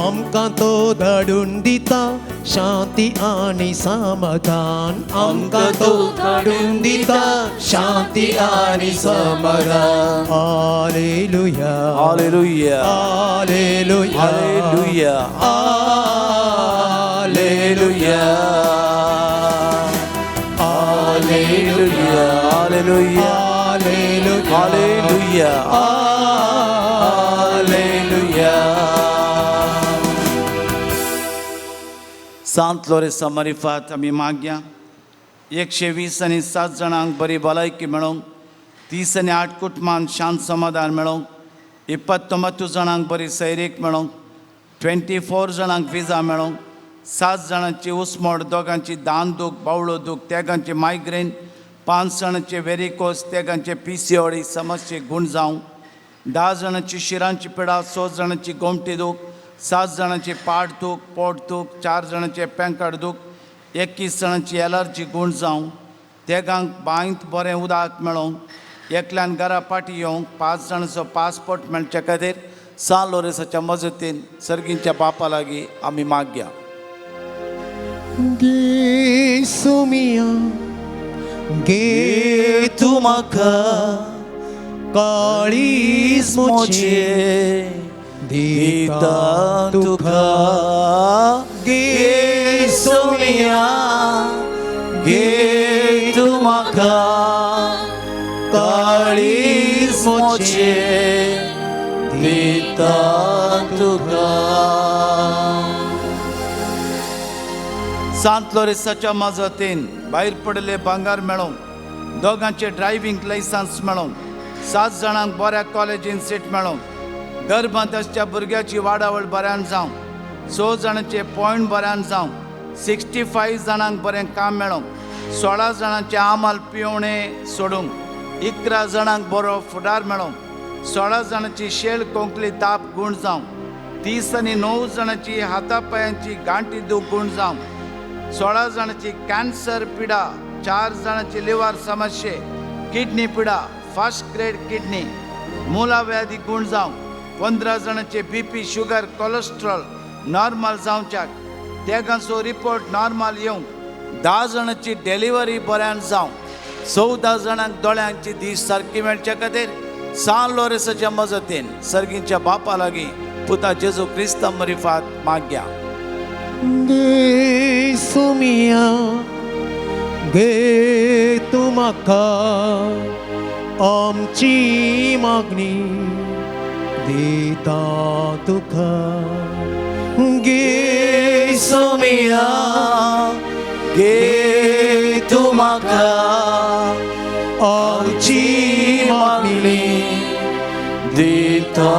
आमकां तो धाडून दिता शांती आनी समाधान. आमकां तो धाडून दिता शांती आनी समाधान. Hallelujah, hallelujah, hallelujah, hallelujah, hallelujah, hallelujah, hallelujah, hallelujah, hallelujah. सांत लोरेसा मारिफात आमी मागया 120 आनी 7 जाणांक बरी भलायकी मेळोंक, 30 आनी 8 कुटुंबांत शांत समाधान मेळोंक, 29 जाणांक बरी सैरीक मेळोंक, 24 जाणांक विजा मेळोंक, 7 जाणांची उस्मोड, दोगांची दान दूख, बावळो दूख, तेगांची मायग्रेन, 5 जाणांचे वेरिकोस, तेगांचे PCOD समस्ये गूण जावंक, 10 जाणांची शिरांची पिडा, 6 जाणांची गोमटी दूख, 7 जाणांची पाट दूख, पोट दूख, 4 जाणांचे पेंकड दूख, 21 जाणांची एलर्जी गूण जावंक, तेगांक बांयत बरें उदक मेळोंक, एकल्यान घरा पाटी येवंक, 5 जाणांचो पासपोर्ट मेळच्या खातीर सान लोरेसाच्या मजतीन सर्गींच्या बापा लागीं आमी मागया. गे सुमिया गे तूं म्हाका काळीज म्हजें दिता तुका. गे सोमिया गे तूं म्हाका काळीज म्हजें दिता तुका. सांत लोरेसाच्या मजतीन भायर पडिल्ले भांगर मेळोंक, दोगांचे ड्रायव्हींग लायसन्स मेळोंक, 7 जाणांक बऱ्या कॉलेजीन सीट मेळोंक, गर्भांत आसच्या भुरग्याची वाडावळ बऱ्यान जावंक, 6 जाणांचे पॉयंट बऱ्यान जावंक, 65 जाणांक बरें काम मेळोंक, 16 जाणांचे आमाल पिवणे सोडूंक, 11 जाणांक बरो फुडार मेळोंक, 16 जाणांची शेळ कोंकली ताप गूण जावंक, 30 आनी 9 जाणांची हाता पांयांची गांठी दूख गूण जावंक, 16 जाणांची कॅन्सर पिडा, 4 जाणांची लिव्हर समस्ये, किडनी पिडा, फर्स्ट ग्रेड किडनी, मुलाव्याधी गूण जावंक, 15 जाणांचे BP, sugar, cholesterol normal जावच्याक, तेगांचो रिपोर्ट नॉर्मल येवंक, 10 जाणांची डिलिव्हरी बऱ्यान जावंक, 14 जाणांक दोळ्यांची दीस सारकी मेळच्या खातीर सान लोरेसाच्या मजतीन सर्गींच्या बापा लागीं पुता जेजू क्रिस्ता मरिफात मागया. गे सुमिया गे तूं म्हाका आमची मागणी दिता तुका. गे सोमिया गे तूं म्हाका आमची मागणी दिता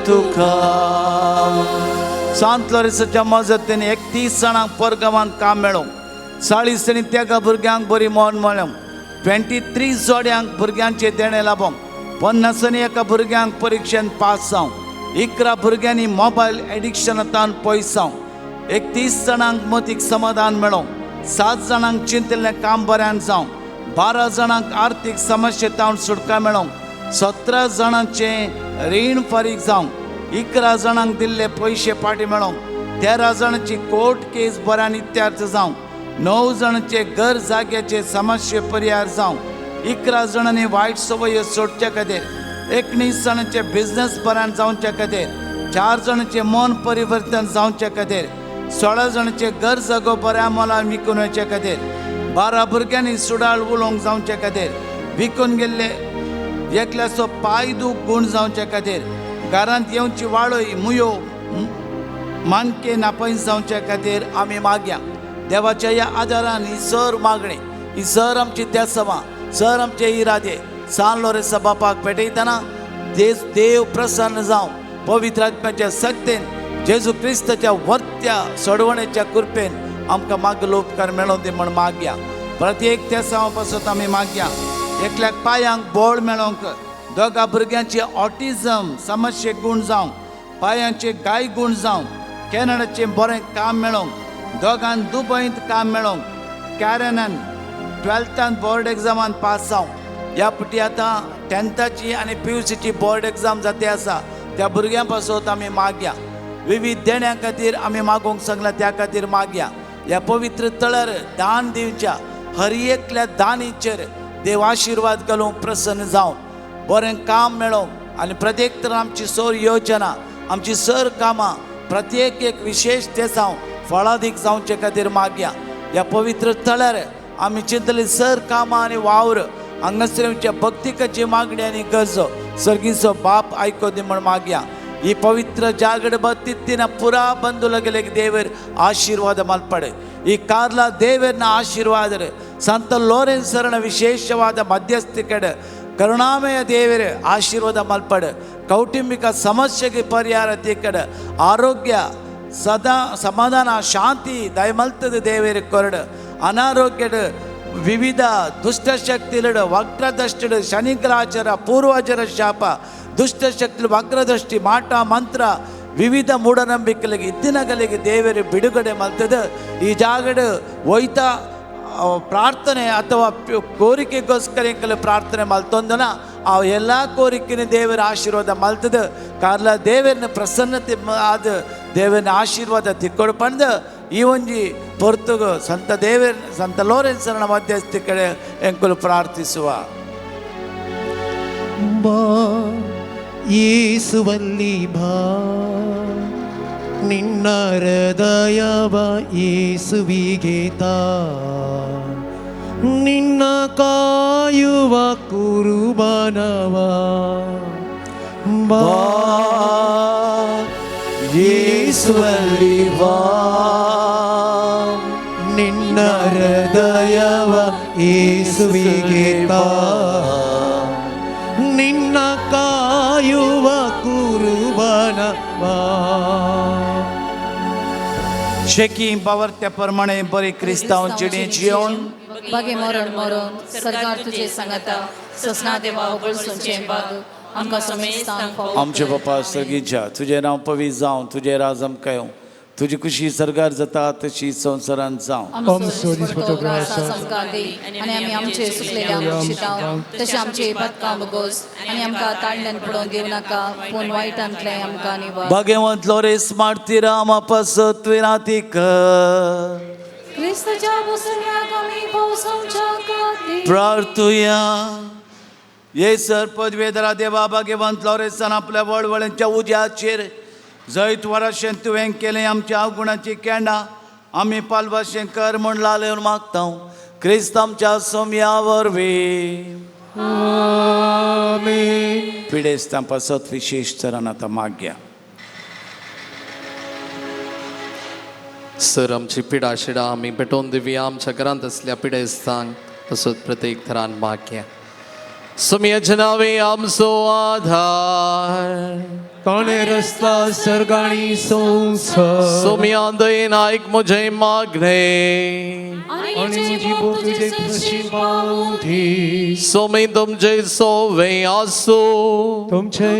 तुका. सांत लोरेसाच्या मजतीन 31 जाणांक परगांवांत काम मेळोंक, 40 आनी 13 भुरग्यांक बरी मोन मेळोंक, 23 जोड्यांक भुरग्यांचे देणें लाबोंक, 51 भुरग्यांक परिक्षेन पास जावंक, 11 भुरग्यांनी मोबायल एडिक्शनांतावन पयस जावंक, 31 जाणांक मतीक समाधान मेळोंक, 7 जाणांक चिंतिल्लें काम बऱ्यान जावंक, 12 जाणांक आर्थीक समस्येतावन सुटका मेळोंक, 17 जाणांचें रीण फारीक जावंक, 11 जाणांक दिल्ले पयशे फाटीं मेळोंक, 13 जाणांची कोर्ट केस बऱ्यान इत्यार्थ जावंक, 9 जाणांचे घर जाग्याचे समस्ये परिहार जावंक, 11 जाणांनी वायट संवय सोडच्या खातीर, 19 जाणांचे बिजनेस बऱ्यान जावच्या खातीर, 4 जाणांचे मन परिवर्तन जावच्या खातीर, 16 जाणांचे घर जागो बऱ्या मोलान विकून वचच्या खातीर, 12 भुरग्यांनी सुडाळ उलोवंक जावच्या खातीर, विकून गेल्ले एकल्याचो पांय दूख गूण जावच्या खातीर, घरांत येवची वाळय मुयो मानके नापयस जावच्या खातीर आमी मागया. देवाच्या ह्या आदारान ही सर मागणी, ही सर आमची त्यासवां, सर आमचे इरादे सान लोरेसा बापाक पेटयतना देव प्रसन्न जावं, पवित्र आत्म्याच्या शक्तेन जेजू क्रिस्ताच्या वर्त्या सोडवणेच्या कृपेन आमकां मागलो उपकार मेळोन दी म्हण मागया. प्रत्येक तेसांवा पासत आमी मागया. एकल्याक पांयांक बळ मेळोंक, 2 भुरग्यांचे ऑटिजम समस्ये गूण जावंक, पांयांचे गाय गूण जावंक, कॅनडाचें बरें काम मेळोंक, 2 दुबयंत काम मेळोंक, कॅरनान 12थान बोर्ड एग्जामान पास जावंक. ह्या फावटी आतां 10थाची आनी PUCची बोर्ड एग्जाम जाते आसा, त्या भुरग्यां पासत आमी मागया. विविध देण्या खातीर आमी मागूंक सांगला, त्या खातीर मागया. ह्या पवित्र तळार दान दिवच्या हर एकल्या दानीचेर देव आशिर्वाद घालूंक प्रसन्न जावन बरें काम मेळोवंक आनी प्रत्येक तर आमची सर योजना, आमची सर कामां प्रत्येक एक विशेश तेसांव फळादीक जावचे खातीर मागया. ह्या पवित्र तळार आमी चिंतली सर कामां आनी वावर हांगासर आमच्या भक्तिकाची मागणी आनी गरजो सर्गीचो बाप आयको दी म्हण मागया. ही पवित्र जागड बत्तिತ್ತಿನ ಪುರಾ ಬಂಧುಲಗಲಿಗೆ ದೇವರ ಆಶೀರ್ವಾದ ಮಲ್ಪಡೆ. ಈ ಕಾರ್ಲ ದೇವರನ್ನ ಆಶೀರ್ವಾದ, ಸಂತ ಲೋರೆನ್ಸರನ ವಿಶೇಷವಾದ ಮಧ್ಯಸ್ಥಿಕೆಡೆ ಕರುಣಾಮಯ ದೇವರ ಆಶೀರ್ವಾದ ಮಲ್ಪಡೆ. ಕೌಟುಂಬಿಕ ಸಮಸ್ಯೆಗೆ ಪರಿಹಾರ ತಿಕ್ಕಡೆ, ಆರೋಗ್ಯ ಸದಾ ಸಮಾಧಾನ ಶಾಂತಿ ದಯಮಲ್ತದ ದೇವರ ಕೊರಡು. ಅನಾರೋಗ್ಯದ ವಿವಿಧ ದುಷ್ಟಶಕ್ತಿಲಡು ವಕ್ರದೃಷ್ಟಿಡು ಶನಿಗ್ರಹಚರ ಪೂರ್ವಜರ ಶಾಪ ದುಷ್ಟಶಕ್ತಿ ವಕ್ರದೃಷ್ಟಿ ಮಾಟ ಮಂತ್ರ ವಿವಿಧ ಮೂಢನಂಬಿಕೆಗಳಿಗೆ ಇದ್ದಿನಗಳಿಗೆ ದೇವರು ಬಿಡುಗಡೆ ಮಲ್ತದ. ಈ ಜಾಗಡು ಒಯ್ತ ಪ್ರಾರ್ಥನೆ ಅಥವಾ ಕೋರಿಕೆಗೋಸ್ಕರ ಎಂಕಲು ಪ್ರಾರ್ಥನೆ ಮಲ್ತೊಂದನ ಆ ಎಲ್ಲ ಕೋರಿಕೆನ ದೇವರ ಆಶೀರ್ವಾದ ಮಲ್ತದ. ಕಾರ್ಲ ದೇವರನ್ನ ಪ್ರಸನ್ನತೆ ಆದ ದೇವರನ್ನ ಆಶೀರ್ವಾದ ತಿಕ್ಕೊಡು ಪಂದು ಈ ಒಂಜಿ ಪೊರ್ತುಗು ಸಂತ ದೇವರ ಸಂತ ಲೋರೆನ್ಸರನ ಮಧ್ಯಸ್ಥಿ ಕಡೆ ಎಂಕುಲು ಪ್ರಾರ್ಥಿಸುವ. ಬಾ ಯೇಸುವಲ್ಲಿ ಬಾ, ನಿನ್ನ ಹೃದಯವ ಯೇಸುವಿಗೆ ತಾ, ನಿನ್ನ ಕಾಯುವ ಕುರುಬನವ. ಬಾ ಯೇಸುವಲ್ಲಿ ಬಾ, ನಿನ್ನ ಹೃದಯವ ಯೇಸುವಿಗೆ ತಾ, ನಿನ್ನ ಕಾಯುವ ಕುರುಬನವ. शेकी बावर्त्या प्रमाणे बरी क्रिस्तांव जिणे जियोन बागे मरण मरण सरकार तुझे सांगता ससना देवा उगळसूंचें बाग आमकां समेस्तांक फावो. आमचे बापा सर्गीच्या, तुजें नांव पवित्र जावं, तुजें राज आमकां येवं, तुजी खुशी सरकार जाता तशी संवसारांत जावं. आमचो दिसपट्टो ग्रास आमकां दी आनी आमी आमचे सुकलेल्या शिताव तशें आमचे पातकां बोगोस आनी आमकां ताळल्यान पडोवन दिवं नाका, पूण वायटांतलें आमकां निवार. भाग्यवंत लोरेस मार्तीराम पासत विनाती कर. क्रिस्ताच्या बसण्याक आमी पावसाच्या खातीर प्रार्थुया. ये सर पदवेधरा देवा भाग्यवंत लोरेसान आपल्या वळवळ्यांच्या उज्याचेर जैत वराशें तुवें केलें आमच्या अवगुणाची केंडां आमी पालवाशें कर म्हूण लालेवन मागता क्रिस्त आमच्या सोम्या वरवीं. पिडेस्तां पासत विशेश तरान आतां मागया. सर आमची पिडा शिडा आमी पेटोवन दिवया आमच्या घरांत आसल्या पिडेस्तांक तसोच प्रत्येक थरान मागया. सोम्याच्या नांवे आमचो आधार. ताणें रचला सर्गाणी संवसार. सोम्या दयेन आयक म्हजें मागणें आनी म्हजी बोब तुजे सरशी पावूं दी. सोमी तुमचे सोवे आसूं. तुमचे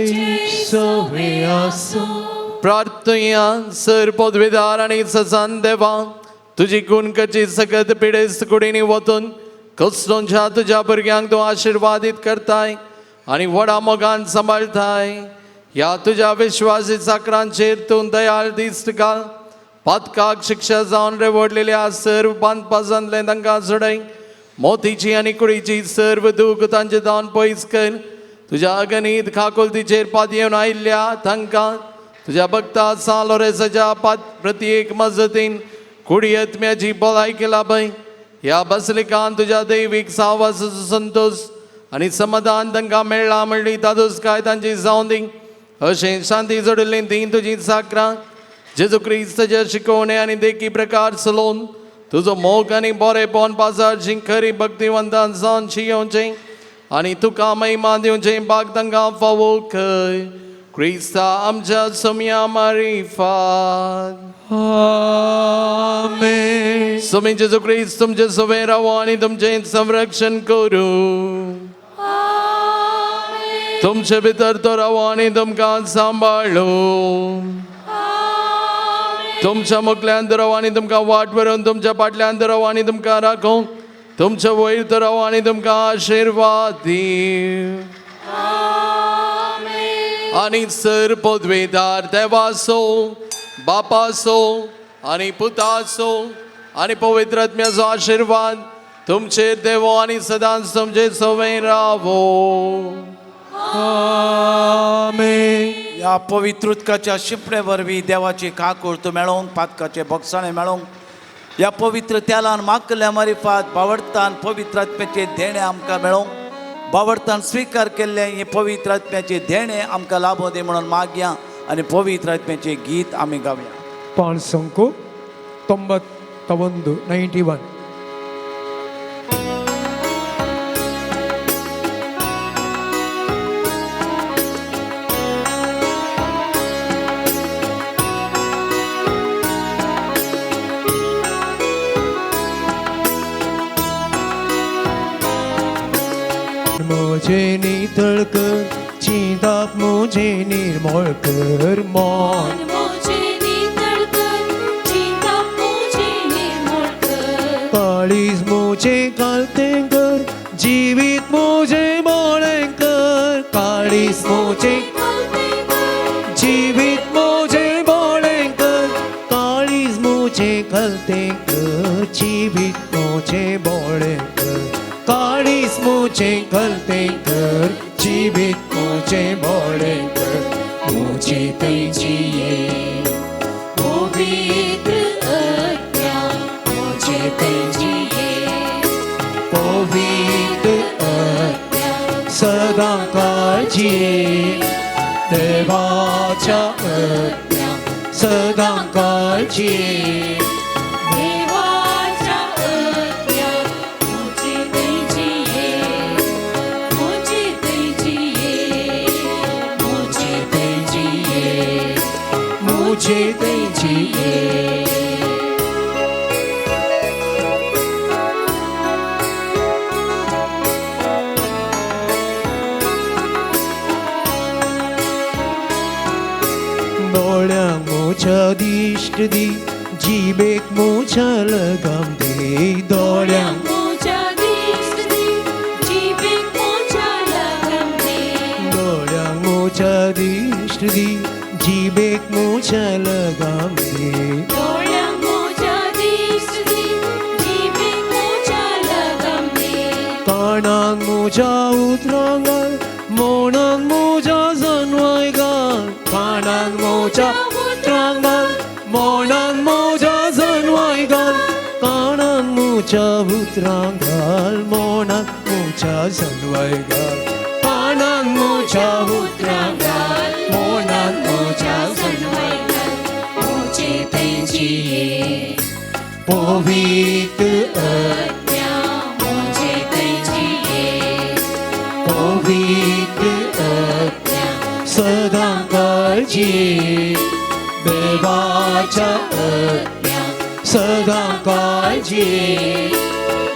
सोवे आसूं. प्रार्थया. सर पदवीदार आनी ससान देवा, तुजी गुणकची सकत पिडेस्त कुडीनी वतून कसलोंच्या तुज्या भुरग्यांक तूं आशिर्वादीत करताय आनी व्हडा मोगान सांबाळटाय. ह्या तुज्या विश्वासी चाकरांचेर तूं दयाळ दिश्ट घाल. पातकाक शिक्षा जावन रेवडलेल्या सर्व बांदपासांतलें तांकां सोडय. मोतीची आनी कुडीची सर्व दूख तांचे जावन पयस कर. तुज्या अगणीत काकुळटीचेर पातयेवन आयिल्ल्या तांकां तुज्या भक्ता सान लोरेसाच्या पात प्रत्येक मजतीन कुडी आत्म्याची भलायकी लाभय. ह्या बसलिकान तुज्या दैवीक सावासाचो संतोश आनी समाधान तांकां मेळ्ळा म्हणली तादुसकाय तांची जावं दी. अशें शांती जोडिल्लीं तीं तुजी चाकरां जेजू क्रिस्ताच्या शिकवणे आनी देखी प्रकार चलोवन तुजो मोग आनी बरेपण पासारची खरी भक्तिवंतान जावन शियोवचें आनी तुका महिमा दिवचें भाग तांकां फावो कर. क्रिस्ता आमच्या सोम्या मारिफात. आमेन. सोमी जेजू क्रिस्त तुमचे सवे रावो आनी तुमचें संरक्षण करूं. तुमचे भितर तो रावो आनी तुमकां सांबाळूं. तुमच्या मुखल्यान रावो आनी तुमकां वाट व्हरून, तुमच्या फाटल्यान रावो आनी तुमकां राखूं. तुमच्या वयर रावो आनी तुमकां आशिर्वाद दी. आनी सर पदवेदार देवाचो, बापाचो आनी पुताचो आनी पवित्र आत्म्याचो आशिर्वाद तुमचेर देवो आनी सदांच तुमचे सवय रावो. आमेन. ह्या पवित्र उदकाच्या शिंपणे वरवीं देवाची काकूळत मेळोवंक, पातकाचे भोगसाणे मेळोवंक, ह्या पवित्र तेलान मागल्या मारिफात बावडतान पवित्र आत्म्याचे देणें आमकां मेळोवंक, बावडतान स्विकार केल्लें हें पवित्र आत्म्याचें देणें आमकां लाभों दी म्हणून मागया आनी पवित्र आत्म्याचें गीत आमी गावया. ಪಾಳ್ಸಂಕು 91, 91. म्हजें नितळ कर चिंताप, म्हजें निर्मळ कर मन. म्हजें नितळ कर चिंताप, म्हजें निर्मळ कर. काळीज म्हजें घालतें कर, जिवीत म्हजें बोळें कर. काळीज म्हजें जिवीत म्हजें बोळें कर. काळीज म्हजें घालतें कर, जिवीत म्हजें बोळें कर. काळीज म्हजें घालतें कर, जिवीत म्हजें बोळें कर. म्हजें तेजिये पवित्र आत्म्या, म्हजें तेजिये पवित्र आत्म्या सदां काळजी देवाच्या आत्म्या सदां काळजी. देवाच्या आत्म्या, म्हजें तेजिये, म्हजें तेजिये, म्हजें तेजिये, म्हजें तेजिये. दोळ्यांक म्हज्या दिश्ट दी, जिबेक म्हज्या लगाम दी. दोळ्यांक म्हज्या दिश्ट दी, जिबेक म्हज्या लगाम दी. दोळ्यांक म्हज्या दिश्ट दी, जिबेक म्हज्या लगाम दी. दोळ्यांक म्हज्या दिश्ट दी, जिबेक म्हज्या लगाम दी. कानाक म्हज्या उतरां घाल, मनाक म्हज्या जनवाय घाल. कानाक म्हज्या उतरां घाल, मनाक म्हज्या जनवाय घाल. कानाक म्हज्या उतरां घाल, मनाक म्हज्या जनवाय घाल. कानाक म्हज्या उतरां घाल, मनाक म्हज्या जनवाय घाल. म्हजें तेजिये पवित्र आत्म्या, म्हजें तेजिये पवित्र आत्म्या, सदां काळजी देवाच्या आज्ञा सदां काळजी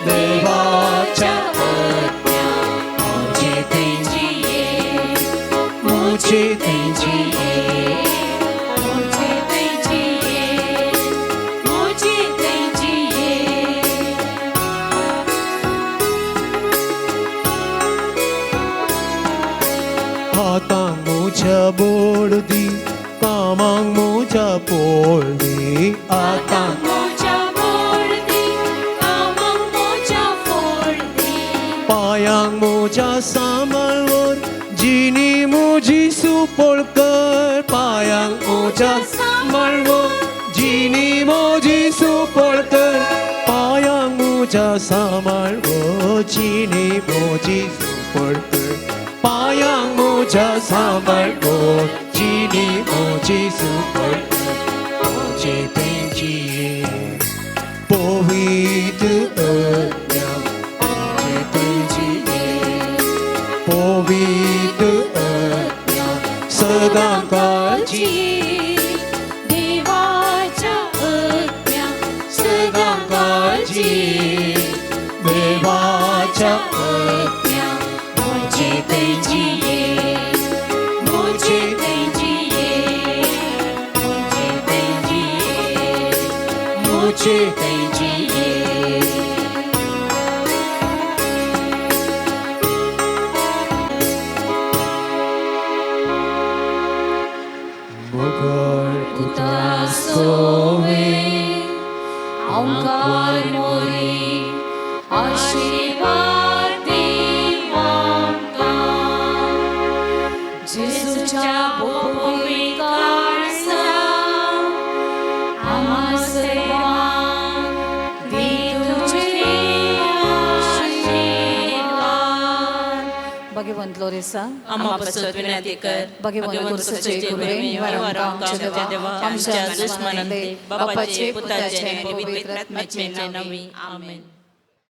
देवाच्या आज्ञा मुझे तेजिये मुझे तेजिये मुझे तेजिये मुझे तेजिये. हातांक म्हज्या बोड दी कामांक म्हज्या पोळ दी हातांक मोजा बोड दी कामांक मोजा फोड दी. पायांक म्हज्या सांबाळ जिनी म्हजी सुपोळ कर पायांक म्हज्या सांबाळ जिनी म्हजी सुपोळ कर पायांक म्हज्या सांबाळ जिनी म्हजी सुपोळ कर पायांक म्हज्या सांबाळ जिनी म्हजी सुपोळ कर म्हजे तेजिये पवित्र आज्ञा म्हजे तेजिये पवित्र आज्ञा सदां काळजी देवाच्या आज्ञा सदां काळजी देवाच्या आज्ञा मुझे तेजिये मुझे तेजिये मुझे तेजिये मुझे तेजिये. मुगळ पुता सोवे ओंकार मोरी आशीर्वाद दी आमकां जेजूच्या भोवी काळजा आम्हा सर्वांक दी तुझे आशीर्वाद. भगवंत लोरेसा आम्हा पासत विनंती कर. भगवंत कुर्सचे कुर्वे निवारण आमच्या देवा आमच्या दुश्मनांते बापाचे पुताचे आणि पवित्र आत्म्याचे नावे आमेन.